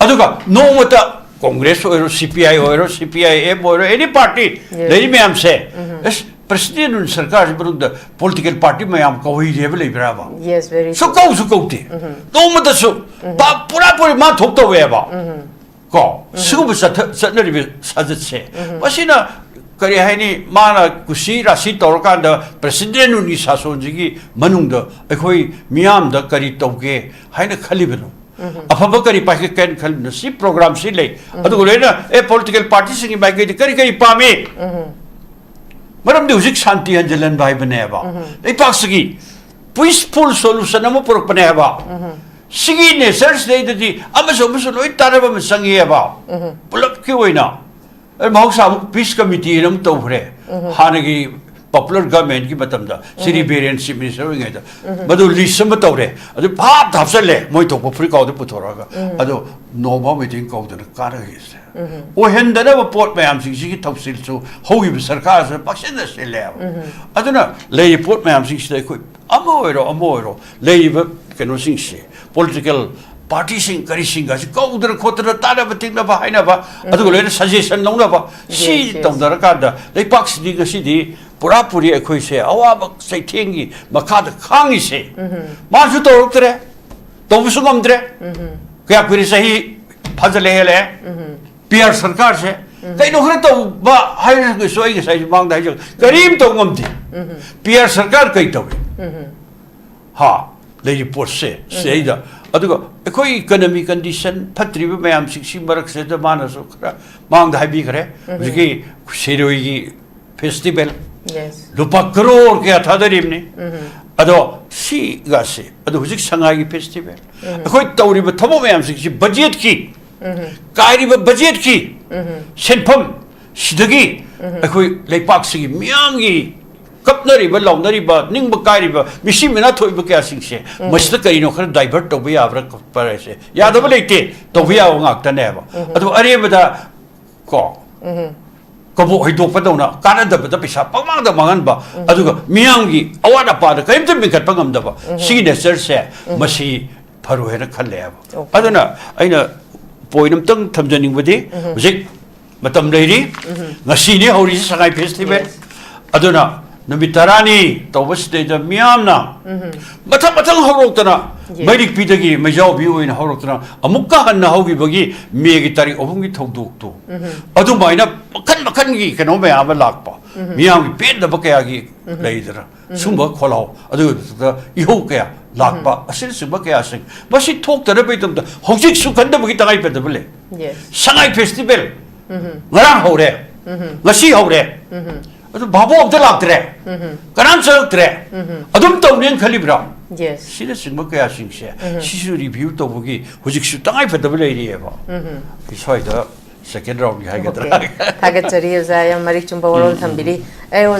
ꯑꯗꯨꯒ ꯅꯣꯡꯃꯇ ꯀꯣꯡꯒ꯭ꯔꯦꯁ ꯑꯣꯏꯔꯣ, ꯁꯤ ꯄꯤ ꯑꯥꯏ ꯑꯣꯏꯔꯣ, ꯁꯤ ꯄꯤ ꯑꯥꯏ ꯑꯦꯝ ꯑꯣꯏꯔꯣ, ꯑꯦꯅꯤ ꯄꯥꯔꯇꯤ ꯂꯩꯔꯤ ꯃꯌꯥꯝꯁꯦ, ꯑꯁ, ꯄ꯭ꯔꯦꯁꯤꯗꯦꯟ ꯁꯔꯀꯥꯔꯁꯤ ꯃꯅꯨꯡꯗ ꯄꯣꯂꯤꯇꯤꯀꯦꯜ ꯄꯥꯔꯇꯤ ꯃꯌꯥꯝ ꯀꯧꯍꯩꯗꯦꯕ ꯂꯩꯕ꯭ꯔꯥꯕ? Yes, very true. ꯁꯨꯀꯧꯁꯨ ꯀꯧꯗꯦ꯫ ꯅꯣꯡꯃꯇꯁꯨ ꯄꯥ-, ꯄꯨꯔꯥ ꯄꯨꯔꯤ ꯃꯥ ꯊꯣꯛꯇꯧꯋꯦꯕ꯫ ꯀꯣ, ꯁꯤꯒꯨꯝꯕ ꯆꯠꯊ-, ꯆꯠꯅꯔꯤꯕ ꯁꯥꯖꯠꯁꯦ, ꯃꯁꯤꯅ ꯀꯔꯤ ꯍꯥꯏꯅꯤ, ꯃꯥꯅ ꯀꯨꯁꯤ ꯔꯥꯁꯤ ꯇꯧꯔꯀꯥꯟꯗ ꯄ꯭ꯔꯦꯁꯤꯗꯦꯟ ꯔꯨꯜꯒꯤ ꯁꯥꯁꯣꯟꯁꯤꯒꯤ ꯃꯅꯨꯡꯗ ꯑꯩꯈꯣꯏ ꯃꯤꯌꯥꯝꯗ ꯀꯔꯤ ꯇꯧꯒꯦ ꯍꯥꯏꯅ ꯈꯜꯂꯤꯕꯅꯣ? ꯑꯐꯕ ꯀꯔꯤ ꯄꯥꯏꯈꯠꯀꯦ ꯍꯥꯏꯅ ꯈꯜꯂꯤꯕꯅꯣ? ꯁꯤ ꯄ꯭ꯔꯣꯒ꯭ꯔꯥꯝꯁꯤ ꯂꯩ꯫ ꯑꯗꯨꯒ ꯂꯣꯏꯅ, ꯑꯦ, ꯄꯣꯂꯤꯇꯤꯀꯦꯜ ꯄꯥꯔꯇꯤꯁꯤꯡꯒꯤ ꯃꯥꯏꯀꯩꯗ ꯀꯔꯤ ꯀꯔꯤ ꯄꯥꯝꯃꯤ? ꯃꯔꯝꯗꯤ ꯍꯧꯖꯤꯛ ꯁꯥꯟꯇꯤ ꯍꯟꯖꯤꯜꯍꯟꯕ ꯍꯥꯏꯕꯅꯦꯕ꯫ ꯂꯩꯄꯥꯛꯁꯤꯒꯤ peaceful solution ꯑꯃ ꯄꯨꯔꯛꯄꯅꯦꯕ꯫ ꯁꯤꯒꯤ nature ꯁꯤꯗꯩꯗꯗꯤ ꯑꯃꯁꯨ ꯑꯃꯁꯨ ꯂꯣꯏ ꯇꯥꯟꯅꯕ ꯑꯃ ꯆꯪꯉꯤꯑꯕ꯫ ꯄꯨꯂꯞꯀꯤ ꯑꯣꯏꯅ꯫ ꯑꯩ ꯃꯍꯧꯁꯥ ꯑꯃꯨꯛ peace committee ꯍꯥꯏꯅ ꯑꯃꯨꯛ ꯇꯧꯈ꯭ꯔꯦ꯫ ꯍꯥꯟꯅꯒꯤ popular government ꯀꯤ ꯃꯇꯝꯗ, ꯁꯤꯔꯤ ꯕꯤꯔꯦꯟ chief minister ꯑꯣꯏꯔꯤꯉꯩꯗ, ꯃꯗꯨ list ꯑꯃ ꯇꯧꯔꯦ꯫ ꯑꯗꯨ ꯐꯥꯞ ꯍꯥꯞꯆꯜꯂꯦ, ꯃꯣꯏ ꯊꯣꯛꯄ ꯐꯨꯔꯤꯠ ꯀꯥꯎꯗ ꯄꯨꯊꯣꯔꯛꯑꯒ꯫ ꯑꯗꯣ ꯅꯣꯡꯃ meeting ꯀꯧꯗꯅ ꯀꯥꯟꯅꯈꯤꯁꯦ꯫ ꯑꯣꯏꯍꯟꯗꯅꯕ ꯄꯣꯠ ꯃꯌꯥꯝꯁꯤꯡꯁꯤꯒꯤ ꯊꯧꯁꯤꯜꯁꯨ ꯍꯧꯈꯤꯕ ꯁꯔꯀꯥꯔꯁꯤꯅ ꯄꯥꯛꯁꯤꯟꯅ ꯁꯤꯜꯂꯦꯕ꯫ ꯑꯗꯨꯅ ꯂꯩꯔꯤꯕ ꯄꯣꯠ ꯃꯌꯥꯝꯁꯤꯡꯁꯤꯗ ꯑꯩꯈꯣꯏ ꯑꯃ ꯑꯣꯏꯔꯣ, ꯑꯃ ꯑꯣꯏꯔꯣ, ꯂꯩꯔꯤꯕ ꯀꯩꯅꯣꯁꯤꯡꯁꯦ, political party ꯁꯤꯡ ꯀꯔꯤꯁꯤꯡꯒꯁꯤ ꯀꯧꯗꯅ ꯈꯣꯠꯇꯅ ꯇꯥꯟꯅꯕ ꯇꯤꯡꯅꯕ ꯍꯥꯏꯅꯕ, ꯑꯗꯨꯒ ꯂꯣꯏꯅ suggestion ꯂꯧꯅꯕ, ꯁꯤ Yes, yes. ꯇꯧꯅꯔꯀꯥꯟꯗ ꯂꯩꯄꯥꯛꯁꯤꯗꯤ ꯉꯁꯤꯗꯤ ꯄꯨꯔꯥ ꯄꯨꯔꯤ ꯑꯩꯈꯣꯏꯁꯦ ꯑꯋꯥꯕ ꯆꯩꯊꯦꯡꯒꯤ ꯃꯈꯥꯗ ꯈꯥꯡꯉꯤꯁꯦ꯫ ꯃꯥꯁꯨ ꯇꯧꯔꯛꯇ꯭ꯔꯦ, ꯇꯧꯕꯁꯨ ꯉꯝꯗ꯭ꯔꯦ꯫ ꯀꯌꯥ ꯀꯨꯏꯔꯦ? ꯆꯍꯤ ꯐꯥꯖꯤꯜꯂꯦ, ꯍꯦꯜꯂꯦ꯫ ꯄꯤ ꯑꯥꯔ ꯁꯔꯀꯥꯔꯁꯦ ꯀꯩꯅꯣ ꯈꯔ ꯇꯧꯕ ꯍꯥꯏꯔꯒꯁꯨ, ꯑꯩ ꯉꯁꯥꯏ ꯃꯥꯡꯗ ꯍꯥꯏꯖꯕ, ꯀꯔꯤꯝ ꯇꯧ ꯉꯝꯗꯦ꯫ ꯄꯤ ꯑꯥꯔ ꯁꯔꯀꯥꯔ ꯀꯩ ꯇꯧꯏ? ꯍꯥ, ꯂꯩꯔꯤꯕ ꯄꯣꯠꯁꯦ ꯁꯤꯗꯩꯗ꯫ ꯑꯗꯨꯒ ꯑꯩꯈꯣꯏ economy condition ꯐꯠꯇ꯭ꯔꯤꯕ ꯃꯌꯥꯝꯁꯤꯡꯁꯤ ꯃꯔꯛꯁꯤꯗ ꯃꯥꯅꯁꯨ ꯈꯔ ꯃꯥꯡꯗ ꯍꯥꯏꯕꯤꯈ꯭ꯔꯦ꯫ ꯍꯧꯖꯤꯛꯀꯤ ꯁꯤꯔꯣꯏꯒꯤ festival, Yes. ꯂꯨꯄꯥ ꯀꯔꯣꯔ ꯀꯌꯥ ꯊꯥꯗꯔꯤꯕꯅꯤ꯫ ꯑꯗꯣ ꯁꯤꯒꯁꯦ, ꯑꯗꯣ ꯍꯧꯖꯤꯛ ꯁꯉꯥꯏꯒꯤ festival, ꯑꯩꯈꯣꯏ ꯇꯧꯔꯤꯕ ꯊꯕꯛ ꯃꯌꯥꯝꯁꯤꯡꯁꯤ budget ꯀꯤ, ꯀꯥꯏꯔꯤꯕ budget ꯀꯤ ꯁꯦꯟꯐꯝ ꯁꯤꯗꯒꯤ ꯑꯩꯈꯣꯏ ꯂꯩꯄꯥꯛꯁꯤꯒꯤ ꯃꯤꯌꯥꯝꯒꯤ ꯀꯞꯅꯔꯤꯕ, ꯂꯥꯎꯅꯔꯤꯕ, ꯅꯤꯡꯕ ꯀꯥꯏꯔꯤꯕ, ꯃꯤꯁꯤ ꯃꯤꯅꯥ ꯊꯣꯛꯏꯕ ꯀꯌꯥꯁꯤꯡꯁꯦ ꯃꯁꯤꯗ ꯀꯔꯤꯅꯣ ꯈꯔ divert ꯇꯧꯕ ꯌꯥꯕ꯭ꯔꯥ ꯈꯣꯠꯄ꯭ꯔꯥ ꯍꯥꯏꯁꯦ ꯌꯥꯗꯕ ꯂꯩꯇꯦ, ꯇꯧꯕ ꯌꯥꯕ ꯉꯥꯛꯇꯅꯦꯕ꯫ ꯑꯗꯨ ꯑꯔꯦꯝꯕꯗ ꯀꯣ, ꯀꯕꯣꯛ ꯍꯩꯗꯣꯛꯄꯗꯧꯅ ꯀꯥꯟꯅꯗꯕꯗ ꯄꯩꯁꯥ ꯄꯪꯃꯥꯡꯗ ꯃꯥꯡꯍꯟꯕ, ꯑꯗꯨꯒ ꯃꯤꯌꯥꯝꯒꯤ ꯑꯋꯥꯠ ꯑꯄꯥꯗ ꯀꯔꯤꯝꯇ ꯃꯦꯟꯈꯠꯄ ꯉꯝꯗꯕ, ꯁꯤꯒꯤ nature ꯁꯦ ꯃꯁꯤ ꯐꯔꯣꯏ ꯍꯥꯏꯅ ꯈꯜꯂꯦꯕ꯫ Okay. ꯑꯗꯨꯅ ꯑꯩꯅ point ꯑꯝꯇꯪ ꯊꯝꯖꯅꯤꯡꯕꯗꯤ, ꯍꯧꯖꯤꯛ ꯃꯇꯝ ꯂꯩꯔꯤ, ꯉꯁꯤꯅꯤ ꯍꯧꯔꯤꯁꯤ ꯁꯉꯥꯏ festival꯫ Yes. ꯑꯗꯨꯅ ꯅꯨꯃꯤꯠ ꯇꯔꯥꯅꯤ ꯇꯧꯕꯁꯤꯗꯩꯗ ꯃꯤꯌꯥꯝꯅ ꯃꯊꯪ ꯃꯊꯪ ꯍꯧꯔꯛꯇꯅ, Yes. ꯃꯩꯔꯤꯛꯄꯤꯗꯒꯤ ꯃꯩꯖꯥꯎꯕꯤ ꯑꯣꯏꯅ ꯍꯧꯔꯛꯇꯅ, ꯑꯃꯨꯛꯀ ꯍꯟꯅ ꯍꯧꯈꯤꯕꯒꯤ ꯃꯦꯒꯤ ꯇꯥꯔꯤꯛ ꯑꯍꯨꯝꯒꯤ ꯊꯧꯗꯣꯛꯇꯣ, ꯑꯗꯨꯃꯥꯏꯅ ꯃꯈꯟ ꯃꯈꯟꯒꯤ ꯀꯩꯅꯣ ꯃꯌꯥꯝ ꯑꯃ ꯂꯥꯛꯄ, ꯃꯤꯌꯥꯝꯒꯤ ꯄꯦꯟꯗꯕ ꯀꯌꯥꯒꯤ ꯂꯩꯗꯅ, ꯁꯨꯝꯕ ꯈꯣꯜꯂꯥꯎ, ꯑꯗꯨꯗꯨꯗ ꯏꯍꯧ ꯀꯌꯥ ꯂꯥꯛꯄ, ꯑꯁꯤꯅꯆꯤꯡꯕ ꯀꯌꯥꯁꯤꯡ ꯃꯁꯤ ꯊꯣꯛꯇꯅꯕꯒꯤꯗꯃꯛꯇ ꯍꯧꯖꯤꯛꯁꯨ ꯈꯟꯗꯕꯒꯤ ꯇꯉꯥꯏꯐꯗꯕ ꯂꯩ꯫ Yes. ꯁꯉꯥꯏ festival ꯉꯔꯥꯡ ꯍꯧꯔꯦ, ꯉꯁꯤ ꯍꯧꯔꯦ꯫ ꯑꯗꯨ ꯚꯥꯕꯣꯛ ꯑꯝꯇ ꯂꯥꯛꯇ꯭ꯔꯦ, ꯀꯅꯥꯝ ꯆꯪꯉꯛꯇ꯭ꯔꯦ, ꯑꯗꯨꯝ ꯇꯧꯅꯦꯅ ꯈꯜꯂꯤꯕ꯭ꯔꯥ? Yes. ꯁꯤꯅꯆꯤꯡꯕ ꯀꯌꯥꯁꯤꯡꯁꯦ ꯁꯤꯁꯨ ꯔꯤꯚ꯭ꯌꯨ ꯇꯧꯕꯒꯤ ꯍꯧꯖꯤꯛꯁꯨ ꯇꯉꯥꯏ ꯐꯗꯕ ꯂꯩꯔꯤꯑꯕ꯫ ꯑꯩ ꯁ꯭ꯋꯥꯏꯗ ꯁꯦꯀꯦꯟ ꯔꯥꯎꯟꯒꯤ ꯍꯥꯏꯒꯗ꯭ꯔꯥ? Okay. ꯊꯥꯒꯠꯆꯔꯤ ꯑꯣꯖꯥ, ꯌꯥꯝ ꯃꯔꯤꯛ ꯆꯨꯝꯕ ꯋꯥꯔꯣꯜ ꯊꯝꯕꯤꯔꯤ꯫ ꯑꯩ